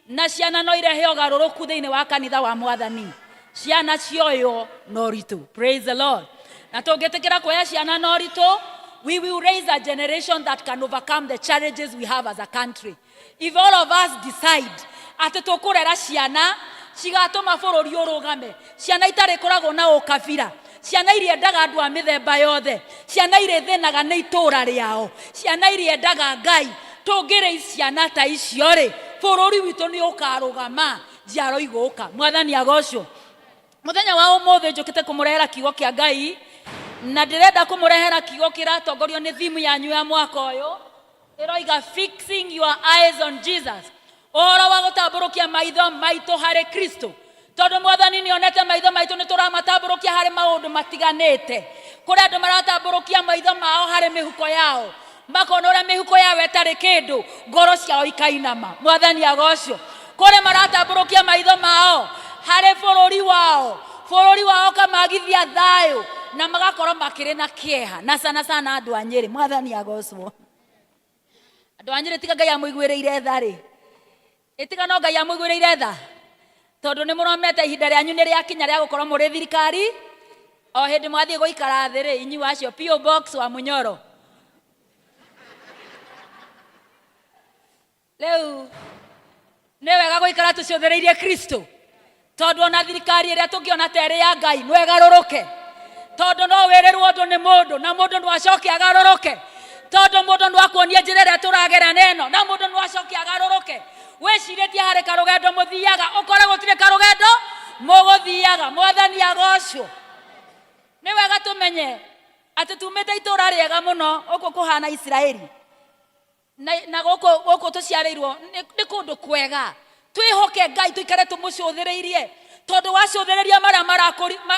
na ciana no irehe ũgarũrũku thĩinĩ wa kanitha wa Mwathani. Ciana cioywo na ũritũ. Praise the Lord. Na tũngĩtĩkĩra kuoya ciana na ũritũ, we will raise a generation that can overcome the challenges we have as a country. If all of us decide atĩ tũkũrera ciana cigatũma bũrũri ũrũgame, ciana itarĩkoragwo na ũkabira, ciana iria endaga andũ a mĩthemba yothe, ciana iria ithĩnaga nĩ itũũra rĩao, ciana iria endaga Ngai, tũngĩrĩ ciana ta icio rĩ, bũrũri witũ nĩ ũkarũgama njiaro igũka. Mwathani agocwo. Mũthenya wa ũmũthĩ njũkĩte kũmũrehera kiugo kĩa Ngai, na ndĩrenda kũmũrehera kiugo kĩratongorio nĩ theme yanyu ya mwaka ũyũ ĩroiga fixing your eyes on Jesus, ũhoro wa gũtambũrũkia maitho maitũ harĩ Kristo. Tondũ Mwathani nĩ onete maitho maitũ nĩ tũramatambũrũkia harĩ maũndũ matiganĩte. Kũrĩ andũ maratambũrũkia maitho mao harĩ mĩhuko yao, makona ũrĩa mĩhuko yao ĩtarĩ kĩndũ, ngoro ciao ikainama. Mwathani agocwo. Kũrĩ maratambũrũkia maitho mao harĩ bũrũri wao, bũrũri wao ũkamagithia thayũ na magakorwo makĩrĩ na kĩeha, na sana sana andũ a Nyĩrĩ. Mwathani agocwo. Andũ a Nyĩrĩ tiga Ngai amũiguĩrĩire tha rĩ, ĩtiga no Ngai amũiguĩrĩire tha, tondũ nĩ mũronete ihinda rĩanyu nĩ rĩakinya rĩa gũkorwo mũrĩ thirikari. O hĩndĩ mwathiĩ gũikara thĩ rĩ, inyuĩ acio P.O. Box wa Munyoro, rĩu nĩ wega gũikara tũcũthĩrĩirie Kristo, tondũ ona thirikari ĩrĩa tũngĩona ta ĩrĩ ya Ngai no ĩgarũrũke, tondũ no wĩrĩrwo ũndũ nĩ mũndũ na mũndũ no acoke agarũrũke, tondũ mũndũ no akuonie njĩra ĩrĩa tũragera na ĩno na mũndũ no acoke agarũrũke. Wĩcirĩtie harĩ karũgendo mũthiaga, ũkore gũtirĩ karũgendo mũgũthiaga. Mwathani agocwo. Nĩ wega tũmenye atĩ tumĩte itũũra rĩega mũno gũkũ kũhana Isiraeli, na gũkũ tũciarĩirwo nĩ kũndũ kwega. Twĩhoke Ngai, tũikare tũmũcũthĩrĩirie, tondũ wacũthĩrĩria marĩa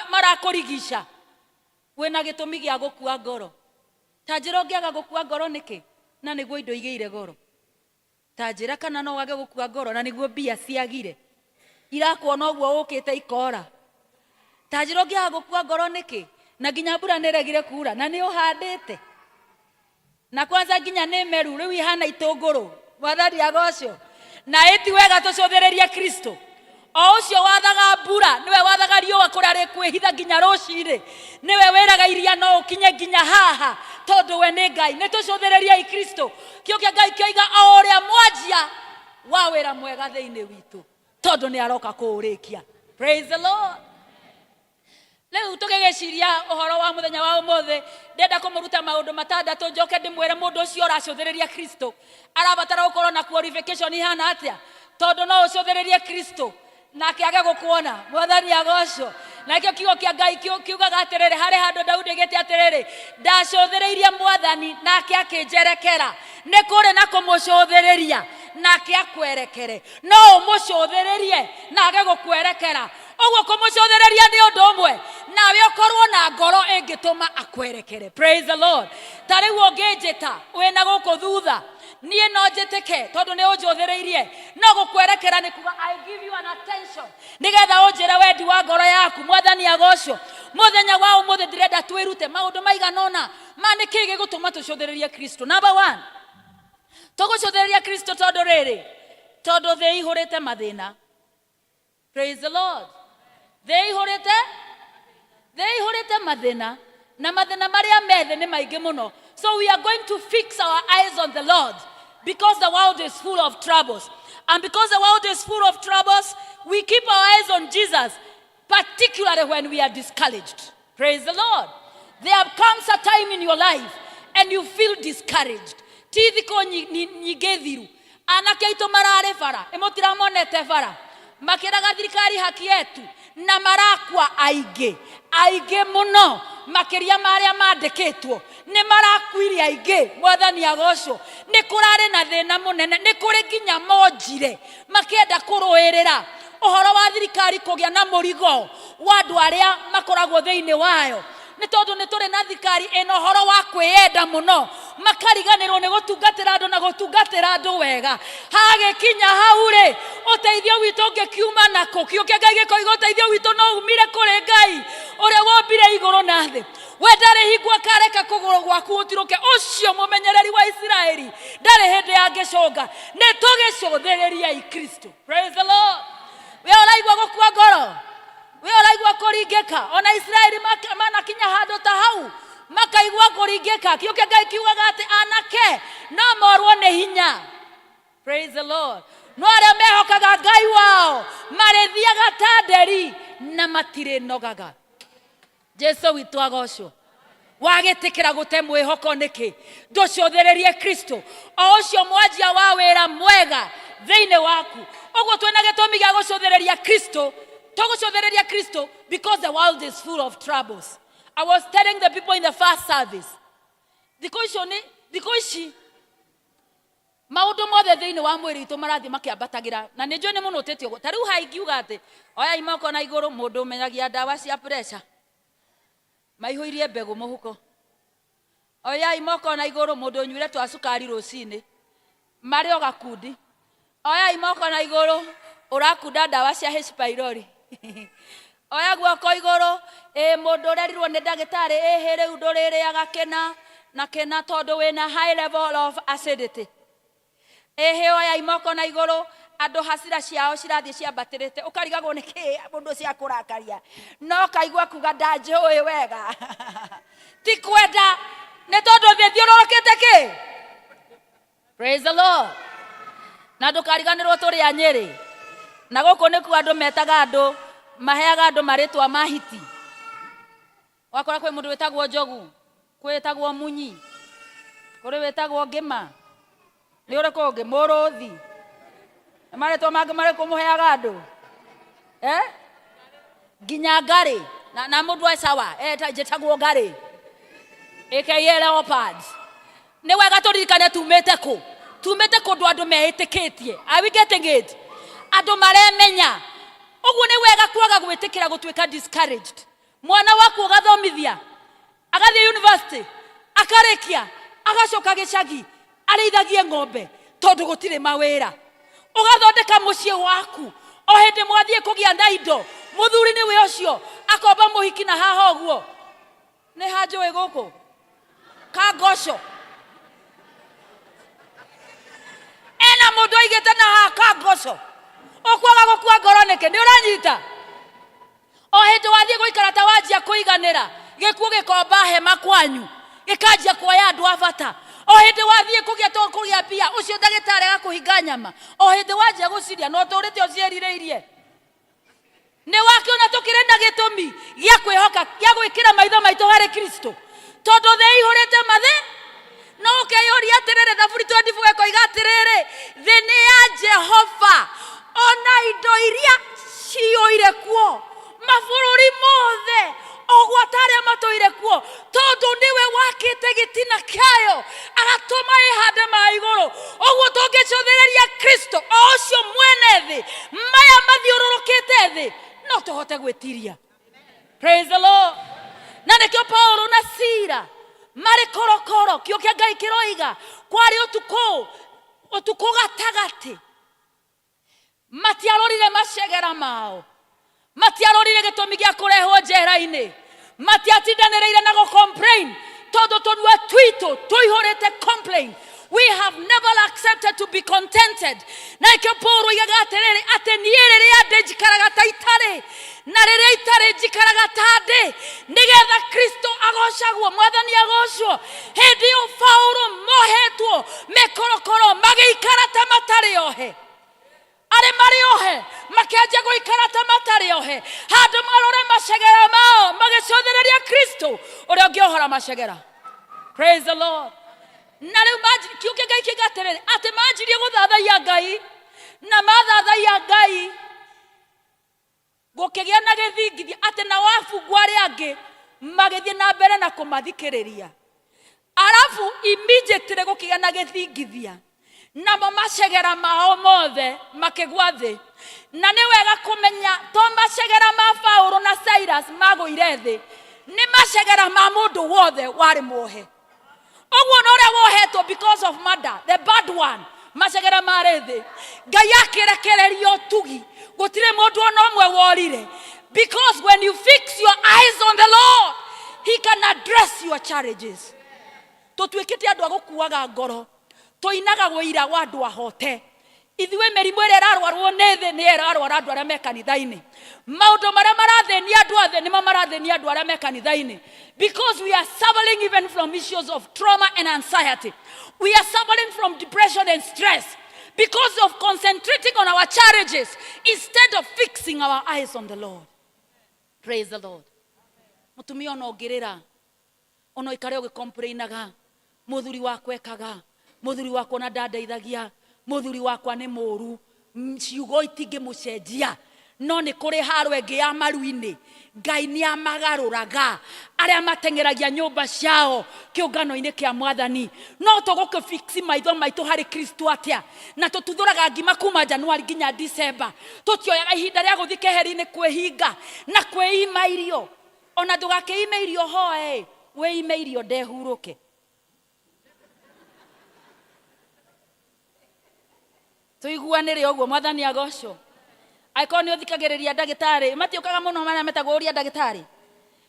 marakũrigica wĩna gĩtũmi gĩa gũkua ngoro. Ta njĩra ũngĩaga gũkua ngoro nĩkĩ na nĩguo indo igĩire goro? Ta njĩra kana no wage gũkua ngoro na nĩguo mbia ciagire irakuona ũguo ũkĩte ikora. Ta njĩra ũngĩaga gũkua ngoro nĩkĩ na nginya mbura nĩ ĩregire kura na nĩ ũhandĩte na kwanza nginya nĩ meru rĩu ihana itũngũrũ. Mwathani agocwo. Na ĩti wega tũcũthĩrĩrie Kristo o ũcio wathaga mbura, nĩwe wathaga riũa kũrĩa rĩkwĩhitha nginya rũcinĩ, nĩwe wĩraga iria no ũkinye nginya haha, tondũ we nĩ Ngai. Nĩ tũcũthĩrĩriei Kristo. Kĩo kĩa Ngai kĩoiga o ũrĩa mwanjia wa wĩra mwega thĩinĩ witũ, tondũ nĩ aroka kũũrĩkia. Praise the Lord. Rĩu tũgĩgĩciria ũhoro wa mũthenya wa ũmũthĩ, ndĩrenda kũmũruta maũndũ matandatũ njoke ndĩmwĩre mũndũ ũcio ũracũthĩrĩria Kristo arabatara gũkorwo na qualification ihana atĩa, tondũ no ũcũthĩrĩrie Kristo nake age gũkuona. Mwathani agocwo. Nakĩo kiugo kĩa Ngai kiugaga atĩrĩrĩ, harĩ handũ Daudi oigĩte atĩrĩrĩ, ndacũthĩrĩirie Mwathani nake akĩnjerekera. Nĩ kũrĩ na kũmũcũthĩrĩria nake akwerekere. No ũmũcũthĩrĩrie na age gũkwerekera. Ũguo kũmũcũthĩrĩria nĩ ũndũ ũmwe nawe ũkorwo na ngoro ĩngĩtũma akwerekere. Praise the Lord. Ta rĩu ũngĩnjĩta wĩna gũkũ thutha, niĩ no njĩtĩke tondũ nĩ ũnjũthĩrĩirie, no gũkwerekera nĩ kuga I give you an attention nĩgetha ũnjĩre wendi wa ngoro yaku. Mwathani agocwo. Mũthenya wa ũmũthĩ ndĩrenda twĩrute maũndũ maigana ũna ma nĩkĩ gĩgũtũma tũcũthĩrĩrie Kristo. Number one, tũgũcũthĩrĩria Kristo tondũ rĩrĩ, tondũ thĩ ĩihũrĩte mathĩna. Praise the Lord. Thĩ ĩihũrĩte, thĩ ĩihũrĩte mathĩna, na mathĩna marĩa me thĩ nĩ maingĩ mũno. So we are going to fix our eyes on the Lord because the world is full of troubles. And because the world is full of troubles, we keep our eyes on Jesus, particularly when we are discouraged. Praise the Lord. There comes a time in your life and you feel discouraged. Ti thikũ nyingĩ thiru. Anake aitũ mararĩ bara, ĩ mũtiramonete bara, makĩraga thirikari haki yetu, na marakua aingĩ, aingĩ mũno, makĩria ma arĩa mandĩkĩtwo. Nĩ marakuire aingĩ, Mwathani agocwo. Nĩ kũrarĩ na thĩna mũnene, nĩ kũrĩ nginya monjire makĩenda kũrũĩrĩra ũhoro wa thirikari kũgĩa na mũrigo wa andũ arĩa makoragwo thĩinĩ wayo. Nĩ tondũ nĩ tũrĩ na thirikari ĩna ũhoro wa kwĩyenda mũno, makariganĩrwo nĩ gũtungatĩra andũ na gũtungatĩra andũ wega. Hagĩkinya hau rĩ, ũteithio witũ ũngĩkiuma nakũ? Kiugo kĩa Ngai gĩkoiga ũteithio witũ no umire kũrĩ Ngai ũrĩa wombire igũrũ na thĩ. We ndarĩ hingo akareka kũgũrũ gwaku gũtirũke, ũcio mũmenyereri wa Isiraeli ndarĩ hĩndĩ angĩcũnga. Nĩ tũgĩcũthĩrĩriei Kristo. Praise the Lord. We ũraigua gũkua ngoro, we ũraigua kũringĩka. Ona Isiraeli manakinya handũ ta hau makaigua kũringĩka. Kiugo kĩa Ngai kiugaga atĩ anake no morwo nĩ hinya. Praise the Lord. No arĩa mehokaga Ngai wao marĩthiaga ta nderi na matirĩnogaga. Jesu witũ agocwo. Wagĩtĩkĩra gũte mwĩhoko nĩkĩ? Ndũcũthĩrĩrie Kristo o ũcio mwanjia wa wĩra mwega thĩinĩ waku. Ũguo twĩna gĩtũmi gĩa gũcũthĩrĩria Kristo. Tũgũcũthĩrĩria Kristo because the world is full of troubles. I was telling the people in the first service, thikũ icio nĩ thikũ ici maũndũ mothe thĩinĩ wa mwĩrĩ witũ marathiĩ makĩambatagĩra, na nĩ njũĩ nĩ mũnũtĩtie ũguo. Ta rĩu haha ingiuga atĩ oyai moko na igũrũ, mũndũ ũmenyagia ndawa cia pressure maihũirie mbegũ mũhuko, oyai moko na igũrũ, mũndũ ũnyuire twa cukari rũcinĩ marĩ o gakundi, oyai moko na igũrũ, ũrakunda ndawa cia H pylori, oya guoko igũrũ, ĩ mũndũ ũrerirwo nĩ ndagĩtarĩ, ĩhĩ rĩu ndũrĩrĩaga kĩna na kĩna tondũ wĩna high level of acidity, ĩhĩ oyai moko na igũrũ, andũ hasira ciao cirathiĩ ciambatĩrĩte, ũkarigagwo nĩ kĩ mũndũ ũcio akũrakaria, no kaigua kuga ndanjũĩ wega, ti kwenda, nĩ tondũ thĩ ĩthiũrũrũkĩte kĩ. Praise the Lord. Na ndũkariganĩrwo tũrĩ a Nyĩrĩ, na gũkũ nĩkuo andũ metaga andũ, maheaga andũ marĩtwa ma hiti. Wakora kwĩ mũndũ wĩtagwo Njogu, kwĩ wĩtagwo Munyi, kũrĩ wĩtagwo Ngĩma, nĩ ũrĩkũ ũngĩ? Mũrũthi. Nĩ marĩtwa mangĩ marĩkũ mũheaga andũ? Nginya Ngarĩ. Na mũndũ e sawa, njĩtagwo Ngarĩ. AKA Leopard. Nĩ wega tũririkane tumĩte kũ. Tumĩte kũndũ andũ meĩtĩkĩtie. Are we getting it? Andũ maremenya. Ũguo nĩ wega kwaga gwĩtĩkĩra gũtuĩka discouraged. Mwana waku ũgathomithia, agathiĩ university, Akarĩkia agacoka gĩcagi arĩithagie ng'ombe tondũ gũtirĩ mawĩra. Ũgathondeka mũciĩ waku o hĩndĩ mwathiĩ kũgĩa na indo, mũthuri nĩwe ũcio akomba mũhiki na haha ũguo nĩ hanjũĩ gũkũ kangoco ena mũndũ aigĩte na haha kangoco ũkwaga gũkua ngoro nĩkĩ? Nĩ ũranyita? O hĩndĩ wathiĩ gũikara ta wanjia kũiganĩra, gĩkuũ gĩkomba hema kwanyu gĩkanjia kuoya andũ a bata. O hĩndĩ wathiĩ kũgĩa to kũgĩa mbia, ũcio ndagĩtarĩ agakũhinga nyama. O hĩndĩ wanjia gũciria na ũtũrĩte ũciĩrirĩirie, nĩ wakĩona tũkĩrĩ na gĩtũmi gĩa kwĩhoka, gĩa gwĩkĩra maitho maitũ harĩ Kristo, tondũ thĩ ĩihũrĩte mathĩ. No ũkeyũria atĩrĩrĩ, Thaburi 24 ĩkoiga atĩrĩrĩ, thĩ nĩ ya Jehova ona indo iria ciyũire kuo, mabũrũri mothe o gwata arĩa matũire kuo, tondũ nĩwe wakĩte gĩtina kĩayo agatũma ĩhande maĩ igũrũ. Ũguo tũngĩcũthĩrĩria Kristo o ũcio mwene thĩ, maya mathiũrũrũkĩte thĩ, no tũhote gwĩtiria. Praise the Lord. Na nĩkĩo Paulo na Sila marĩ korokoro, kĩo kĩa Ngai kĩroiga kwarĩ ũtukũ, ũtukũ gatagatĩ, matiarorire macegera mao, matiarorire gĩtũmi gĩa kũrehwo njera-inĩ, matiatindanĩrĩire na gũ-complain, tondũ tũnua twitũ tũihũrĩte complain. We have never accepted to be contented. Na nĩkĩo Paul oigaga atĩrĩrĩ, atĩ niĩ rĩrĩa ndĩ njikaraga ta itarĩ, na rĩrĩa itarĩ njikaraga ta ndĩ, nĩgetha Kristo agocagwo, Mwathani agocwo. Hĩndĩ ĩyo Paulo mohetwo mĩkorokoro magĩikara ta matarĩ ohe, arĩ marĩ ohe makĩanjia gũikara ta matarĩ ohe, handũ marore macegera mao magĩcũthĩrĩria Kristo ũrĩa ũngĩohora macegera. Praise the Lord. Na rĩu kiugo kĩa Ngai kĩga atĩrĩrĩ, atĩ manjirie gũthathaiya Ngai, na mathathaiya Ngai gũkĩgĩa na gĩthingithia, atĩ nao abungwa arĩa angĩ magĩthiĩ na mbere na kũmathikĩrĩria. Arabu immediately gũkĩgĩa na gĩthingithia, namo macegera mao mothe makĩgwa thĩ. Na nĩ wega kũmenya to macegera ma Paulo na Silas magũire thĩ, nĩ macegera ma mũndũ wothe warĩ muohe. Ũguo na ũrĩa wohetwo because of murder, the bad one, macegera marĩ thĩ. Ngai akĩrekereria ũtugi, gũtirĩ mũndũ ona ũmwe worire, because when you fix your eyes on the Lord, he can address your challenges. Tũtuĩkĩte andũ a gũkuaga ngoro, tũinaga wũira wa andũ ahote. Ithuĩ mĩrimũ ĩrĩa ĩrarwarwo nĩ thĩ nĩ ĩrarwara andũ arĩa me kanitha-inĩ. Maũndũ marĩa marathĩnia andũ a thĩ nĩmo marathĩnia andũ arĩa me kanitha-inĩ, because we are suffering even from issues of trauma and anxiety. We are suffering from depression and stress because of concentrating on our challenges instead of fixing our eyes on the Lord. Praise the Lord. Mũtumia ona ũngĩrĩra, ona ũikare ũgĩcomplainaga, mũthuri wakwa ekaga, mũthuri wakwa ona ndandeithagia, mũthuri wakwa nĩ mũru, ciugo itingĩmũcenjia. No nĩ kũrĩ haro ĩngĩ ya maru-inĩ, Ngai nĩ amagarũraga arĩa mateng'eragia nyũmba ciao kĩũngano-inĩ kĩa Mwathani. No tũgũkĩfix maitho maitũ harĩ Kristo atĩa? Na tũtuthũraga ngima kuma Januari nginya December, tũtioyaga ihinda rĩa gũthiĩ keheri-inĩ kwĩhinga na kwĩima irio. Ona ndũgakĩime irio hoe, wĩime irio ndehurũke. Tũiguanĩre ũguo, Mwathani agocwo. Angĩkorwo nĩ ũthikagĩrĩria ndagĩtarĩ, matiũkaga mũno marĩa metagwo ũria ndagĩtarĩ.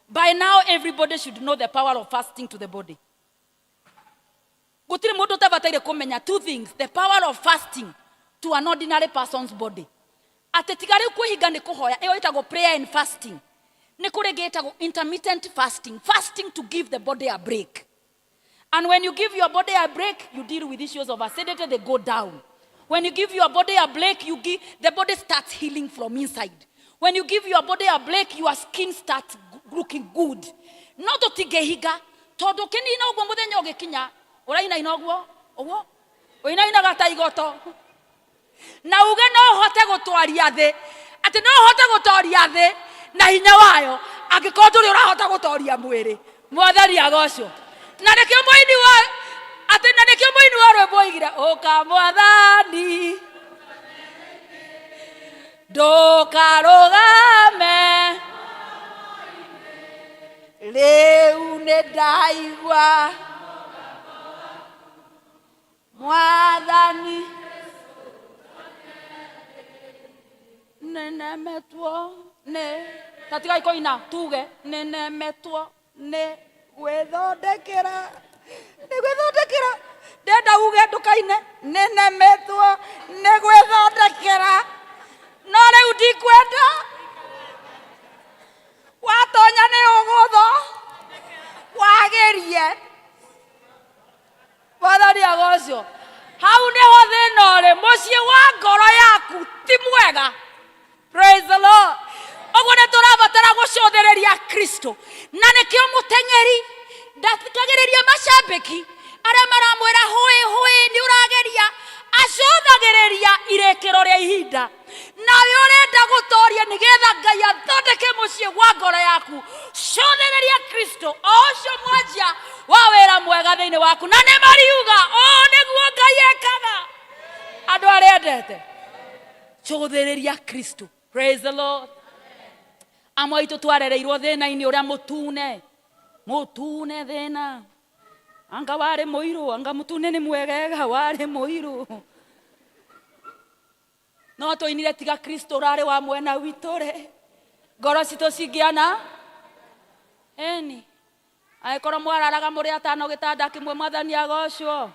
By now everybody should know the power of fasting to the body. Gũtirĩ mũndũ ũtabataire kũmenya two things, the power of fasting to an ordinary person's body. Atĩ tiga rĩu kwĩhinga nĩ kũhoya, ĩyo ĩtagwo prayer and fasting. Nĩ kũrĩ ĩngĩ ĩtagwo intermittent fasting, fasting to give the body a break. And when you give your body a break, you deal with issues of acidity, they go down. When you give your body a break, the body starts healing from inside. When you give your body a break, your skin starts looking good. No tũtingĩhinga, tondũ ũkĩnina ũguo mũthenya ũgĩkinya, ũrainaina ũguo, ũguo, ũinainaga ta igoto. Na uge no ũhote gũtwaria thĩ, atĩ no ũhote gũtoria thĩ na hinya wayo, angĩkorwo ndũrĩ ũrahota gũtoria mwĩrĩ. Mwathani agocwo. Na nĩkĩo mũini wa atĩ, na nĩkĩo mũini wa rwĩmbo oigire, ũka Mwathani, ndũkarũgame, rĩu nĩ ndaigua. Mwathani nĩnemetwo nĩ tatigai kũina tuge nĩnemetwo nĩ gwĩthondekera nĩ gwĩthondekera ndenda uge ndũkaine nĩnemetwo nĩ gwĩthondekera no rĩu ndikwenda watonya nĩ ũgũtho wagĩrie mwathani agocwo hau nĩho thĩna ũrĩ mũciĩ wa ngoro yaku ti mwega praise the lord ũguo nĩ tũrabatara gũcũthĩrĩria kristo na nĩkĩo mũteng'eri ndathikagĩrĩria macambĩki arĩa maramwĩra hũĩ hũĩ nĩ ũrageria acũthagĩrĩria irĩkĩro rĩa ihinda nawe ũrenda gũtoria nĩgetha ngai athondeke mũciĩ wa ngoro yaku cũthĩrĩria kristo o ũcio mwanjia wa wĩra mwega thĩinĩ waku na nĩ mariuga ũũ nĩguo ngai ekaga andũ arĩa endete cũthĩrĩria kristo praise the lord amwe aitũ twarereirwo thĩna-inĩ ũrĩa mũtune mũtune thĩna anga warĩ mũirũ anga mũtune nĩ mwegega warĩ mũirũ no tũinire tiga kristo ũrarĩ wa mwena witũ rĩ ngoro citũ cingĩana ĩni angĩkorwo mwararaga mũrĩ atano gĩtanda kĩmwe mwathani agocwo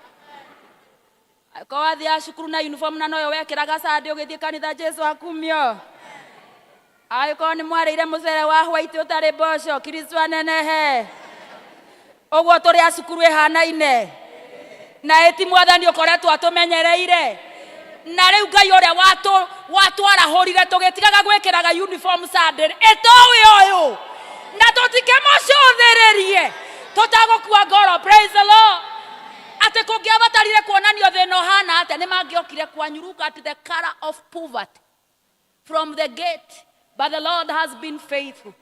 angĩkorwo wathiaga cukuru na uniform na noyo wekĩraga sande ũgĩthiĩ kanitha jesu akumio angĩkorwo nĩ mwarĩire mũcere wa white ũtarĩ mboco kristo anenehe ũguo tũrĩ a cukuru ĩhanaine na ĩti mwathani ũkoretwo atũmenyereire na rĩu ngai ũrĩa watũ watwarahũrire tũgĩtigaga gwĩkĩraga uniform Sunday ĩtoĩ ũyũ na tũtikĩmũcũthĩrĩrie tũtagũkua ngoro praise the lord atĩ kũngĩabatarire kuonanio thĩna ũhana atĩa nĩ mangĩokire kwanyu look at the color of poverty from the gate but the lord has been faithful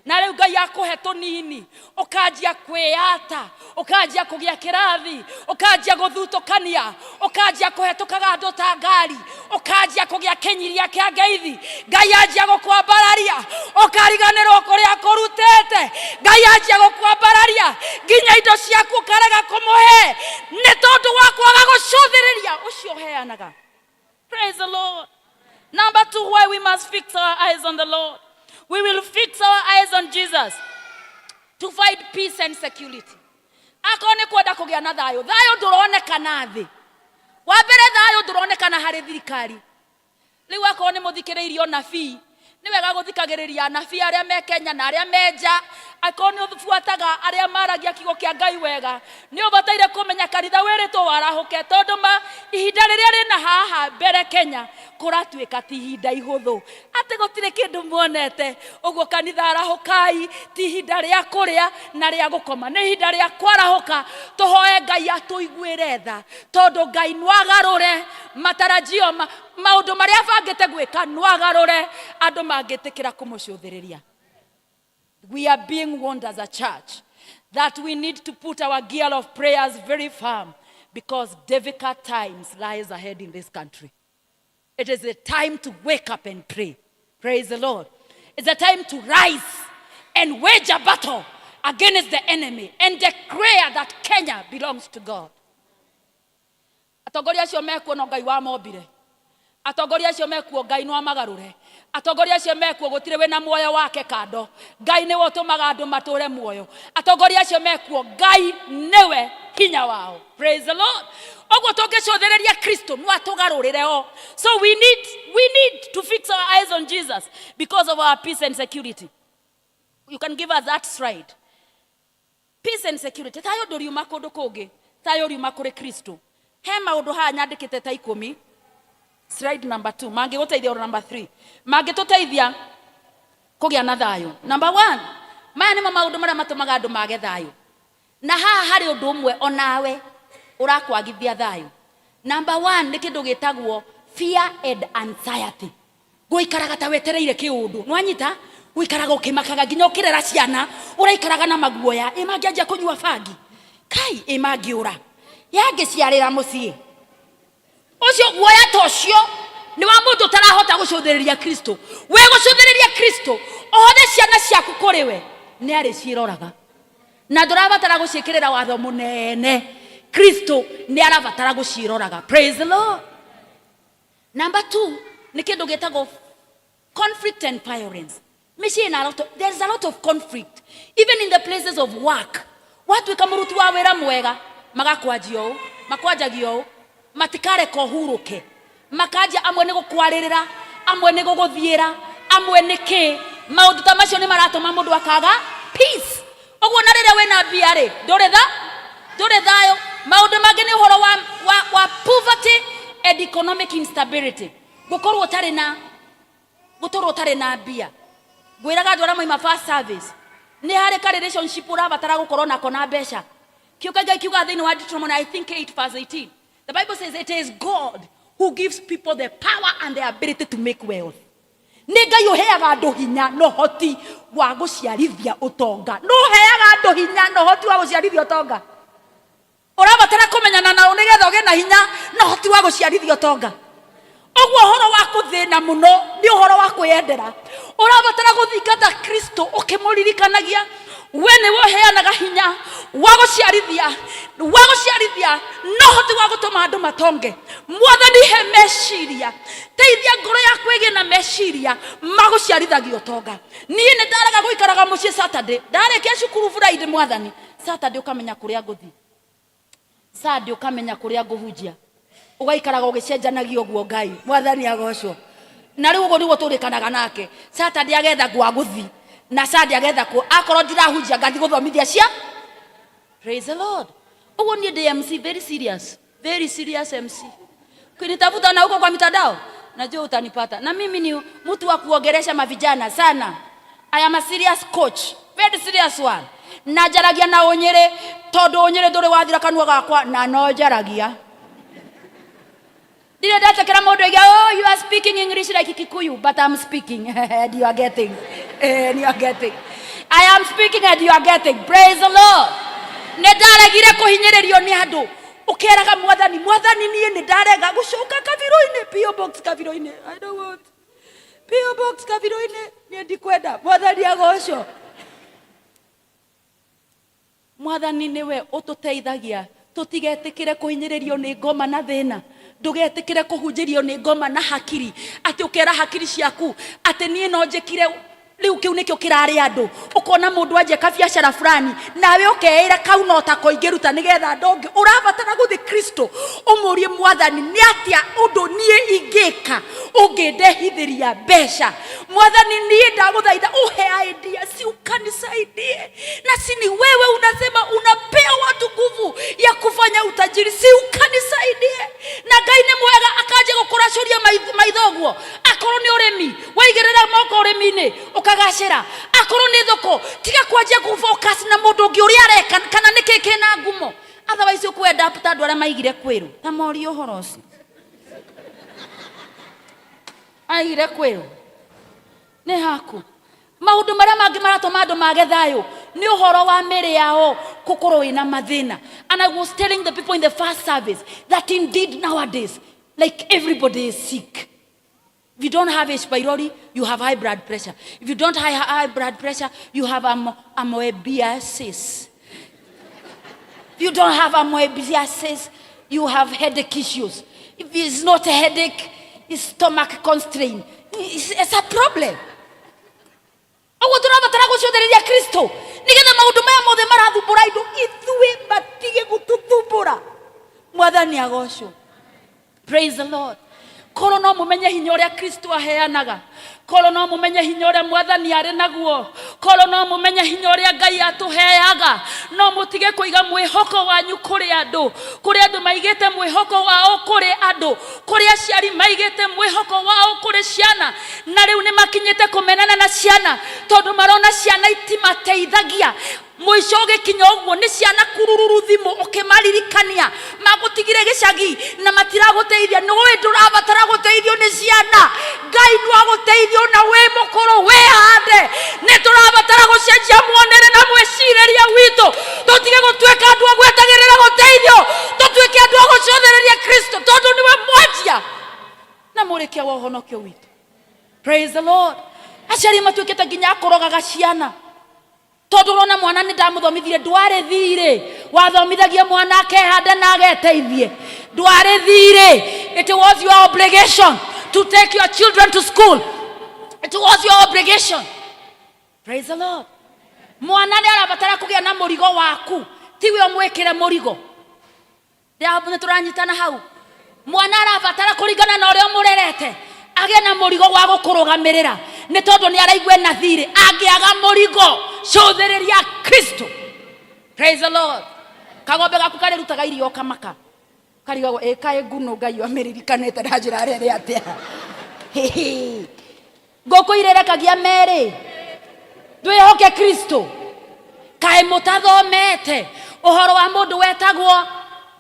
na rĩu ngai akũhe tũnini ũkanjia kwĩyata ũkanjia kũgĩa kĩrathi ũkanjia gũthutũkania ũkanjia kũhetũkaga andũ ta ngari ũkanjia kũgĩa kĩnyiria kĩa ngeithi ngai anjia gũkwambararia ũkariganĩrwo kũrĩa kũrutĩte ngai anjia gũkwambararia nginya indo ciaku ũkarega kũmũhe nĩ tondũ wa kwaga gũcũthĩrĩria ũcio ũheanaga praise the lord Number two, why we must fix our eyes on the Lord. We will fix our eyes on Jesus to find peace and security. Akorwo nĩ kwenda kũgĩa na thayũ, thayũ ndũronekana thĩ. Wa mbere thayũ ndũronekana harĩ thirikari. Rĩu akorwo nĩ mũthikĩrĩirie onabii, nĩ wega gũthikagĩrĩria anabii arĩa me Kenya na arĩa me nja. Akorwo nĩ ũbuataga arĩa maragia kiugo kĩa Ngai wega, nĩ ũbataire kũmenya kanitha wĩrĩtwo warahũke tondũ ma ihinda rĩrĩa rĩna haha mbere Kenya kũratuĩka ti ihinda ihũthũ atĩ gũtirĩ kĩndũ muonete ũguo kanitha arahũkai ti ihinda rĩa kũrĩa na rĩa gũkoma nĩ ihinda rĩa kwarahũka tũhoe ngai atũiguĩre tha tondũ ngai nĩagarũre matarajio ma, maũndũ marĩa abangĩte gwĩka nĩagarũre andũ mangĩtĩkĩra kũmũcũthĩrĩria we are being warned as a church that we need to put our gear of prayers very firm because difficult times lies ahead in this country. It is a time to wake up and pray. Praise the Lord. It's a time to rise and wage a battle against the enemy and declare that Kenya belongs to God. Atongoria acio mekuo no Ngai wamombire. Atongoria acio mekuo Ngai no amagarũre. Atongoria acio mekuo gũtirĩ wĩna muoyo wake kando. Ngai nĩwe ũtũmaga andũ matũre muoyo. Atongoria acio mekuo Ngai nĩwe hinya wao. Praise the Lord. Ũguo tũngĩcũthĩrĩria Kristo no atũgarũrĩre o. So we need, we need to fix our eyes on Jesus because of our peace and security. You can give us that slide. Peace and security. Thayũ ndũriuma kũndũ kũngĩ. Thayũ ũriuma kũrĩ Kristo. He maũndũ haha nyandĩkĩte ta ikũmi. Slide number two. Mangĩgũteithia or number three. Mangĩtũteithia kũgĩa na thayũ. Number one, maya nĩmo maũndũ marĩa matũmaga andũ mage thayũ. Na haha harĩ ũndũ ũmwe onawe ũrakwagithia thayũ. Number one nĩ kĩndũ gĩtagwo fear and anxiety. Gũikaraga ta wetereire kĩũndũ. Nĩwanyita? Gũikaraga ũkĩmakaga nginya ũkĩrera ciana ũraikaraga na maguoya. Ĩ mangĩanjia kũnyua bangi? Kai ĩ mangĩũra? Yangĩciarĩra mũciĩ? Ũcio guoya ta ũcio nĩ wa mũndũ ũtarahota gũcũthĩrĩria Kristo. We gũcũthĩrĩria Kristo, ũhothe ciana ciaku kũrĩ we, nĩ arĩciĩroraga. Na ndũrabatara gũciĩkĩrĩra watho mũnene. Kristo nĩ arabatara gũciĩroraga. Praise the Lord. Number two nĩ kĩndũ gĩtagwo conflict and violence. Mĩciĩ ĩna a lot of, there's a lot of conflict even in the places of work. Watuĩka mũruti wa wĩra mwega magakwanjia ũũ, makwanjagia ũũ, matikareka ũhurũke, makanjia amwe nĩ gũkwarĩrĩra, amwe nĩ gũgũthiĩra, amwe nĩ kĩ. Maũndũ ta macio nĩ maratũma mũndũ akaga peace. Ũguo na rĩrĩa wĩna mbia rĩ, ndũrĩ tha ndũrĩ thayũ. Maũndũ mangĩ nĩ ũhoro wa, wa, wa poverty and economic instability, gũkorwo ũtarĩ na gũtũrwo ũtarĩ na mbia. Ngwĩraga andũ arĩa moima first service, nĩ harĩ ka relationship ũrabatara gũkorwo nako na mbeca. Kĩo Ngai kiugaga thĩinĩ wa Deuteronomy I think 8 verse 18. The Bible says it is God who gives people the power and the ability to make wealth. Nĩ Ngai ũheaga andũ hinya na ũhoti wa gũciarithia ũtonga. Nũ ũheaga andũ hinya na ũhoti wa gũciarithia ũtonga? Ũrabatara kũmenyana nao nĩgetha ũgĩe na hinya na ũhoti wa gũciarithia ũtonga. Ũguo ũhoro wa kũthĩna mũno nĩ ũhoro wa kwĩyendera. Ũrabatara gũthingata Kristo ũkĩmũririkanagia we nĩwe ũheanaga hinya wa gũciarithia, wa gũciarithia na ũhoti wa gũtũma andũ matonge. Mwathani he meciria, teithia ngoro yaku ĩgĩe na meciria ma gũciarithagia ũtonga. Niĩ nĩ ndarega gũikaraga mũciĩ Saturday, ndarĩkia cukuru Friday, Mwathani, Saturday ũkamenya kũrĩa ngũthiĩ. Sunday ũkamenya kũrĩa ngũhunjia. Ũgaikaraga ũgĩcenjanagia ũguo Ngai. Mwathani agocwo. Na rĩu ũguo nĩguo tũrĩkanaga nake. Saturday agetha gwa gũthi na Sunday agetha kũ. Akorwo ndirahunjia ngathi gũthomithia cia. Praise the Lord. Ũguo niĩ ndĩ MC very serious. Very serious MC. Ukinitafuta na huko kwa mitandao, najua utanipata. Na mimi ni mtu wa kuongelesha mavijana sana. I am a serious coach, very serious one. Na njaragia na ũnyĩrĩ tondũ ũnyĩrĩ ndũrĩ wathira kanua gakwa na no njaragia. Ndirĩ ndetĩkĩra mũndũ oige, oh, you are speaking English like Kikuyu, but I'm speaking and you are getting. And you are getting. I am speaking and you are getting. Praise the Lord. Nĩ ndaregire kũhinyĩrĩrio nĩ andũ. Ũkeraga Mwathani, Mwathani niĩ nĩ ndarega gũcoka kabirũ-inĩ, P.O. Box kabirũ-inĩ. I don't want. P.O. Box kabirũ-inĩ, niĩ ndikwenda. Mwathani agocwo. Mwathani nĩwe ũtũteithagia tũtigetĩkĩre kũhinyĩrĩrio nĩ ngoma na thĩna. Ndũgetĩkĩre kũhunjĩrio nĩ ngoma na hakiri, atĩ ũkera hakiri ciaku atĩ niĩ no njĩkire rĩu kĩu nĩkĩo kĩrarĩa andũ. Ũkona mũndũ anjia kabiacara fulani nawe ũkeĩra kau no tako ingĩruta nĩgetha ndonge. Ũrabatara gũthiĩ Kristo ũmũrie Mwathani nĩ atĩa ũndũ niĩ ingĩka ũngĩndehithĩria mbeca. Mwathani niĩ ndagũthaitha ũhe idea, si ukanisaidie. Na si ni wewe unasema unapea watu nguvu ya kufanya utajiri, si ukanisaidie. Na Ngai nĩ mwega akanja gũkũracũria maitho ũguo. Akorwo nĩ ũrĩmi, waigĩrĩra moko ũrĩmi-inĩ ũkagacĩra. Akorwo nĩ thoko, tiga kwanjia gũ focus na mũndũ ũngĩ ũrĩa areka kana nĩkĩ kĩna ngumo. Otherwise ũkũ end up ta andũ arĩa maigire kwĩrũ. Ta morie ũhoro ũcio. Aigire kwĩrũ nĩ haku. Maũndũ marĩa mangĩ maratũma andũ mage thayũ nĩ ũhoro wa mĩĩrĩ yao gũkorwo ĩna mathĩna. And I was telling the people in the first service that indeed nowadays, like everybody is sick. If you don't have H. pylori, you have high blood pressure. If you don't have high blood pressure, you have amoebiasis. If you don't have amoebiasis, you have headache issues. If it's not a headache, it's stomach constraint. It's a problem. Ũguo tũrabatara gũcũthĩrĩria Kristo nĩgetha maũndũ maya mothe marathumbũra andũ ithuĩ matige gũtũthumbũra. Mwathani agocwo. Praise the Lord. Korwo no mũmenye hinya ũrĩa Kristo aheanaga, korwo no mũmenye hinya ũrĩa Mwathani arĩ naguo, korwo no mũmenye hinya ũrĩa Ngai atũheaga, no mũtige kũiga mwĩhoko wanyu kũrĩ andũ, kũrĩ andũ maigĩte mwĩhoko wao kũrĩ andũ, kũrĩ aciari maigĩte mwĩhoko wao kũrĩ ciana, na rĩu nĩ makinyĩte kũmenana na ciana tondũ marona ciana itimateithagia. Mũico ũgĩkinya ũguo nĩ ciana kurururu thimũ ũkĩmaririkania magũtigire gĩcagi na matiragũteithia. Nĩ ũĩ ndũrabatara gũteithio nĩ ciana, Ngai no agũteithie ona wĩ mũkũrũ wĩhande. Nĩ tũrabatara gũcenjia muonere na mwĩcirĩrie witũ, tũtige gũtuĩka andũ a gwetagĩrĩra gũteithio, tũtuĩke andũ a gũcũthĩrĩria Kristo tondũ nĩwe mwanjia na mũrĩkia wa ũhonokio witũ. Praise the Lord. Aciari matuĩkĩte nginya akũrogaga ciana. Tondũ ũrona mwana nĩ ndamũthomithirie, ndwarĩ thirĩ. Wathomithagia mwana akehande na ageteithie. Ndwarĩ thirĩ. It was your obligation to take your children to school. It was your obligation. Praise the Lord. Mwana nĩ arabatara kũgĩa na mũrigo waku, tiwe ũmwĩkĩre mũrigo. Nĩ tũranyitana hau. Mwana arabatara kũringana na ũrĩa ũmũrerete agĩe na mũrigo wa gũkũrũgamĩrĩra, nĩ tondũ nĩ araigua ena thirĩ. Angĩaga mũrigo, cũthĩrĩria Kristo. Praise the Lord. Kagombe gaku karĩrutaga irio ũkamaka, karigagwo ĩ kaĩ ngunũ Ngai amĩririkanĩte na njĩra rĩrĩ atĩa. Ngũkũ irĩrekagia merĩ, twĩhoke Kristo. Kaĩ mũtathomete ũhoro wa mũndũ wetagwo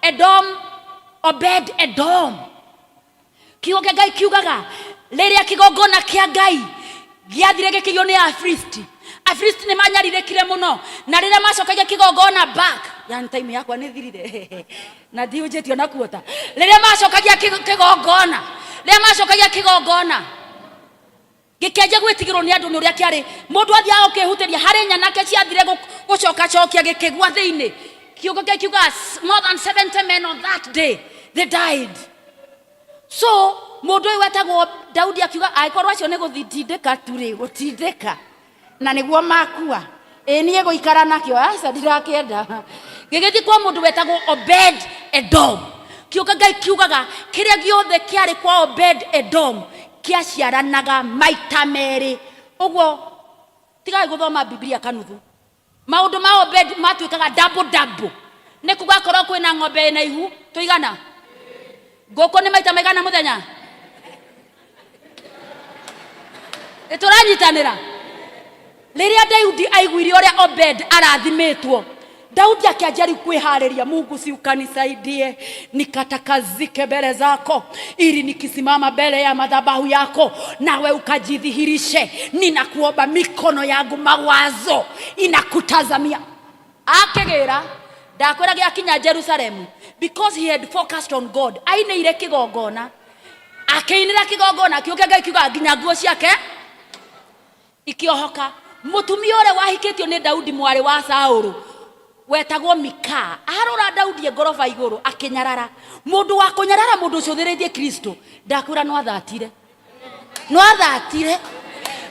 Edom, Obed Edom? Kiugo kĩa Ngai kiugaga rĩrĩa kĩgongona kĩa Ngai gĩathire gĩkĩiywo nĩ Afilisti, Afilisti nĩ manyarirĩkire mũno, na rĩrĩa macokagia kĩgongona back, yani time yakwa nĩ thirire na ndihunjĩtio na kuota. Rĩrĩa macokagia kĩgongona, rĩrĩa macokagia kĩgongona gĩkĩanjia gwĩtigĩrwo nĩ andũ nĩ ũrĩa kĩarĩ. Mũndũ athiaga gũkĩhutĩria, harĩ nyanake ciathire gũcokacokia gĩkĩgwa thĩinĩ. Kiugo kĩa kiugaga more than 70 men on that day they died. So mũndũ ũyũ wetagwo Daudi akiuga angĩkorwo acio nĩ gũthitindĩka tu rĩ, gũtindĩka na nĩguo makua, ĩ niĩ gũikara nakĩo aca ndirakĩenda. Gĩgĩthiĩ kwa mũndũ wetagwo Obed Edom. Kiugo Ngai kiugaga kĩrĩa gĩothe kĩarĩ kwa Obed Edom kĩaciaranaga maita merĩ. Ũguo tigai gũthoma Biblia kanuthu. Maũndũ ma Obed matuĩkaga double double. Nĩ kuga akorwo kwĩna ng'ombe ĩna ihu tũigana, ngũkũ nĩ maita maigana mũthenya. Nĩ tũranyitanĩra. Rĩrĩa Daudi aiguire ũrĩa Obed arathimĩtwo, Daudi akĩanjia rĩu kwĩharĩria, Mungu si ukanisaidie nikatakazike mbele zako, ili nikisimama mbele ya madhabahu yako nawe ukajidhihirishe. Ninakuomba, mikono yangu mawazo inakutazamia. Akĩgĩra ndakwĩra gĩakinya Jerusalemu, because he had focused on God. Ainĩire kĩgongona, akĩinĩra kĩgongona, kiugo Ngai kiugaga nginya nguo ciake ikĩohoka. Mũtumia ũrĩa wahikĩtio nĩ Daudi, mwarĩ wa Saũlũ, wetagwo Mikaa, arora Daudi e ngoroba igũrũ akĩnyarara. Mũndũ wa kũnyarara mũndũ ũcũthĩrĩtie Kristo, ndakwĩra no athatire, no athatire.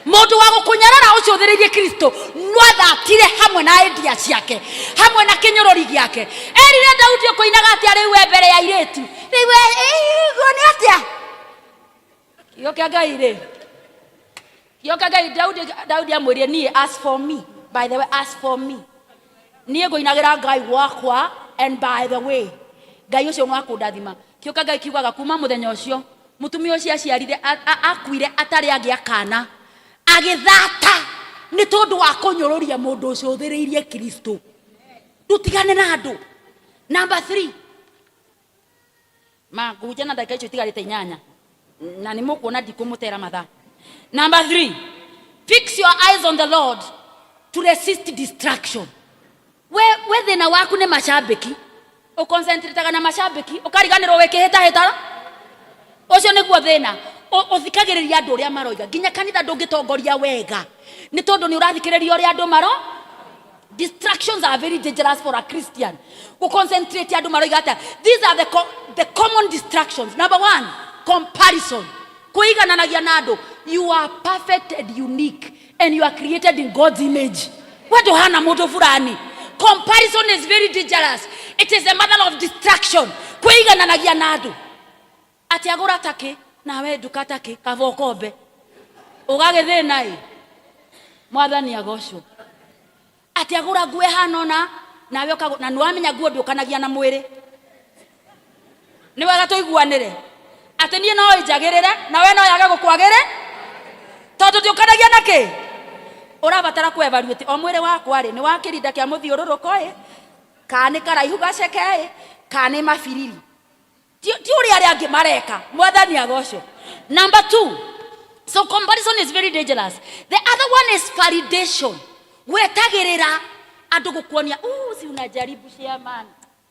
Mũndũ wa gũkũnyarara ũcũthĩrĩirie Kristo no athatire, hamwe na idea ciake, hamwe na kĩnyũrũri gĩake. Erire Daudi, ũkũinaga atĩa rĩu we mbere ya airĩtu rĩu we iguo nĩ atĩa? Kiugo kĩa Ngai rĩ, kiugo kĩa Ngai, Daudi amwĩrire, niĩ as for me, by the way, as for me, niĩ ngũinagĩra Ngai wakwa, and by the way Ngai ũcio no akũndathima. Kiugo kĩa Ngai kiugaga kuma mũthenya ũcio mũtumia ũcio aciarire akuire atarĩ agĩa kana, agĩthata nĩ tondũ wa kũnyũrũria mũndũ ũcũthĩrĩirie Kristo. Ndũtigane na andũ. Number 3, ma ngũhunjia na ndagĩka icio itigarĩte 8, na nĩ mũkuona ndikũmũtera mathaa. Number 3, fix your eyes on the Lord to resist distraction. We thĩna waku nĩ macambĩki, ũconcentrataga na macambĩki ũkariganĩrwo wĩ kĩhĩtahĩtano. Ũcio nĩguo thĩna. Ũthikagĩrĩria andũ ũrĩa maroiga. Nginya kanitha ndũngĩtongoria wega nĩ tondũ nĩ ũrathikĩrĩria ũrĩa andũ maro. Distractions are very dangerous for a Christian. Gũconcentrate andũ maroiga atĩa. These are the common distractions. Number 1, comparison. Kwĩigananagia na andũ. You are perfect and unique and you are created in God's image. We ndũhana mũndũ fulani. Comparison is very dangerous. It is the mother of distraction. Kwĩigananagia na andũ. Atĩ agũra takĩ nawe nduka takĩ kaba ũkombe ũgagĩthĩna ĩ. Mwathani agocwo. Atĩ agũra nguo ĩhana ũna nawe ũkagũra, na nĩwamenya nguo ndũkanagia na mwĩrĩ. Nĩ wega tũiguanĩre atĩ niĩ no ĩnjagĩrĩre na we no yage gũkwagĩrĩ, tondũ ndũkanagia na kĩ. Ũrabatara kũ evaluate o mwĩrĩ wakwa rĩ, nĩ wa kĩrinda kĩa mũthiũrũrũko ĩ, kana nĩ karaihu gaceke ĩ, kana nĩ mabiriri. Ti ũrĩa arĩa angĩ mareka. Mwathani agocwo. Number 2, so comparison is very dangerous. The other one is validation. Wetagĩrĩra andũ gũkuonia, si unajaribu chairman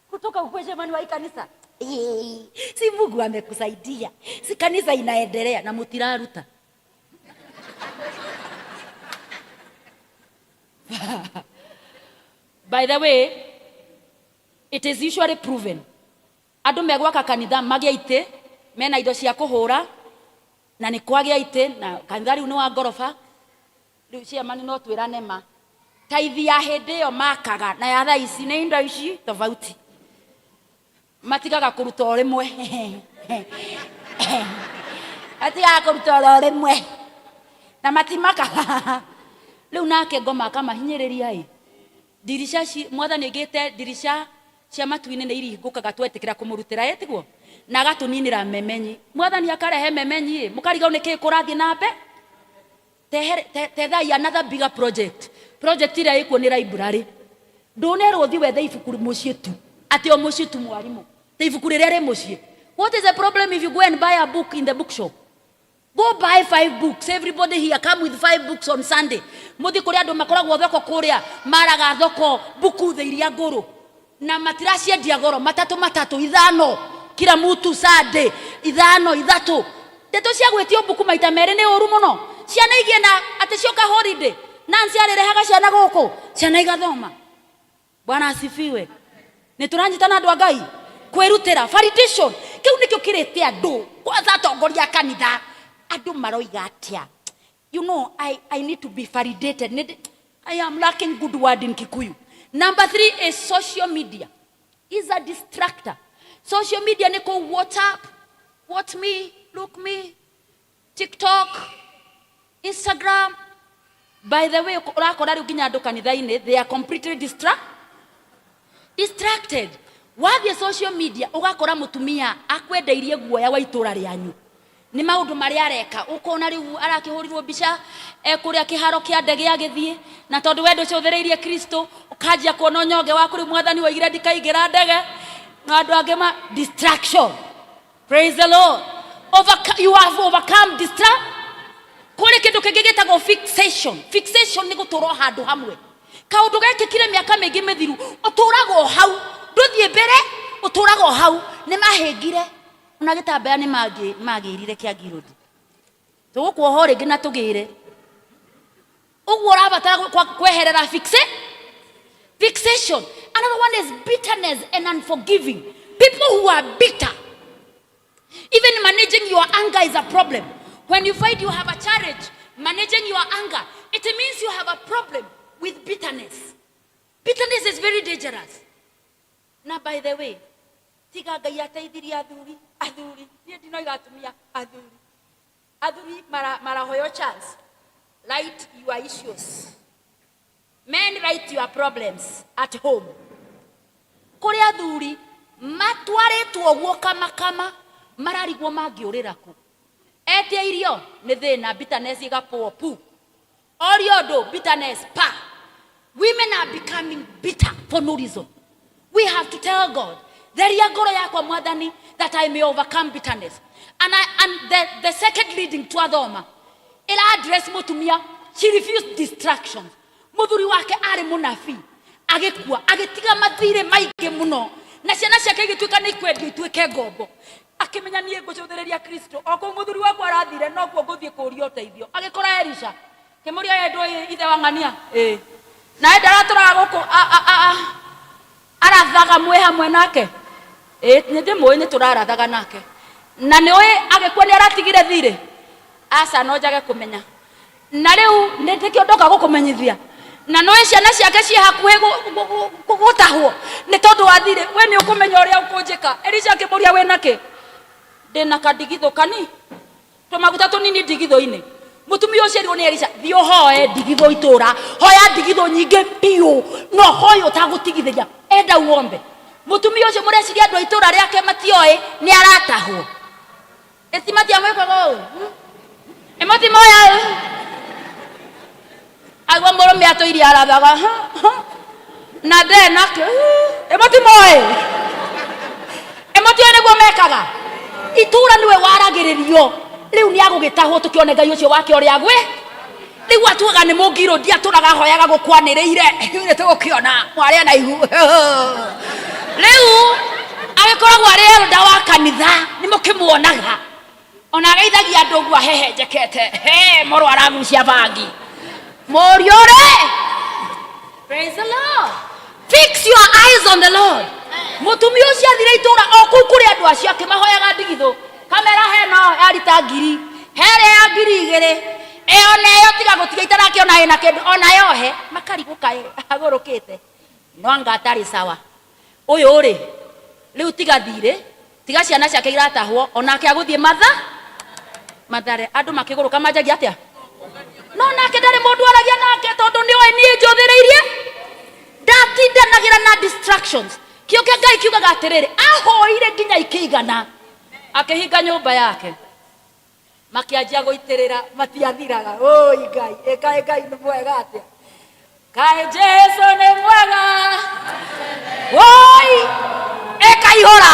kutoka ukue chairman wa hii kanisa. Ee, si Mungu amekusaidia, si kanisa inaendelea na mũtiraruta. By the way, it is usually proven andũ megwaka kanitha magĩa itĩ mena indo cia kũhũra na nĩ kwagĩa itĩ na kanitha rĩu nĩ wa ngoroba rĩu ciamani no twĩrane ma taithi ya hĩndĩ ĩyo makaga na ya thaa ici nĩ indo ici tofauti matigaga kũruta o rĩmwe matigaga kũruta oro rĩmwe na matimakaga rĩu nake ngoma akamahinyĩrĩria ĩ ndirica mwathani aigĩte ndirica cia matu-inĩ nĩ irihingũkaga twetĩkĩra kũmũrutĩra ĩ tiguo na agatũninĩra memenyi mwathani akarehe memenyi ĩ mũkarigwo nĩ kĩĩ kũrathiĩ na mbe tethai another bigger project project ĩrĩa ĩkuo nĩ library ndũnerwo ũthiĩ wethe ibuku mũciĩ tu atĩ o mũciĩ tu mwarimũ ta ibuku rĩrĩa rĩ mũciĩ. What is the problem if you go and buy a book in the bookshop? Go buy five books. Everybody here come with five books on Sunday. Muthi kũrĩa andũ makoragwo thoko kũrĩa maraga thoko mbuku thĩ iria ngũrũ na matiraciendia goro matatũ matatũ ithano kila mutu Sunday ithano ithatũ. Ndeto cia gwĩtio mbuku maita merĩ nĩ ũru mũno. Ciana igie na atĩ cioka holiday. Nancy arĩrehaga ciana gũkũ ciana igathoma. Bwana asifiwe. Nĩ tũranyitana andũ a Ngai kwĩrutĩra validation kĩu nĩkĩo kĩrĩte andũ kwanza atongoria a kanitha andũ maroiga atĩa. You know, I need to be validated. I am lacking good word in Kikuyu. Number three is social media is a distractor. Social media nĩ kũu WhatsApp, what me, look me, TikTok, Instagram. By the way, ũrakora rĩu nginya andũ kanitha-inĩ they are completely distracted. Wathiĩ social media ũgakora mũtumia akwendeirie guoya wa itũra rĩanyu nĩ maũndũ marĩa areka ũkona rĩu arakĩhũrirwo mbica ekũrĩa kĩharo kĩa ndege agĩthiĩ na tondũ we ndũcũthĩrĩirie Kristo ũkanjia kuona ũnyonge waku rĩu mwathani waigire ndikaingĩra ndege na andũ angĩ ma distraction. Praise the Lord. You have overcome distraction. Kũrĩ kĩndũ kĩngĩ gĩtagwo fixation. Fixation nĩ gũtũra o handũ hamwe. Kaũndũ gekĩkire mĩaka mĩingĩ mĩthiru, ũtũraga o hau, ndũthiĩ mbere, ũtũraga o hau. Nĩ mahĩngire, ona gĩtambaya nĩ magĩrire kĩa ngirũndi. Tũgũkuoha o rĩngĩ na tũgĩre. Ũguo ũrabatara kweherera fixation. Another one is bitterness and unforgiving. People who are bitter. Even managing your anger is a problem. When you find you have a challenge managing your anger, it means you have a problem with bitterness. Bitterness is very dangerous. Now, by the way, tiga Ngai ateithirie athuri, athuri, niĩ ndinoiga atumia, athuri. Athuri marahoyo chance. Write your issues. Men, write your problems at home. Kũrĩ athuri matwarĩtwo ũguo kamakama mararigwo mangĩũrĩra kũ. Etia irio nĩ thĩna, bitterness ĩgapwo pu. Orio ũndũ, bitterness pa. Women are becoming bitter for no reason. We have to tell God, theria ngoro yakwa mwathani, that I may overcome bitterness. And the second leading twathoma ĩra address mũtumia, she refused distractions. Mũthuri wake arĩ mũnabii agĩkua agĩtiga mathirĩ maingĩ mũno na ciana ciake igĩtuĩka nĩ ikwendio ituĩke ngombo. Akĩmenya niĩ ngũcũthĩrĩria Kristo o kũu mũthuri wakwa arathire nokuo ngũthiĩ kũũria ũteithio. Agĩkora Elisha kĩmũria ye ndũĩ ithe wa ng'ania ĩĩ nawe ndaratũraga gũkũ arathaga mwĩ hamwe nake ĩĩ nĩ ndĩmũĩ nĩ tũrarathaga nake na nĩ ũĩ agĩkua nĩ aratigire thirĩ aca no njage kũmenya na rĩu nĩ nĩkĩo ndoka gũkũmenyithia na nĩũĩ ciana ciake ciĩ hakuhĩ gũtahwo nĩ tondũ wa thirĩ we nĩ ũkũmenya ũrĩa ũkũnjĩka. Elisha akĩmũria wĩna kĩ ndĩna kandigithũ kani tũmaguta tũnini ndigithũ-inĩ. Mũtumia ũcio erirwo nĩ Elisha thiĩ ũhoe ndigithũ itũra hoya ndigithũ nyingĩ biũ no hoye ũtagũtigithĩria enda uombe. Mũtumia ũcio mũreciria andũ a itũra rĩake matioĩ nĩ aratahwo ĩti matiamwĩkaga ũũ ĩmũtimoya aigua mũrũme atũirie arathaga na ndenake ĩmũtimoĩ ĩmũtiũĩ nĩguo mekaga itũra nĩwe waragĩrĩrio rĩu nĩ agũgĩtahwo tũkĩone Ngai ũcio wake ũrĩa agwĩ rĩu atuaga nĩ mũngirũ ndiatũraga hoyaga gũkwanĩrĩire rĩu nĩ tũgũkĩona mwarĩ na ihu rĩu agĩkoragwo arĩ elda wa kanitha nĩ mũkĩmuonaga ona ageithagia andũ ũguo ahehenjekete he mũrũ aragucia bangi mũriũ rĩ. Praise the Lord. Fix your eyes on the Lord. Mũtumia ũcio athire itũra o kũu kũrĩ andũ acio akĩmahoyaga ndigithũ. Kamera he no ya rita ngiri, herĩa ya 2000, ĩyo na ĩyo tiga gũtiga itarakĩona ĩna kĩndũ ona yohe makarigwo kaĩ agũrũkĩte. No anga atarĩ sawa. Ũyũ rĩ, rĩu tiga thirĩ, tiga ciana ciake iratahwo, onake agũthiĩ matha Mathare. Andũ makĩgũrũka manjagia atĩa? No nake ndarĩ mũndũ aragia nake tondũ nĩ oĩ niĩ njũthĩrĩirie ndatindanagĩra na distractions. Kĩo kĩa Ngai kiugaga atĩrĩrĩ, ahoire nginya ikĩigana, akĩhinga nyũmba yake, makĩanjia gũitĩrĩra, matiathiraga. Ũi Ngai, ĩ kaĩ Ngai nĩ mwega atĩa? Kaĩ Jesu nĩ mwega. Woi, ĩkaihũra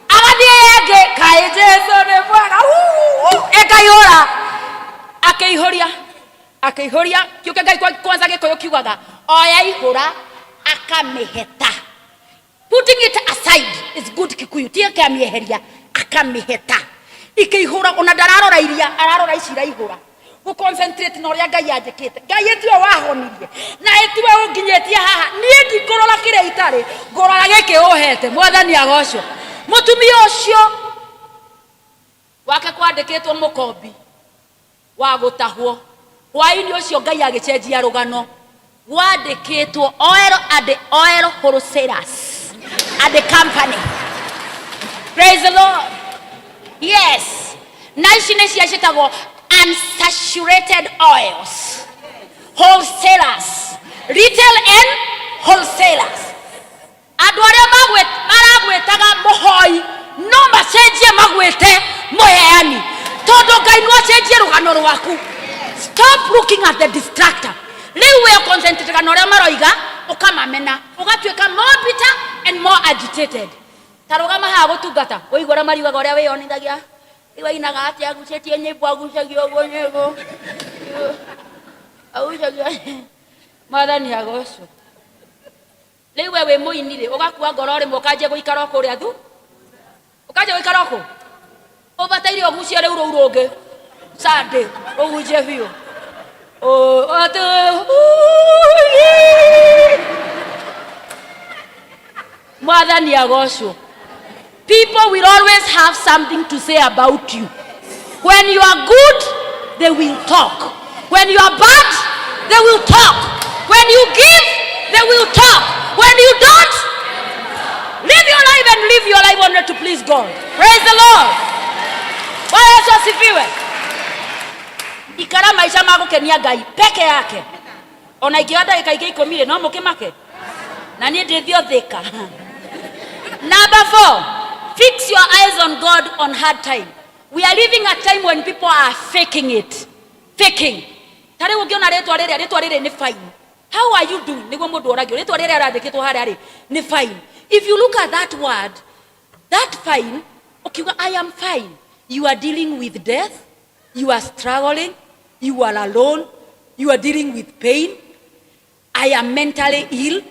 agathiĩ ĩngĩ, kaĩ Jesu nĩ mwega. Uu, ĩkaihũra akĩihũria akĩihũria kĩũke Ngai kwanza Gĩkũyũ kiugaga oya ihũra akamĩheta. Putting it aside is good Kikuyu ti akamĩeheria akamĩheta ikĩihũra ona ndararora iria ararora ici iraihũra gũ concentrate na ũrĩa Ngai anjĩkĩte. Ngai ĩtiwe wahonirie na ĩtiwe ũnginyĩtie haha, niĩ ndikũrora kĩrĩa itarĩ, ngũrora gĩkĩ ũhete. Mwathani agocwo. Mũtumia ũcio wake kwandĩkĩtwo mũkombi wa gũtahwo. Hwaĩ-inĩ ũcio Ngai agĩcenjia rũgano. Gwandĩkĩtwo oil and oil wholesalers and company. Praise the Lord. Yes. Na ici nĩ cia ciĩtagwo unsaturated oils. Wholesalers. Retail and wholesalers. Andũ arĩa maragwĩtaga mũhoi no macenjie magwĩte mũheani, tondũ Ngai no acenjie rũgano rwaku. Stop looking at the distractor. Rĩu we concentrate na ũrĩa maroiga, ũkamamena, ũgatuĩka more bitter and more agitated. Ta rũgama haha gũtungata, ũigue ũrĩa mariugaga ũrĩa wĩyonithagia. Rĩu ainaga atĩa agucĩtie nyĩmbo, agucagia ũguo nyĩmbo. Agucagia. Mwathani agocwo. Rĩu we wĩ mũini rĩ, ũgakua ngoro rĩmwe ũkanjia gũikara o kũrĩa thu, ũkanjia gũikara o kũ, ũbataire ũgucie rĩu rũu rũngĩ Sunday, ũgucie biũ. Atĩ Mwathani agocwo. People will always have something to say about you. When you are good, they will talk. When you are bad, they will talk. When you give, they will talk. When you don't, live your life and live your life only to please God. Praise the Lord. Bwana Yesu asifiwe. Ikara maisha ma gũkenia Ngai peke yake. Ona ingĩoya ndagĩka ingĩ ikũmi rĩ, no mũkĩmake na niĩ ndĩthiĩ Thika. Number four, fix your eyes on God on hard time. We are living a time when people are faking it. Faking. Ta rĩu ũngĩona rĩtwa rĩrĩa, rĩtwa rĩrĩ nĩ fine. How are you doing? Nĩguo mũndũ oragio. Rĩtwa rĩrĩa rĩandĩkĩtwo harĩa rĩ, nĩ fine. If you look at that word, that fine, ũkiuga I am fine, you are dealing with death, you are struggling, you are alone, you are dealing with pain. I am mentally ill.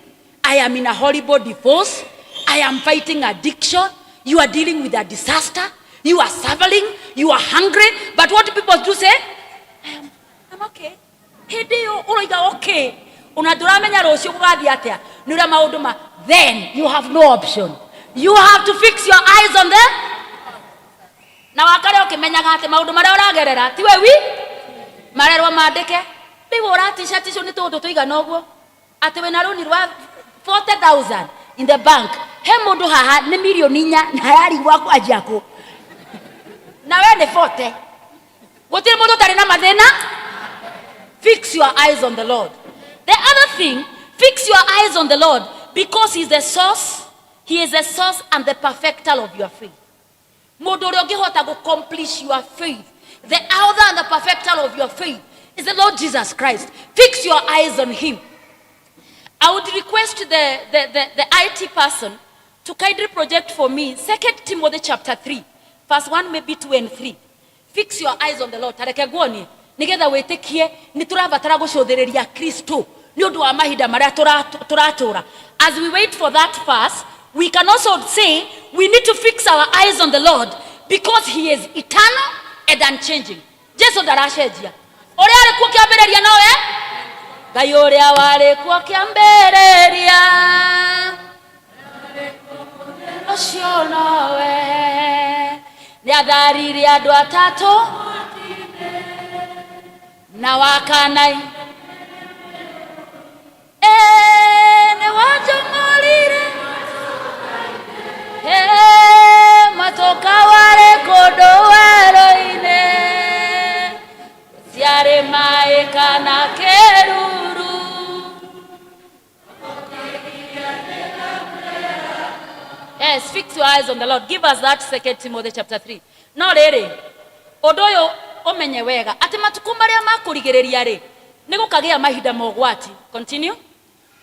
I am in a horrible divorce. I am fighting addiction. You are dealing with a disaster. You are suffering. You are hungry. But what people do say? I'm okay. Hĩndĩ ĩyo ũroiga okay. Ona ndũramenya rũciũ gũgathiĩ atĩa. Nĩ ũrĩa maũndũ ma. Then you have no option. You have to fix your eyes on the na wakare ũkĩmenyaga atĩ maũndũ marĩa ũragerera tiwe wi marerwo mandĩke. Rĩu ũraticaticwo nĩ tũũndũ tũigana ũguo atĩ wĩna rũni rwa 40,000 in the bank. He mũndũ haha nĩ mirioni inya na yarigwo kwanjia kũ, na we nĩ 40. Gũtirĩ mũndũ ũtarĩ na mathĩna. Fix your eyes on the Lord. The other thing, fix your eyes on the Lord because he is the source, he is the source and the perfecter of your faith. Mũndũ ũrĩa ũngĩhota gũ accomplish your faith, the author and the perfecter of your faith is the Lord Jesus Christ. Fix your eyes on him. I would request the IT person to kindly project for me 2 Timothy chapter 3, verse 1, maybe 2 and 3. Fix your eyes on the Lord. Tareke nguonie nigetha wĩtĩkie nĩ tũrabatara gũcũthĩrĩria Kristo nĩ ũndũ wa mahinda marĩa tũratũra. As we wait for that verse, we can also say we need to fix our eyes on the Lord because he is eternal and unchanging. Jesu ndaracenjia. Ũrĩa arĩ kuo kĩambĩrĩria nowe. Ngai ũrĩa warĩ kuo kĩambĩrĩria ũcio nowe nĩ atharirie andũ atatũ na wakanai nĩ wanjomorire matoka warĩ kũndũ werũ-inĩ ciarĩ maĩ kana kĩruru. Yes, fix your eyes on the Lord. Give us that Second Timothy chapter 3. No rĩrĩ, ũndũ ũyũ ũmenye wega atĩ matukũ marĩa ma kũrigĩrĩria rĩ, nĩ gũkagĩa mahinda ma ũgwati. Continue.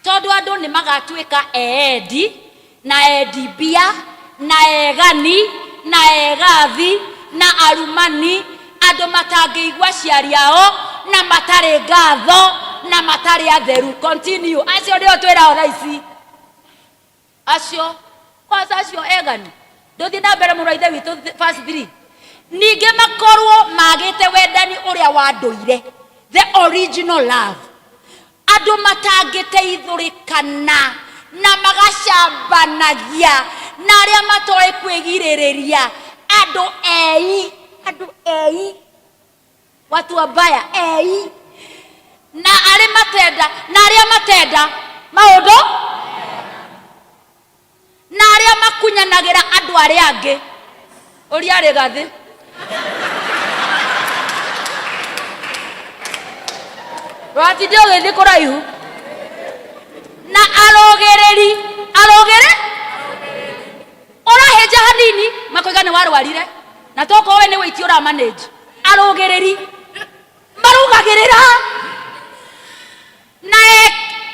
Tondũ andũ nĩ magatuĩka eendi na endi mbia na egani na egathi na arumani, andũ matangĩigua aciari ao na matarĩ ngatho na matarĩ atheru. Continue. Acio nĩo twĩrao thaa ici. Acio kwanza acio egani ndũthiĩ na mbere mũrũ wa ithe witũ verse 3 ningĩ makorwo magĩte wendani ũrĩa wa ndũire, the original love, andũ matangĩteithũrĩkana na magacambanagia na arĩa matoĩ kwĩgirĩrĩria, andũ ei, andũ ei, watu wabaya ei, na arĩ matenda na arĩa matenda maũndũ na arĩa makunyanagĩra andũ arĩa angĩ. Ũria arĩ gathĩ rwatinde ũgĩthiĩ kũraihu na arũgĩrĩri arũgĩrĩ ũrahĩnja hanini makoiga nĩ warwarire na tokorwo we nĩ wĩiti ũra manage. Arũgĩrĩri marugagĩrĩra na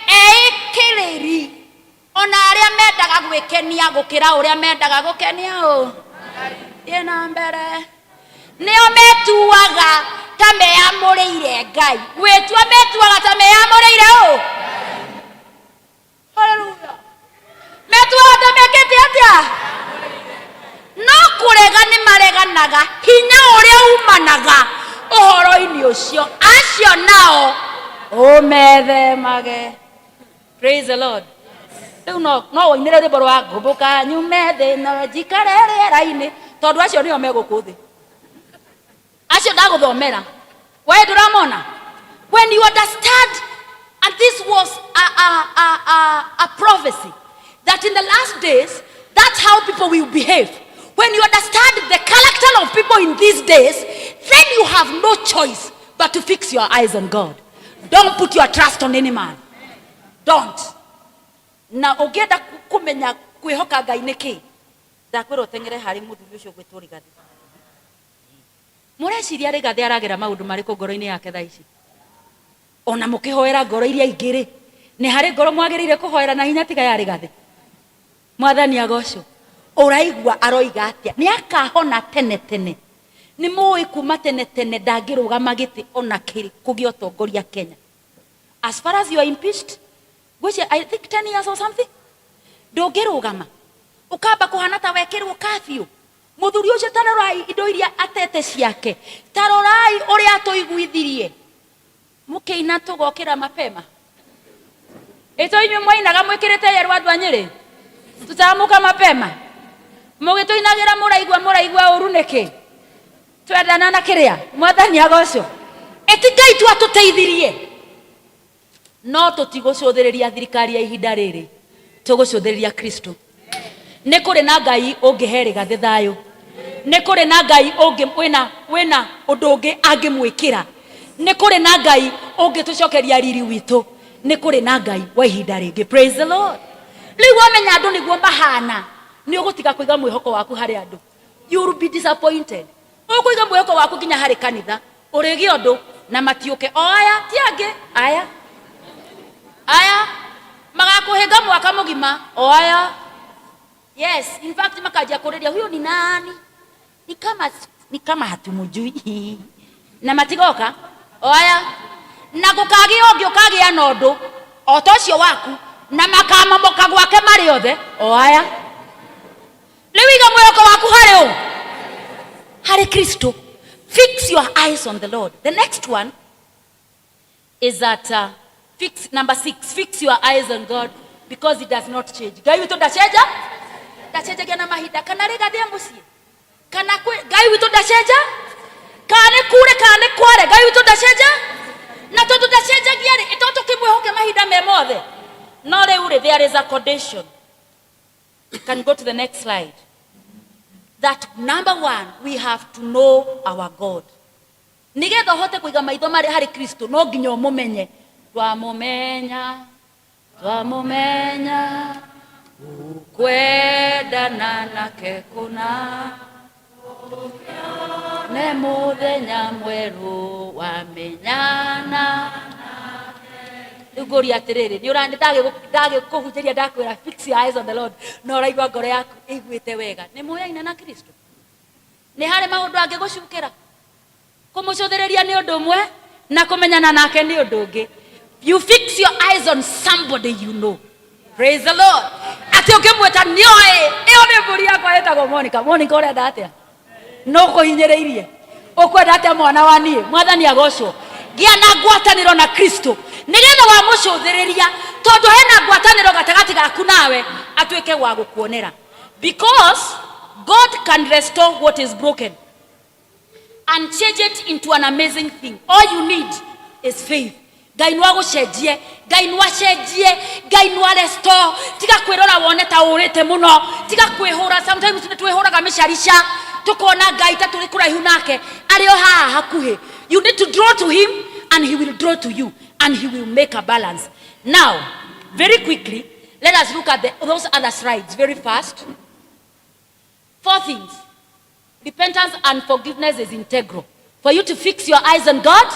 eĩkĩrĩri ona arĩa mendaga gwĩkenia gũkĩra ũrĩa mendaga gũkenia ũ thiĩ na mbere nĩo metuaga ta meyamũrĩire Ngai gwĩtua metuaga ta meyamũrĩire ũ haleluya metuaga ta mekĩte atĩa no kũrega nĩ mareganaga hinya ũrĩa umanaga ũhoro-inĩ ũcio acio nao ũmethemage. Praise the Lord. Rĩu no no ũinĩre rwĩmbo rwa ngũmbũka nyume thĩ na njikare rĩera-inĩ tondũ acio nĩo me gũkũ thĩ acio ndagũthomera we ndũramona. When you understand, and this was a prophecy that in the last days that's how people will behave. When you understand the character of people in these days, then you have no choice but to fix your eyes on God. Don't put your trust on any man. Don't. Na ũngĩenda kũmenya kwĩhoka Ngai nĩ kĩ, ndakwĩra ũteng'ere harĩ mũthuri ũcio ũgwĩtwo Rigathĩ. Mũreciria Rigathĩ aragera maũndũ marĩkũ ngoro-inĩ yake thaa ici? Ona mũkĩhoera ngoro iria ingĩ rĩ, nĩ harĩ ngoro mwagĩrĩire kũhoera na hinya tiga ya Rigathĩ? Mwathani agocwo. Ũraigua aroiga atĩa? Nĩ akahona tene tene. Nĩ mũĩ kuma tene tene ndangĩrũgama gĩtĩ ona kĩrĩkũ gĩa ũtongoria Kenya. As far as you are impeached, ngwĩciria I think 10 years or something, ndũngĩrũgama. Ũkamba kũhana ta wekĩrwo curfew. Mũthuri ũcio ta rorai indo iria atete ciake, ta rorai ũrĩa atũiguithirie. Mũkĩina tũgokĩra mapema. Ĩto inyuĩ mwainaga mwĩkĩrĩte yerũ andũ a Nyĩrĩ, tutaamũka mapema. Mũgĩtũinagĩra mũraigua mũraigua ũru nĩkĩ? Twendana na kĩrĩa Mwathani agocwo. Ĩti Ngai tu atũteithirie. No tũtigũcũthĩrĩria thirikari ya ihinda rĩrĩ, tũgũcũthĩrĩria Kristo. Nĩ kũrĩ na Ngai ũngĩhe Rigathĩ thayũ. Nĩ kũrĩ na Ngai ũngĩ wĩna wĩna ũndũ ũngĩ angĩmwĩkĩra. Nĩ kũrĩ na Ngai ũngĩtũcokeria riri witũ. Nĩ kũrĩ na Ngai wa ihinda rĩngĩ. Praise the Lord. Rĩu wamenya andũ nĩguo mahana, nĩ ũgũtiga kũiga mwĩhoko waku harĩ andũ. You will be disappointed. Ũkũiga mwĩhoko waku nginya harĩ kanitha, ũrĩgĩa ũndũ na matiũke. O aya ti angĩ, aya aya magakũhĩnga mwaka mũgima, o aya. Yes, in fact makanjia kũrĩria huyo ni nani? Ni kama, ni kama hatumjui. Na matigoka o aya. Na gũkagĩa ũngĩ ũkagĩa na ũndũ o ta ũcio waku, na makamomoka gwake marĩ othe o aya. Rĩu iga mwĩhoko waku harĩ ũ? Harĩ Kristo. Fix your eyes on the Lord. The next one is that Fix, number six, fix your eyes on God because he does not change. Ngai witũ ndacenja, ndacenjagia na mahinda. Kana rĩgathĩa mũciĩ, kana kwĩ, Ngai witũ ndacenja, kana nĩ kure kana nĩ kware, Ngai witũ ndacenja. Na tondũ ndacenjagia rĩ, ĩto tũkĩmwĩhoke mahinda me mothe. No rĩu rĩ, there is a condition. You can go to the next slide. That number one, we have to know our God. Nĩgetha ũhote kũiga maitho marĩ harĩ Kristo, no nginya ũmũmenye. Twamũmenya, twamũmenya, ũkwendana nake kũna. Ne mũthenya mwerũ wamenyana. Rĩu ngũria atĩrĩrĩ, nĩ ũra- nĩ ndagĩkũhunjĩria ndakwĩra fix your eyes on the Lord, na ũraigua ngoro yaku ĩiguĩte wega. Nĩ mũyaine na Kristo? Nĩ harĩ maũndũ angĩgũcukĩra? Kũmũcũthĩrĩria nĩ ũndũ ũmwe na kũmenyana nake nĩ ũndũ ũngĩ. You fix your eyes on somebody you know. Praise the Lord. Atĩ ũngĩmwĩta nĩoĩ, ĩyo nĩ mbũri yakwa ĩtagwo Monica. Monica ũrenda atĩa? No kũhinyĩrĩirie. Ũkwenda atĩa mwana wa niĩ? Mwathani agocwo. Gĩa na ngwatanĩro na Kristo nĩgetha wamũcũthĩrĩria, tondũ hena ngwatanĩro gatagatĩ gaku nawe, atuĩke wa gũkuonera. Because God can restore what is broken and change it into an amazing thing. All you need is faith. Ngai no agũcenjie, Ngai no acenjie, Ngai no arestore. Tiga kwĩrora wone ta ũrĩte mũno, tiga kwĩhũra. Sometimes nĩ twĩhũraga mĩcarica tũkona Ngai ta tũrĩ kũraihu nake, arĩ o haha hakuhĩ. You need to draw to him and he will draw to you and he will make a balance. Now, very quickly, let us look at those other slides very fast. Four things. Repentance and forgiveness is integral. For you to fix your eyes on God,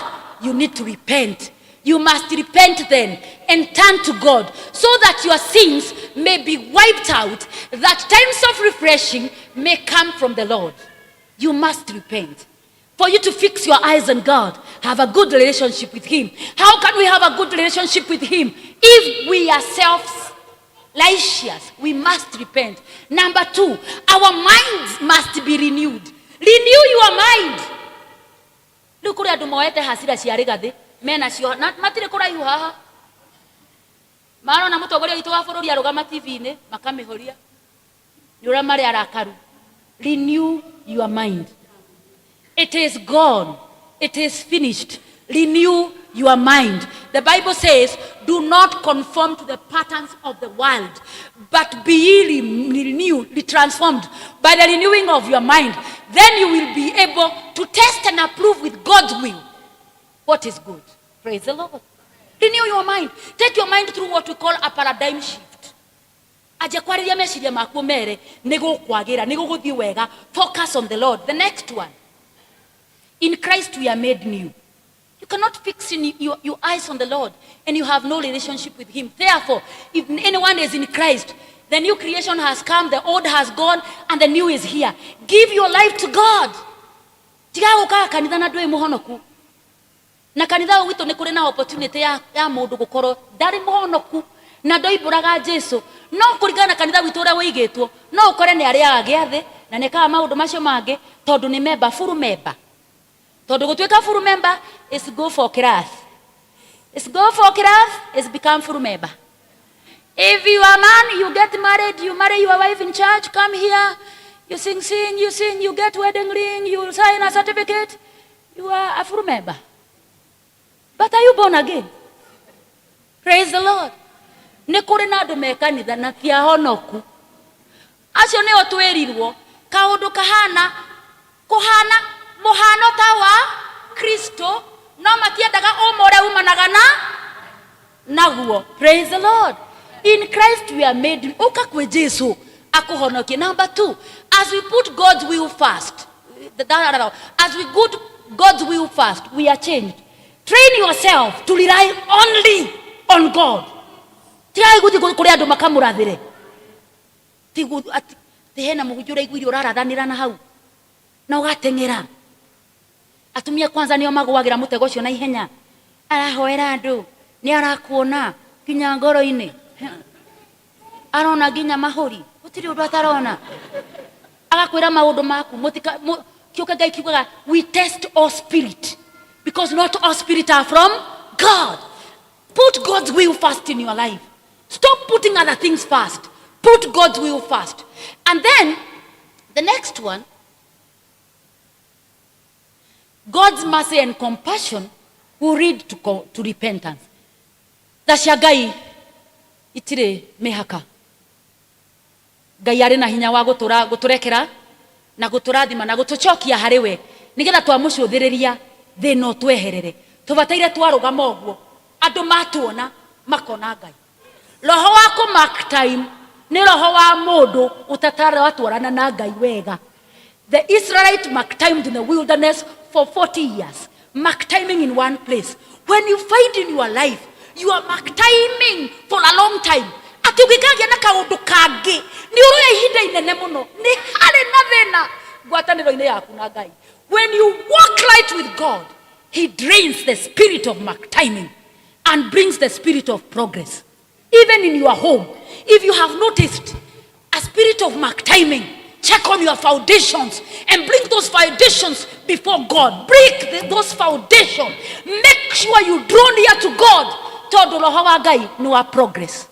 you need to repent. You must repent then and turn to God so that your sins may be wiped out, that times of refreshing may come from the Lord. You must repent. For you to fix your eyes on God, have a good relationship with him. How can we have a good relationship with him if we are self-righteous? We must repent. Number two, our minds must be renewed. Renew your mind. Rĩu kũrĩ andũ moete hasira cia rĩgathĩ menacio na matirĩ kũraihu haha, marona mũtongoria witũ wa bũrũri arũgama TV-inĩ makamĩhoria nĩ ũrĩa marĩ arakaru. Renew your mind. It is gone. It is finished. Renew your mind. The Bible says, do not conform to the patterns of the world, but be ye renewed, transformed by the renewing of your mind. Then you will be able to test and approve with God's will what is good. Praise the Lord. Renew your mind. Take your mind through what we call a paradigm shift. Anjia kwarĩria meciria maku mere nĩ gũkwagĩra, nĩ gũgũthiĩ wega. Focus on the Lord. The next one. In Christ we are made new. You cannot fix in your eyes on the Lord and you have no relationship with him. Therefore, if anyone is in Christ, the new creation has come, the old has gone, and the new is here. Give your life to God. Tiga gũkaga kanitha na ndwĩ mũhonoku. Na kanitha ũyũ witũ nĩ kũrĩ na opportunity ya mũndũ gũkorwo ndarĩ mũhonoku na ndoimbũraga Jesu. No kũringana na kanitha witũ ũrĩa wĩigĩtwo, no ũkore nĩ arĩaga gĩathĩ na nĩ ekaga maũndũ macio mangĩ tondũ nĩ member, full member. Tondũ gũtuĩka full member is go for class. Is go for class is become full member. If you are a man, you get married, you marry your wife in church, come here, you sing, sing, you sing, you get wedding ring, you sign a certificate, you are a full member. But are you born again? Praise the Lord. Nĩ kũrĩ na andũ me kanitha na ti ahonoku. Acio nĩo twĩrirwo kaũndũ kahana kũhana mũhano ta wa Kristo, no matiendaga ũma ũrĩa umanaga na naguo. Praise the Lord. In Christ we are made. Ũka kwĩ Jesu akũhonokie. Number two, as we put God's will first, as we put God's will first, we are changed. Train yourself to rely only on God. Tigai gũthiĩ kũrĩ andũ makamũrathĩre. Ti hena mũhunjia ũraiguire ũrarathanĩra na hau na ũgateng'era. Atumia kwanza nĩo magũagĩra mũtego ũcio na ihenya. Arahoera andũ, nĩ arakuona nginya ngoro-inĩ, arona nginya mahũri, gũtirĩ ũndũ atarona. Agakwĩra maũndũ maku. Kĩũke Ngai kiugaga we test all spirit because not all spirit are from God. Put God's will first in your life. Stop putting other things first. Put God's will first. And then the next one, God's mercy and compassion will lead to repentance. Tha cia Ngai itirĩ mĩhaka. Ngai arĩ na hinya wa gũtũra gũtũrekera na gũtũrathima na gũtũcokia harĩ we nĩgetha twamũcũthĩrĩria thĩna ũtweherere. Tũbataire twarũgama ũguo andũ matuona makona Ngai. Roho wa kũ mark time nĩ roho wa mũndũ ũtataratwarana na Ngai wega. The Israelite mark timed in the wilderness for 40 years. Mark timing in one place. When you find in your life, you are mark timing for a long time. Atĩ ũngĩkagĩa na kaũndũ kangĩ nĩ ũroya ihinda inene mũno nĩ harĩ na thĩna ngwatanĩro-inĩ yaku na Ngai. When you walk right with God, he drains the spirit of mark timing and brings the spirit of progress. Even in your home, if you have noticed a spirit of mark timing, check on your foundations and bring those foundations before God. Break those foundations. Make sure you draw near to God. Tondũ roho wa Ngai nĩ wa progress.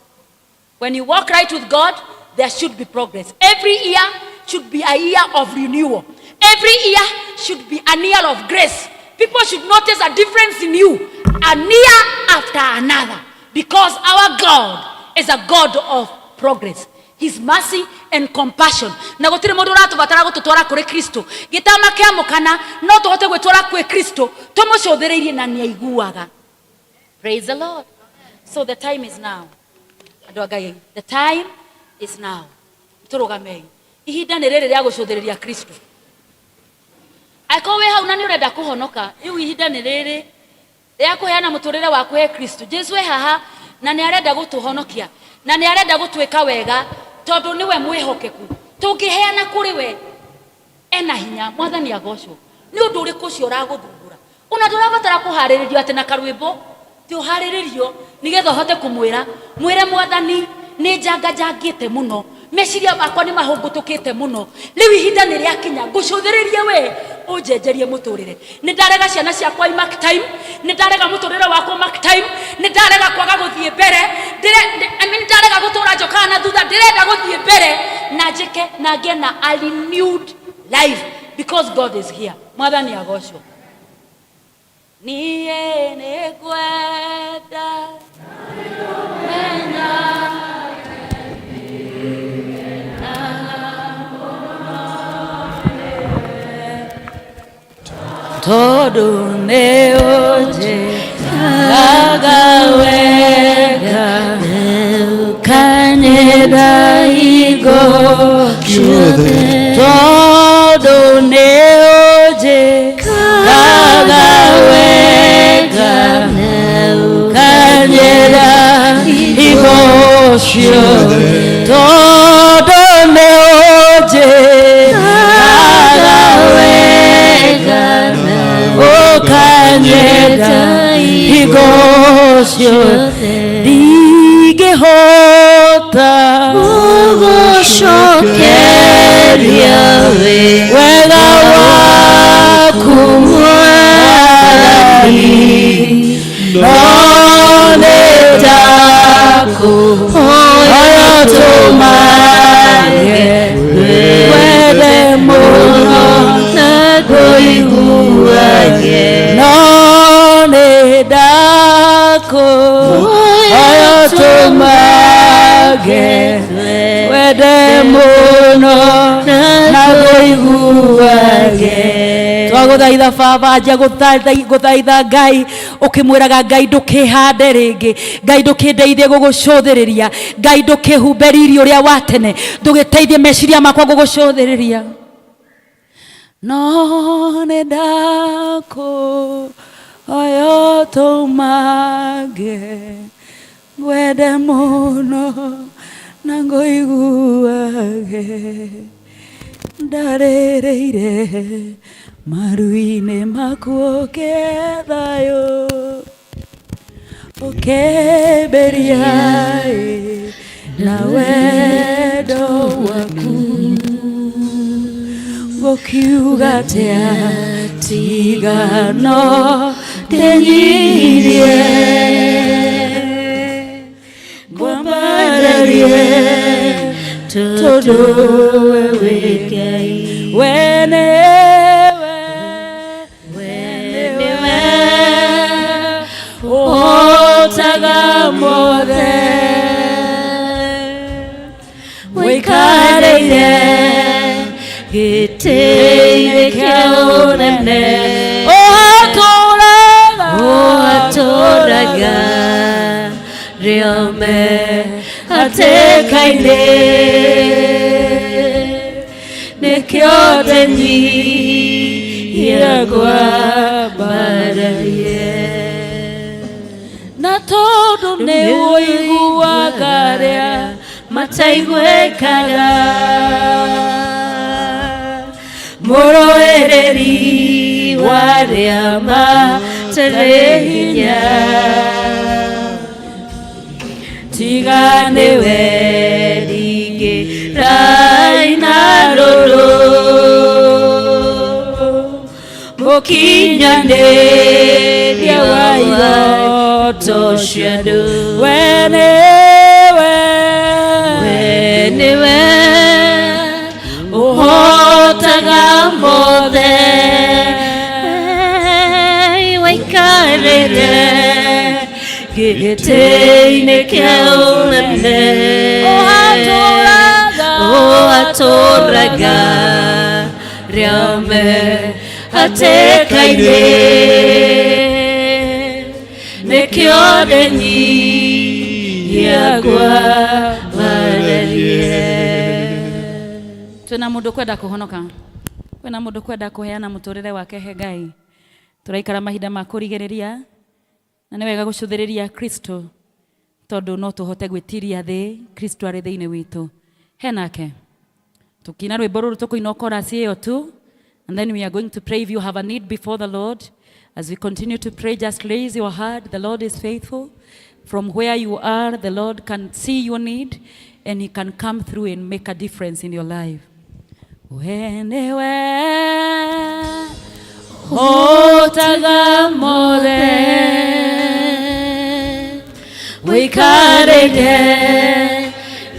When you walk right with God, there should be progress. Every year should be a year of renewal. Every year should be a year of grace. People should notice a difference in you, a year after another, because our God is a God of progress. His mercy and compassion. Na gũtirĩ mũndũ ũratũbatara gũtũtwara kũrĩ Kristo. Gĩtama kĩamũkana no tũhote gwĩtwara kwĩ Kristo tũmũcũthĩrĩirie na nĩaiguaga. Praise the Lord. So the time is now. Andũ a Ngai, the time is now. Tũrũgamei. Ihinda nĩ rĩrĩ rĩa gũcũthĩrĩria Kristo. Angĩkorwo wĩ hau na nĩ ũrenda kũhonoka, rĩu ihinda nĩ rĩrĩ rĩa kũheana mũtũrĩre waku he Kristo. Jesu e haha na nĩ arenda gũtũhonokia na nĩ arenda gũtwĩka wega tondũ nĩwe mwĩhokeku. Tũngĩheana kũrĩ we ena hinya. Mwathani agocwo. Nĩ ũndũ ũrĩkũ ũcio ũragũthumbũra? Ona ndũrabatara kũharĩrĩrio atĩ na karwĩmbo ti ũharĩrĩrio nĩgetha ũhote kũmwĩra, mwĩre Mwathani nĩ njanganjangĩte mũno, meciria makwa nĩ mahũngũtũkĩte mũno, rĩu ihinda nĩ rĩakinya ngũcũthĩrĩrie we ũnjenjerie mũtũrĩre. Nĩ ndarega ciana ciakwa i mark time, nĩ ndarega mũtũrĩre wakwa mark time, nĩ ndarega kwaga gũthiĩ mbere, I mean, ndarega gũtũra njokaga na thutha, ndĩrenda gũthiĩ mbere na njĩke na ngĩe na a renewed life because God is here. Mwathani agocwo. Niĩ nĩ ngwenda menya tondũ nĩ ũnjĩkaga wega ũkanyenda hingo ciothe tondũ nĩ ũnjĩkaga wega ũkanyenda hingo ciothe tondũ nĩ ũnjĩkaga wega ũkanyenda hingo ciothe ndingĩhota gũgũcokeria wega waku Mwathani no nĩ ndakũhoya tũmage wende mũno na ngũiguage no nĩ ndakũhoya tũmage wende mũno na ngũiguage. Twagũthaitha Baba, anjia gũthaitha Ngai ũkĩmwĩraga Ngai ndũkĩhande rĩngĩ, Ngai ndũkĩndeithie gũgũcũthĩrĩria, Ngai ndũkĩhumbe riri ũrĩa wa tene, ndũgĩteithie meciria makwa gũgũcũthĩrĩria. No nĩ ndakũhoya tũmage ngwende mũno na ngũiguage ndarĩrĩire maru-inĩ maku ũkĩ thayũ ũkĩmbĩria na wendo waku ngũkiuga atĩa tiga no ndĩnyirie. Kwambararie tondũ we wĩ Ngai. We nĩwe, we nĩwe ũhotaga mothe, wĩikarĩire gĩtĩ-inĩ kĩa ũnene, ũhatũraga, ũhatũraga rĩo me hatĩka-inĩ, nĩkĩo ndenyihia ngwambararie. Na tondũ nĩ ũiguaga arĩa mataiguĩkaga, mũrũĩrĩri wa arĩa matarĩ hinya, tiga nĩwe ndingĩraina rũrũ, mũkinyanĩria wa iroto cia andũ. We nĩwe, we nĩwe ũhotaga mothe, waikarĩte gĩtĩ-inĩ kĩa ũnene, ũhatũraga, ũhatũraga rĩo me hatĩka-inĩ, nĩkĩo ndenyihia ngwambararie. Twina mundu kwenda kuhonoka, kwina mundu kwenda kuheana muturire wake he Ngai. Turaikara mahinda ma kurigiriria na nĩ wega gucuthiriria Kristo tondu no tuhote gwitiria thi Kristo arĩ thĩinĩ witũ. Henake tukina rwĩmbo rũrũ tũkũina chorus ĩyo tu, and then we are going to pray. If you have a need before the Lord, as we continue to pray, just raise your hand. The Lord is faithful. From where you are, the Lord can see your need and he can come through and make a difference in your life. We nĩwe ũhotaga mothe, wĩikarĩte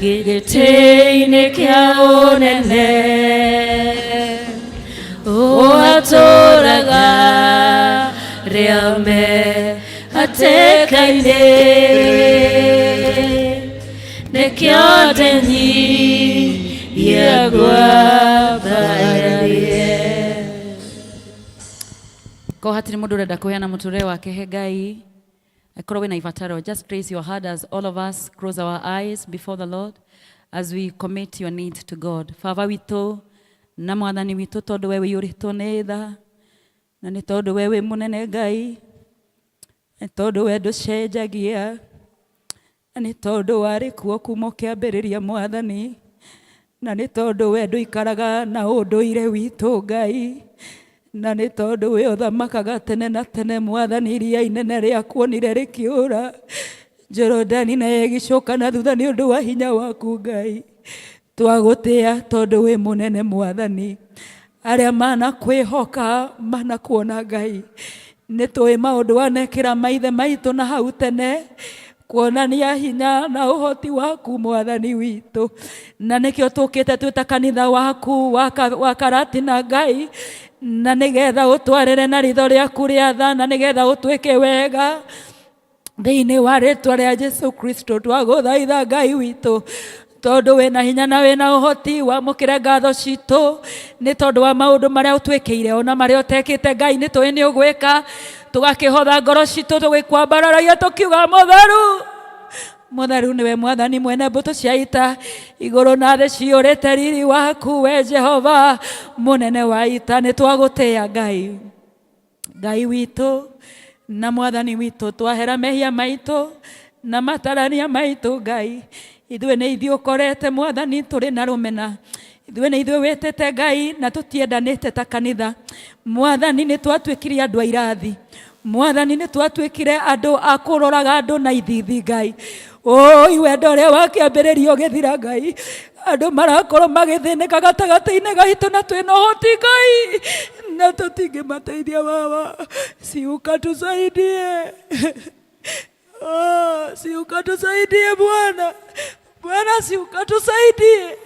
gĩtĩ-inĩ kĩa ũnene, ũhatũraga rĩa me hatĩka-inĩ, nĩkĩo ndenyihia ngwambararie. Ko hatirĩ mũndũ ũrenda kũheana mũtũrĩre wake he Ngai, akorwo wĩna ibataro, just raise your hand as all of us close our eyes before the Lord as we commit your need to God. Baba witũ na mwathani witũ, tondũ we wĩiyũrĩtwo nĩ tha na nĩ tondũ we wĩ mũnene Ngai, nĩ tondũ we ndũcenjagia, na nĩ tondũ warĩ kuo kuma ũkĩambĩrĩria mwathani, na nĩ tondũ we ndũikaraga na ũndũire witũ Ngai, na nĩ tondũ we ũthamakaga tene na tene mwathani. Iria inene rĩakuonire rĩkĩũra Jorodani na ĩgĩcoka na thutha nĩ ũndũ wa hinya waku Ngai. Twagũtĩa tondũ wĩ mũnene mwathani. Arĩa manakwĩhoka manakuona Ngai, nĩ tũĩ maũndũ wanekĩra maithe maitũ na hau tene, kuonania hinya na ũhoti waku mwathani witũ, na nĩkĩo tũkĩte twĩ ta kanitha waku wa Karatina Ngai, na nĩgetha ũtwarĩre na ritho rĩaku rĩa tha, na nĩgetha ũtwĩke wega thĩinĩ wa rĩtwa rĩa Jesu Kristo. Twagũthaitha Ngai witũ, tondũ wĩna hinya na wĩna ũhoti, wamũkĩre ngatho citũ nĩ tondũ wa maũndũ marĩa ũtwĩkĩire ona marĩa ũtekĩte Ngai, nĩ tũĩ nĩ ũgwĩka. Tũgakĩhotha ngoro citũ tũgĩkwambararagia tũkiuga mũtheru mũtheru nĩwe mwathani mwene mbũtũ cia ita, igũrũ na thĩ ciyũrĩte riri waku we Jehova mũnene wa ita. Nĩ twagũtĩa Ngai, Ngai witũ na mwathani witũ, twahera mehia maitũ na matarania maitũ Ngai. Ithuĩ nĩ ithuĩ ũkorete mwathani tũrĩ na rũmena, ithuĩ nĩ ithuĩ wĩtĩte Ngai na tũtiendanĩte ta kanitha mwathani. Nĩ twatuĩkire andũ a irathi mwathani, nĩ twatuĩkire andũ a kũroraga andũ na ithithi Ngai. Oi, wendo ũrĩa wakĩambĩrĩria ũgĩthira Ngai, andũ marakorwo magĩthĩnĩka gatagatĩ-inĩ gaitũ na twĩna ũhoti Ngai na tũtingĩmateithia. Baba, si ukatusaidie. Ah, si ukatusaidie Bwana. Bwana, si ukatusaidie,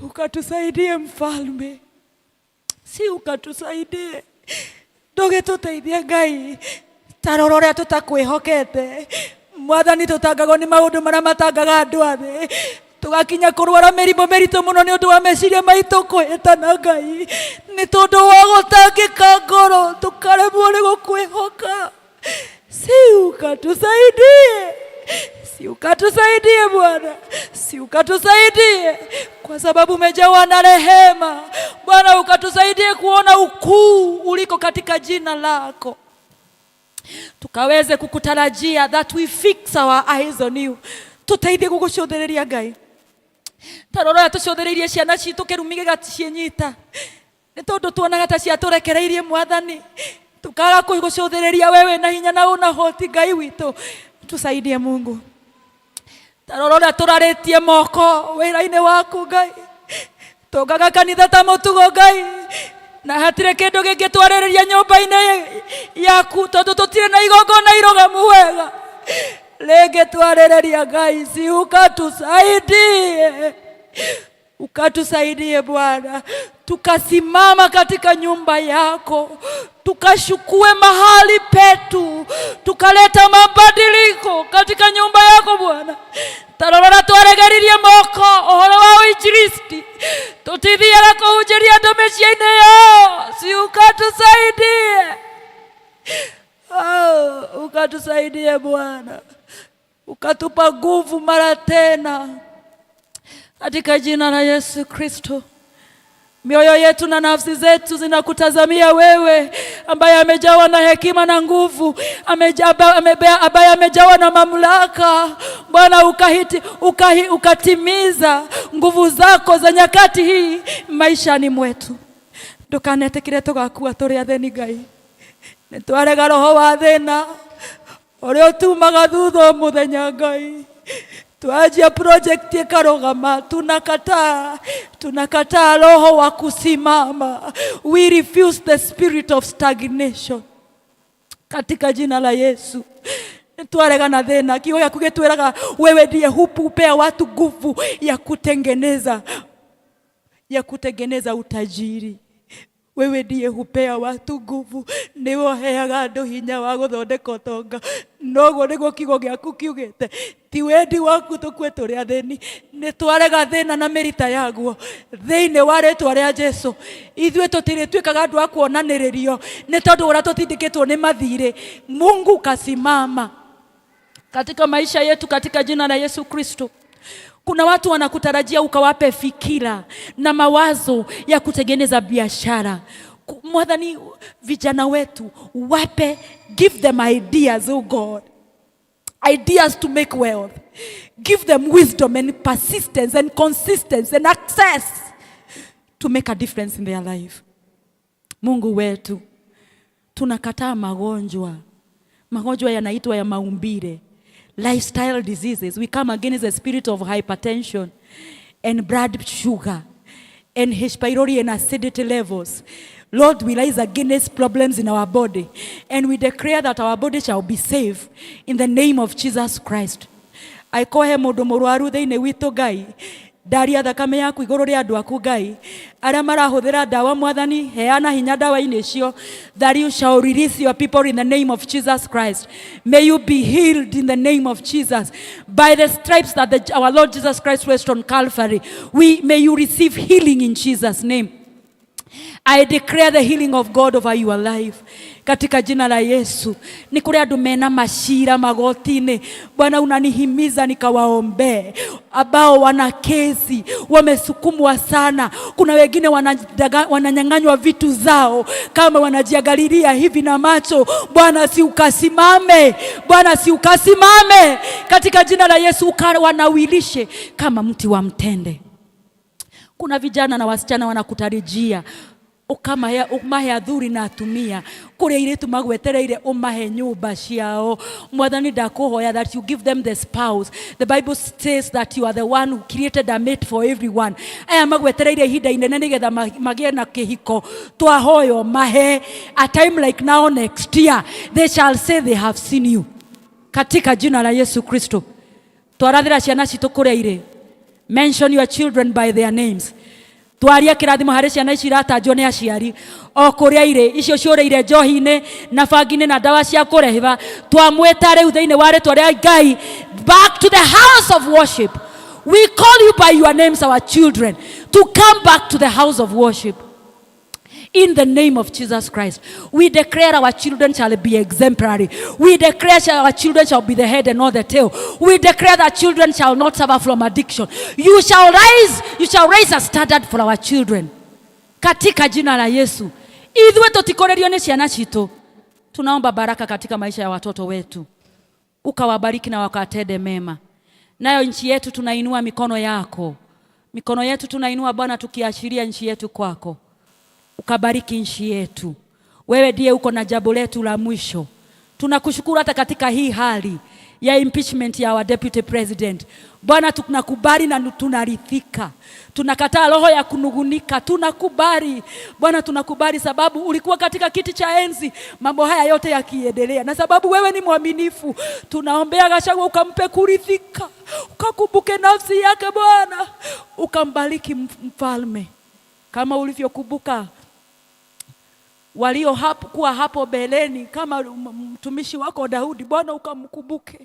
ukatusaidie mfalme, si ukatusaidie, ndũgĩtũteithie Ngai, ta rora ũrĩa tũtakwĩhokete Mwathani, tũtangagwo nĩ maũndũ marĩa matangaga andũ a thĩ, tũgakinya kũrwara mĩrimũ mĩritũ mũno nĩ ũndũ wa meciria maitũ kũhĩtana Ngai, nĩ tondũ wa gũtangĩka ngoro tũkaremwo nĩ gũkwĩhoka. Si ukatusaidie, si ukatusaidie Bwana, si ukatusaidie kwa sababu umejawa na rehema Bwana, ukatusaidie kuona ukuu uliko katika jina lako, tukaweze kukutarajia, that we fix our eyes on you. Tuteithie gugucũthĩrĩria Ngai, ta rora ũrĩa tũcũthĩrĩirie ciana citũ kĩrumi gĩgacinyita nĩ tondũ tuonaga ta ciatũrekereirie Mwathani, tukaga gũcũthĩrĩria wewe na hinya na una hoti. Ngai witũ, tusaidie Mungu. Ta rora ũrĩa tũrarĩtie moko wĩra-inĩ waku Ngai, tũngaga kanitha ta mũtugo Ngai, na hatirĩ kĩndũ gĩngĩtwarĩrĩria nyũmba-inĩ yaku tondũ tũtirĩ na igongona irũgamu wega rĩngĩtwarĩrĩria. Ngai, si ukatusaidie, ukatusaidie Bwana, tukasimama katika nyumba yako, tukashukue mahali petu, tukaleta mabadiliko katika nyumba yako Bwana. Tarorora twaregeririe moko ũhoro wa ũinjilisti, tũtithiaga kũhunjĩria andũ mĩciĩ-inĩ yao. Si ukatusaidie, oh, ukatusaidie Bwana, ukatupa nguvu mara tena katika jina la Yesu Kristo. Mioyo yetu na nafsi zetu zinakutazamia wewe ambaye amejawa na hekima na nguvu, ambaye amejawa na mamlaka. Bwana, ukatimiza nguvu zako za nyakati hii maishani mwetu. Ndukanetikire tugakua turi atheni Ngai. Nitwarega roho wa thina uria utumaga thutha o muthenya Ngai. Twanjia project ikarũgama, tunakataa, tunakataa roho wa kusimama. We refuse the spirit of stagnation katika jina la Yesu. Twarega na thĩna. Kiugo gĩaku gĩtwĩraga wewe ndiye hupea watu nguvu ya kutengeneza utajiri. Wewe ndiye hupea watu nguvu, nĩwe ũheaga andũ hinya wa gũthondeka ũtonga. Noguo nĩguo kiugo gĩaku kiugĩte. Ti wendi waku tũkue tũrĩ athĩni. Nĩ twarega thĩna na mĩrita yaguo thĩinĩ wa rĩtwa rĩa Jesu. Ithuĩ tũtirĩtuĩkaga andũ a kuonanĩrĩrio nĩ tondũ ũrĩa tũtindĩkĩtwo nĩ mathirĩ. Mungu, kasimama katika maisha yetu katika jina la Yesu Kristo. Kuna watu wanakutarajia ukawape fikira na mawazo ya kutengeneza biashara. Mwathani, vijana wetu wape, give them ideas, oh God. Ideas to make wealth. Give them wisdom and persistence and consistency and access to make a difference in their life. Mungu wetu, tunakataa magonjwa. Magonjwa yanaitwa ya maumbile. Lifestyle diseases. We come against the spirit of hypertension and blood sugar and H. pylori and acidity levels. Lord, we rise against problems in our body and we declare that our body shall be safe in the name of Jesus Christ. Aikohe mũndũ mũrwaru thĩinĩ witũ Ngai, ndaria thakame yaku igũrũ rĩa andũ aku Ngai, arĩa marahũthĩra ndawa. Mwathani, heana hinya ndawa-inĩ icio, that you shall release your people in the name of Jesus Christ. May you be healed in the name of Jesus. By the stripes that our Lord Jesus Christ received on Calvary, we may you receive healing in Jesus' name. I declare the healing of God over your life katika jina la Yesu. Nĩ kũrĩ andũ mena macira magoti-inĩ. Bwana, unanihimiza nikawaombee ambao wana kesi, wamesukumwa sana. Kuna wengine wananyang'anywa vitu zao kama wanajiangalilia hivi na macho. Bwana, si ukasimame. Bwana, si ukasimame katika jina la Yesu, ukawanawilishe kama mti wa mtende. Kuna vijana na wasichana wanakutarajia ukamahe, umahe athuri na atumia kũrĩ airĩtu magwetereire ũmahe nyũmba ciao. Mwathani, ndakũhoya that you give them the spouse. The Bible says that you are the one who created a mate for everyone. Aya magwetereire ihinda inene nĩgetha magĩe na kĩhiko, twahoya mahe. A time like now next year, they shall say they have seen you katika jina la Yesu Kristo. Twarathĩra ciana citũ kũrĩa irĩ. Mention your children by their names. Twaria kĩrathimo harĩ ciana ici iratanjwo nĩ aciari o kũrĩa irĩ, icio ciũrĩire njohi-inĩ na bangi-inĩ na ndawa cia kũrehba. Twamwĩta rĩu thĩinĩ wa rĩtwa rĩa Ngai, back to the house of worship. We call you by your names, our children, to come back to the house of worship. In the name of Jesus Christ, we declare our children shall be exemplary. We declare our children shall be the head and not the tail. We declare that children shall not suffer from addiction. You shall rise, you shall raise a standard for our children. Katika jina la Yesu. Ithuĩ tũtikũrĩrio nĩ ciana citũ. Tunaomba baraka katika maisha ya watoto wetu. Ukawabariki na wakatende mema. Nayo nchi yetu tunainua mikono yako. Mikono yetu tunainua Bwana, tukiashiria nchi yetu kwako. Ukabariki nchi yetu. Wewe ndiye uko na jambo letu la mwisho. Tunakushukuru hata katika hii hali ya impeachment ya our deputy president. Bwana, tunakubali na tunarithika. Tunakataa roho ya kunugunika. Tunakubali Bwana, tunakubali sababu ulikuwa katika kiti cha enzi mambo haya yote yakiendelea, na sababu wewe ni mwaminifu. Tunaombea Gachagua ukampe kurithika, ukakumbuke nafsi yake Bwana, ukambariki mfalme kama ulivyokumbuka walio hapo kuwa hapo beleni kama mtumishi wako Daudi. Bwana, ukamkumbuke,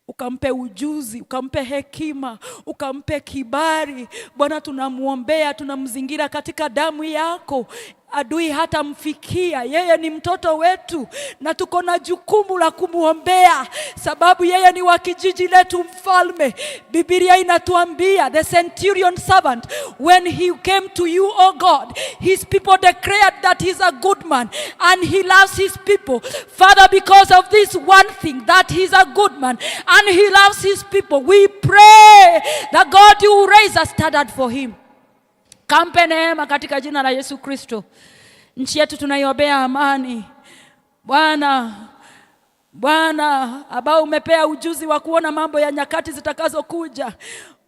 ukampe ujuzi, ukampe hekima, ukampe kibali. Bwana, tunamuombea, tunamzingira katika damu yako. Adui hatamfikia. Yeye ni mtoto wetu na tuko na jukumu la kumuombea, sababu yeye ni wa kijiji letu mfalme. Biblia inatuambia the centurion servant, when he came to you, O God, his people declared that he's a good man and he loves his people. Father, because of this one thing, that he's a good man and he loves his people, we pray that God, you raise a standard for him. Kampe neema katika jina la Yesu Kristo. Nchi yetu tunaiombea amani. Bwana, Bwana ambao umepea ujuzi wa kuona mambo ya nyakati zitakazokuja,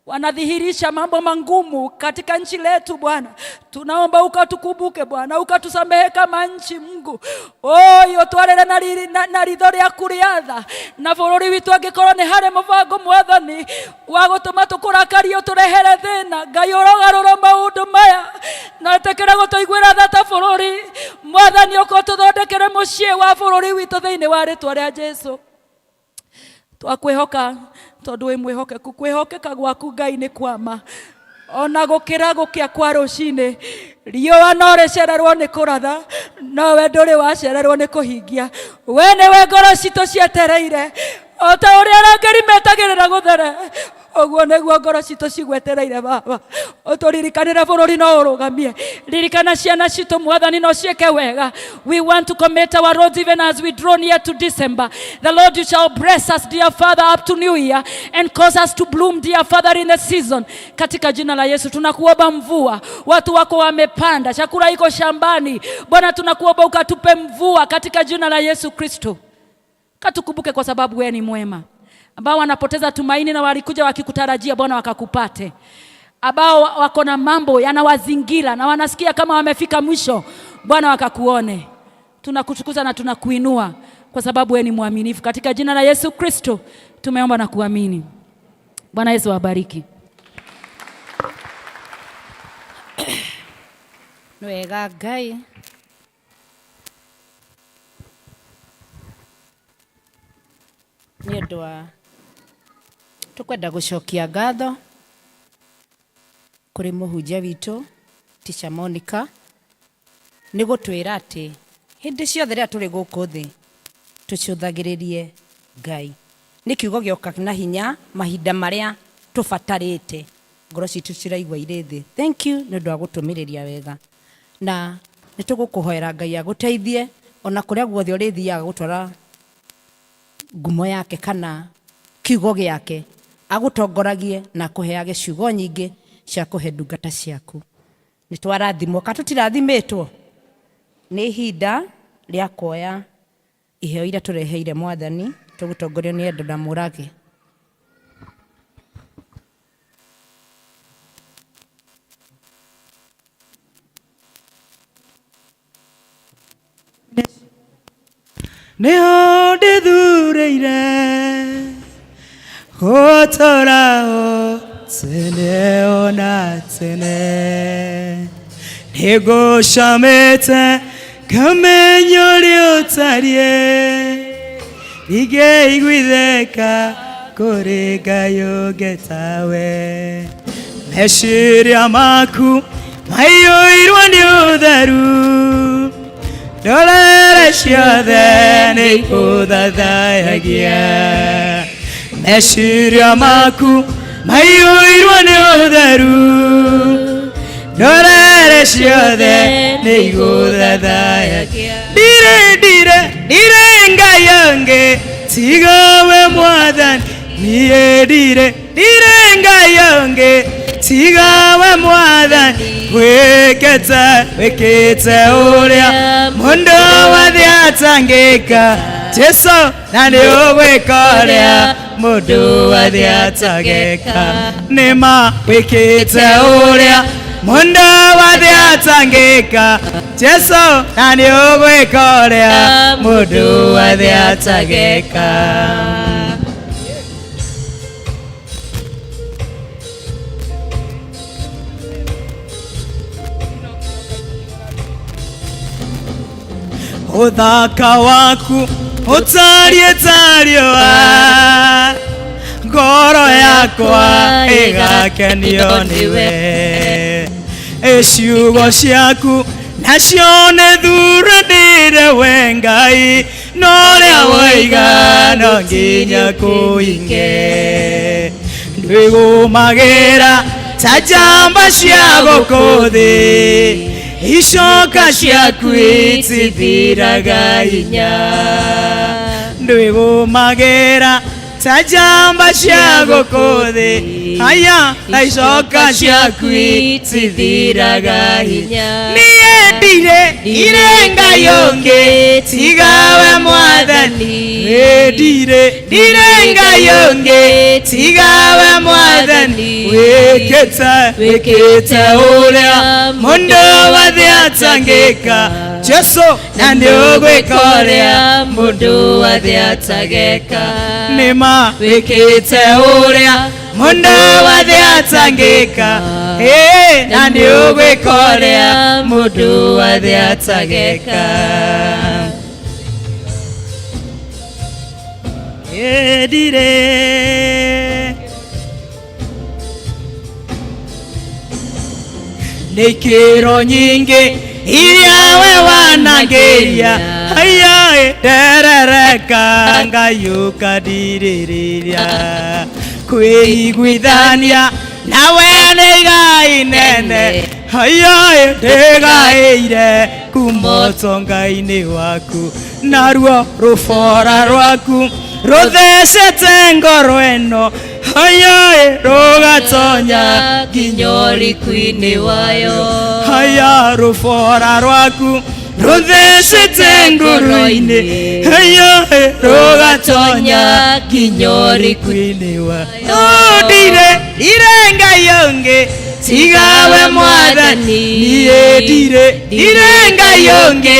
wanadhihirisha mambo mangumu katika nchi letu. Bwana, tunaomba ukatukumbuke Bwana, ukatusamehe kama nchi. Mungu oyo twarere na riri na ritho rĩaku rĩa tha, na bũrũri witũ angĩkorwo nĩ harĩ mũbango Mwathani wa gũtũma tũkũrakarie ũtũrehere thĩna, Ngai ũrogarũra maũndũ maya na ĩtĩkĩre gũtũiguĩra tha ta bũrũri. Mwathani, ũka ũtũthondekere mũciĩ wa bũrũri witũ thĩinĩ wa rĩtwa rĩa Jesu. Twakwĩhoka tondũ wĩ mwĩhokeku. Kwĩhokeka gwaku Ngai nĩ kwama, ona gũkĩra gũkĩa kwa rũcinĩ. Riũa no rĩcererwo nĩ kũratha, nowe ndũrĩ wacererwo nĩ kũhingia. We nĩwe ngoro citũ cietereire, o ta ũrĩa arangĩri metagĩrĩra gũthere, ũguo nĩguo ngoro citũ cigwetereire. Baba, ũtũririkanĩre bũrũri no ũrũgamie. Ririkana ciana citũ Mwathani, no ciĩke wega. We want to commit our roads even as we draw near to December. The Lord, you shall bless us, dear Father, up to New Year and cause us to bloom, dear Father, in the season. Katika jina la Yesu tunakuomba mvua. Watu wako wamepanda, chakula iko shambani. Bwana, tunakuomba ukatupe mvua katika jina la Yesu Kristo. Katukumbuke kwa sababu wewe ni mwema. Ambao wanapoteza tumaini na walikuja wakikutarajia Bwana wakakupate. Ambao wako na mambo yanawazingira na wanasikia kama wamefika mwisho, Bwana wakakuone. Tunakutukuza na tunakuinua kwa sababu wewe ni mwaminifu. Katika jina la Yesu Kristo tumeomba na kuamini. Bwana Yesu awabariki. Nĩ wega Ngai. Nĩ ũndũ wa tũkwenda gũcokia ngatho kũrĩ mũhunjia witũ Teacher Monica nĩ gũtwĩra atĩ hĩndĩ ciothe rĩrĩa tũrĩ gũkũ thĩ tũcũthagĩrĩrie Ngai. Nĩ kiugo gĩoka na hinya mahinda marĩa tũbatarĩte, ngoro citũ ciraigua irĩ thĩ. Thank you nĩ ũndũ wa gũtũmĩrĩria wega, na nĩ tũgũkũhoera Ngai agũteithie ona kũrĩa guothe ũrĩthiaga gũtwara ngumo yake kana kiugo gĩake, agũtongoragie na akũheage ciugo nyingĩ cia kũhe ndungata ciaku. Nĩ twarathimwo ka tũtirathimĩtwo? Nĩ ihinda rĩa kuoya iheo iria tũreheire Mwathani, tũgũtongorio nĩ Endo na Mũrage. Nĩho ndĩthurĩire gũtũra Tene ona tene Nĩngũcamĩte ngamenya ũrĩa ũtariĩ Ingĩiguithĩka kũrĩ Ngai ũngĩ tawe Meciria maku maiyũirwo nĩ ũtheru Ndũrĩrĩ ciothe nĩ ikũthathayagia Meciria maku maiyũirwo nĩ ũtheru Ndũrĩrĩ ciothe nĩ igũthathayagia Ndirĩ ndirĩ ndirĩ Ngai ũngĩ tiga we Mwathani niĩ ndirĩ ndirĩ Ngai ũngĩ tiga we Mwathani wĩkĩte wĩkĩte ũrĩa mũndũ wothe atangĩka Jesu na nĩ ũgwĩka ũrĩa mũndũ wothe atangĩka nĩma wĩkĩte ũrĩa mũndũ wothe atangĩka Jesu na nĩ ũgwĩka ũrĩa mũndũ wothe atangĩka. Ũthaka waku ũtariĩ ta riũa ngoro yakwa ĩgakenio nĩwe ciugo ciaku nacio nĩ thuranĩire we Ngai no ũrĩa woiga no nginya kũhinge ndwĩgũmagĩra ta njamba cia gũkũ thĩ icoka ciaku itithiraga hinya ndwĩgũmagĩra ta njamba cia gũkũ thĩ haya na icoka ciaku itithiraga hinya niĩ ndirĩ ndirĩ Ngai ũngĩ tiga we Mwathani niĩ ndirĩ ndirĩ Ngai ũngĩ tiga we Mwathani wĩkĩte wĩkĩte ũrĩa mũndũ wothe atangĩka Jesu na nĩ ũgwĩka ũrĩa mũndũ wothe atangĩka nĩma wĩkĩte ũrĩa mũndũ wothe atangĩka na nĩ ũgwĩka ũrĩa mũndũ wothe atangĩka ndirĩ nĩ ikĩro nyingĩ iria we wanangĩria haya nderereka ngayũka ndirĩrĩria kwĩiguithania nawe nĩ igai nene haya ndĩgaĩire kuma ũtonga-inĩ waku naruo rũbora rwaku rũthecete ngoro ĩno haya rũgatonya nginya ũriku-inĩ wayo haya rũbora rwaku rũthecete ngoro-inĩ haya rũgatonya nginya ũriku-inĩ wayo ndirĩ ndirĩ Ngai ũngĩ tiga we Mwathani niĩ ndirĩ ndirĩ Ngai ũngĩ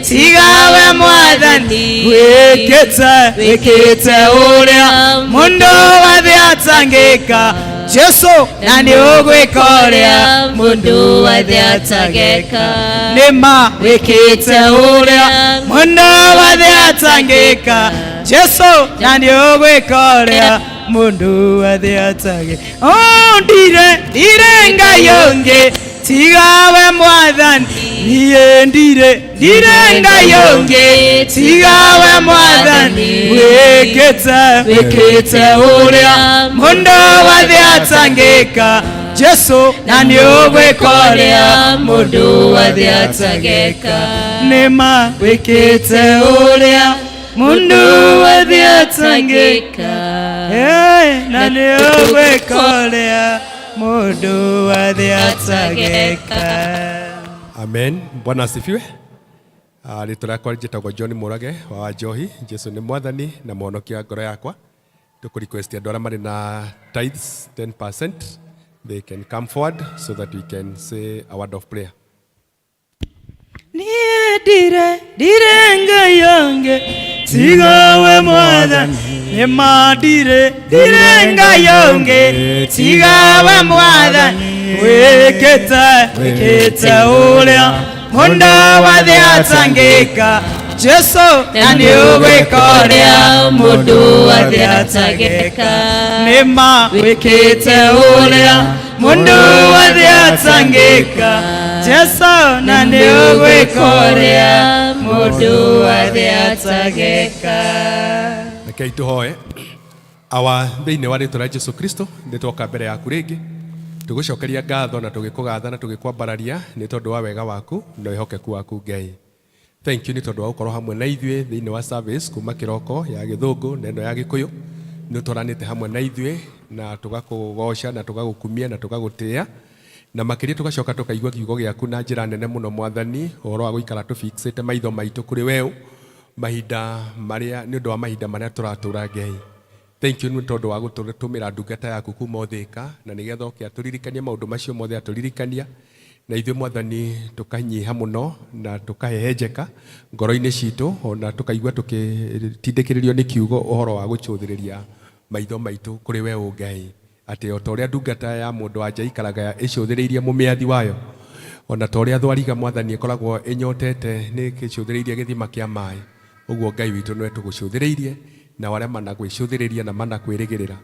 tiga we Mwathani wĩkĩte wĩkĩte ũrĩa mũndũ wothe atangĩka Jesu na nĩ ũgwĩka ũrĩa mũndũ wothe atangĩka nĩma wĩkĩte ũrĩa mũndũ wothe atangĩka Jesu na nĩ ũgwĩka ũrĩa mũndũ wothe atangĩka ndirĩ ndirĩ Ngai ũngĩ tiga we Mwathani niĩ ndirĩ ndirĩ Ngai ũngĩ tiga we Mwathani wĩkĩte wĩkĩte ũrĩa mũndũ wothe atangĩka Jesu na nĩ ũgwĩka ũrĩa mũndũ wothe atangĩka nĩma wĩkĩte ũrĩa mũndũ wothe atangĩka na nĩ ũgwĩka ũrĩa mũndũ wothe atangĩka. Amen. Bwana asifiwe. Rĩtwa rĩakwa njĩtagwo John Mũrage wa Njohi. Jesu nĩ mwathani na mũhonokia wa ngoro yakwa. Tũkũ request andũ arĩa marĩ na tithes 10% they can come forward so that we can say a word of prayer. Niĩ ndirĩ ndirĩ Ngai ũngĩ Tiga we mwathani nĩ ma ndirĩ ndirĩ ngai ũngĩ tiga we mwathani wĩkĩte wĩkĩte ũrĩa mũndũ wothe atangĩka Jesu na nĩ ũgwĩka ũrĩa mũndũ wothe atangĩka nĩ ma wĩkĩte ũrĩa mũndũ wothe atangĩka Jesu na nĩ ũgwĩka ũrĩa mũndũ wothe atangĩka. Rekei tũhoe. Awa thĩinĩ wa rĩtwa rĩa Jesu Kristo nĩ twoka mbere yaku rĩngĩ tũgũcokeria ngatho na tũgĩkũgatha na tũgĩkwambararia nĩ tondũ wa wega waku na wĩhokeku waku Ngai. Thank you nĩ tondũ wa gũkorwo hamwe na ithuĩ thĩinĩ wa service kuma kĩroko ya gĩthũngũ na ĩno ya gĩkũyũ. Nĩ ũtwaranĩte hamwe na ithuĩ na tũgakũgoca na tũgagũkumia na tũgagũtĩĩa na makĩria tũgacoka tũkaigua kiugo gĩaku na njĩra nene mũno mwathani ũhoro wa gũikara tũfixĩte maitho maitũ kũrĩ weũ mahinda marĩa nĩ ũndũ wa mahinda marĩa tũratũra Ngai. Thank you nĩ tondũ wa gũtũmĩra ndungata yaku kuma Thika na nĩgetha oke atũririkanie maũndũ macio mothe atũririkania na ithuĩ mwathani tũkanyiha mũno na tũkahehenjeka ngoro-inĩ citũ ona tũkaigua tũkĩtindĩkĩrĩrio nĩ kiugo ũhoro wa gũcũthĩrĩria maitho maitũ kũrĩ we Ngai atĩ o ta ũrĩa ndungata ya mũndũ wa nja ikaraga ĩcũthĩrĩirie mũmĩathi wayo ona ta ũrĩa thwariga mwathani ĩkoragwo ĩnyotete nĩ ĩcũthĩrĩirie gĩthima kĩa maĩ ũguo Ngai witũ nĩwe tũgũcũthĩrĩirie na arĩa managwĩcũthĩrĩria na manakwĩrĩgĩrĩra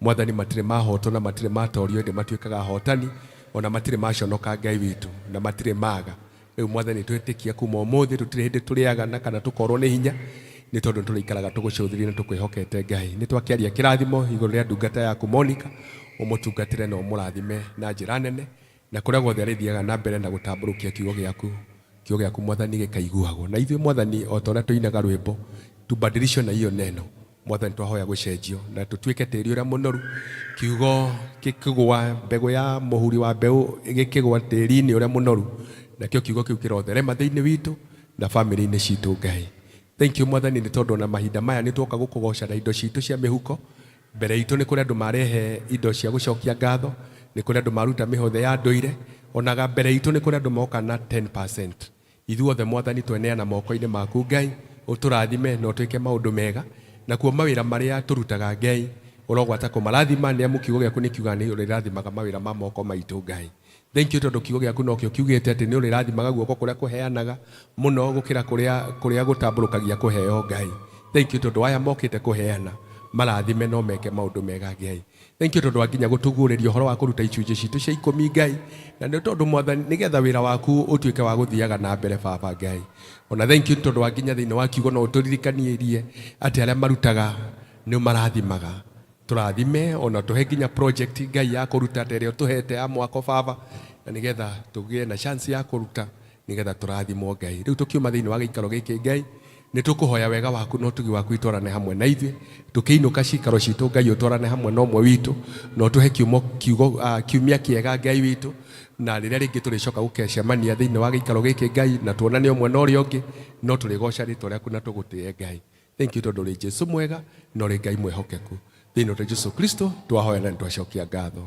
mwathani matirĩ mahotwo na matirĩ matorio ĩndĩ matuĩkaga ahotani ona matirĩ maconoka Ngai witũ na matirĩ maga. Rĩu mwathani twĩtĩkia kuma ũmũthĩ tũtirĩ hĩndĩ tũrĩaga na kana tũkorwo nĩ hinya nĩ tondũ tũrĩikaraga tũgũcũthĩrĩria na tũkwĩhokete Ngai. Nĩ twakĩaria kĩrathimo igũrũ rĩa ndungata yaku Monica ũmũtungatĩre na ũmũrathime na njĩra nene na kũrĩa guothe arĩthiaga na mbere na gũtambũrũkia kiugo gĩaku kiugo gĩaku mwathani gĩkaiguagwo na ithuĩ mwathani o ta ũrĩa tũinaga rwĩmbo tubadilishwe na hiyo neno mwathani twahoya gũcenjio na tũtuĩke tĩri ũrĩa mũnoru kiugo gĩkĩgũa mbegũ ya mũhuri wa mbeũ gĩkĩgũa tĩri-inĩ ũrĩa mũnoru nakĩo kiugo kĩu kĩrotherema thĩinĩ witũ na bamĩrĩ-inĩ citũ Ngai. Thank you mwathani nĩ tondũ ona mahinda maya nĩ twoka gũkũgoca na indo citũ cia mĩhuko mbere itũ nĩ kũrĩ andũ marehe indo cia gũcokia ngatho nĩ kũrĩ andũ maruta mĩhothe ya ndũire onaga mbere itũ nĩ kũrĩ andũ moka na 10% ithuothe mwathani tweneana moko-inĩ maku Ngai ũtũrathime na ũtwĩke maũndũ mega nakuo mawĩra marĩa tũrutaga Ngai ũrogwata kũmarathima nĩ amu kiugo gĩaku nĩ kiugaga nĩ ũrĩrathimaga mawĩra ma moko maitũ Ngai. Thank you tondũ kiugo gĩaku nokĩo kiugĩte atĩ nĩ ũrĩrathimaga guoko kũrĩa kũheanaga mũno gũkĩra kũrĩa gũtambũrũkagia kũheo Ngai. Thank you tondũ aya mokĩte kũheana marathime no meke maũndũ mega Ngai. Thank you tondũ wa nginya gũtũguũrĩria ũhoro wa kũruta icunjĩ citũ cia ikũmi Ngai na nĩ tondũ mwathani nĩgetha wĩra waku ũtuĩke wa gũthiaga na mbere baba Ngai. Ona thank you tondũ wa nginya thĩinĩ wa kiugo no ũtũririkanirie atĩ arĩa marutaga nĩ marathimaga tũrathime ona tũhe nginya project Ngai ya kũruta ta ĩrĩa ũtũhete ya mwako baba na nĩgetha tũgĩe na chance ya kũruta nĩgetha tũrathimwo Ngai. Rĩu tũkiuma thĩinĩ wa gĩikaro gĩkĩ Ngai nĩ tũkũhoya wega waku na ũtugi waku itwarane hamwe na ithuĩ tũkĩinũka cikaro citũ Ngai ũtwarane hamwe na ũmwe witũ na ũtũhe kiugo kiumia kĩega Ngai witũ na rĩrĩa rĩngĩ tũrĩcoka gũkecemania thĩinĩ wa gĩikaro gĩkĩ Ngai na tuonane ũmwe na ũrĩa ũngĩ no tũrĩgoca rĩtwa rĩaku na tũgũtĩe Ngai. Thank you tondũ ũrĩ Jesu mwega na ũrĩ Ngai mwĩhokeku. Thĩinĩ wa Jesu Kristo twahoya na nĩtwacokia ngatho.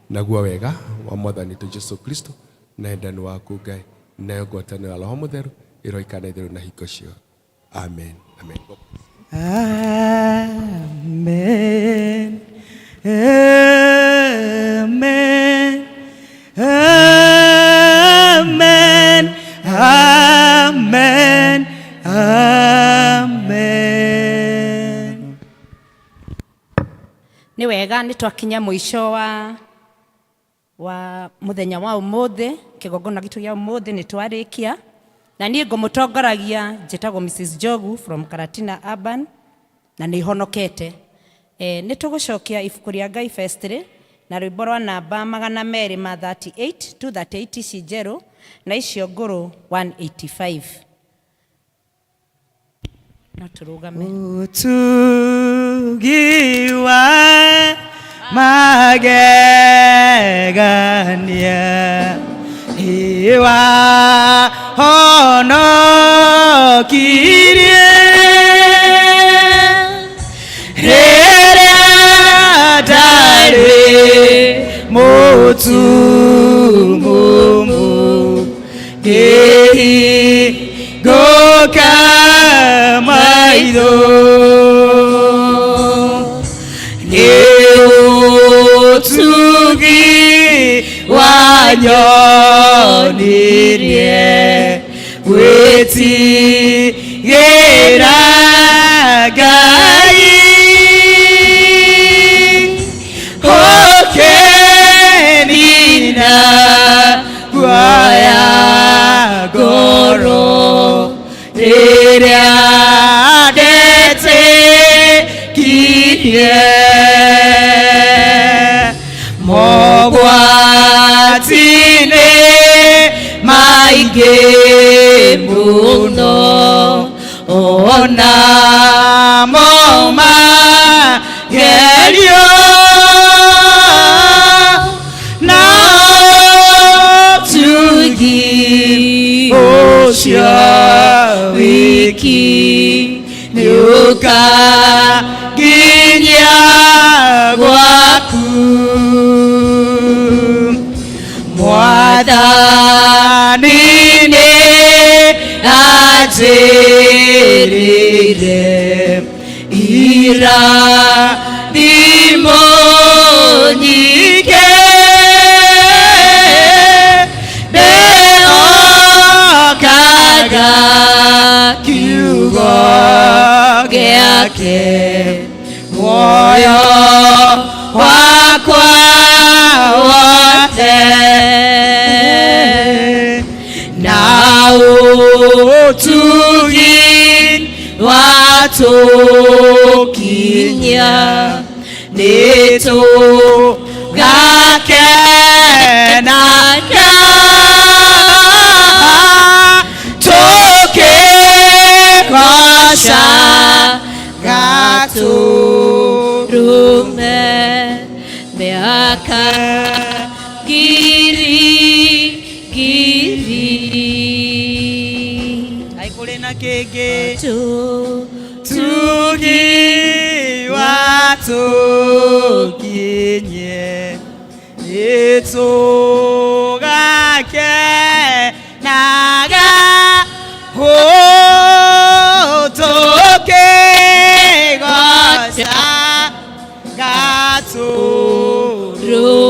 Naguo wega wa mwathani witũ Jesu Kristo na wendani waku Ngai nayo ngwatanĩro ya Roho Mũtheru ĩroikara na ithuĩ na hingo ciothe. Amen. Amen. Amen. Amen. Amen. Amen. Amen. Nĩ wega nĩ twakinya mũico wa mũthenya wa ũmũthĩ kĩgongona gitũ gĩa ũmũthĩ nĩ twarĩkia na niĩ ngũmũtongoragia njĩtagwo Mrs. Njogu from Karatina Urban na nĩ honokete. Nĩ tũgũcokia ibuku rĩa Ngai Festry na rwĩmbo rwa namba 238 238 ici njerũ na icio ngũrũ 185. No tũrũgame. Ũtugi wa magegania nĩ wahonokirie rĩrĩa ndarĩ mũtumumu ngĩhingũka maitho. Maitho nĩ ũtugi wanyonirie gwĩtigĩra Ngai ũkĩnina guoya ngoro rĩrĩa ndetĩkirie mogwati-inĩ maingĩ mũno ona mo magerio na ũtugi ũcio wiki nĩũkanginyia gwaku mwathani nĩ anjĩrĩire irathimo nyingĩ ndĩhokaga kiugo gĩake muoyo wakwa wothe na ũtugi watũkinyia nĩtũgakenaga tũkĩgoca Gatũrũme mĩaka ngiri ngiri Ai kũrĩ na kĩngĩ tugi watũkinyie nĩtũgakenaga tũkĩgoca Gatũrũme.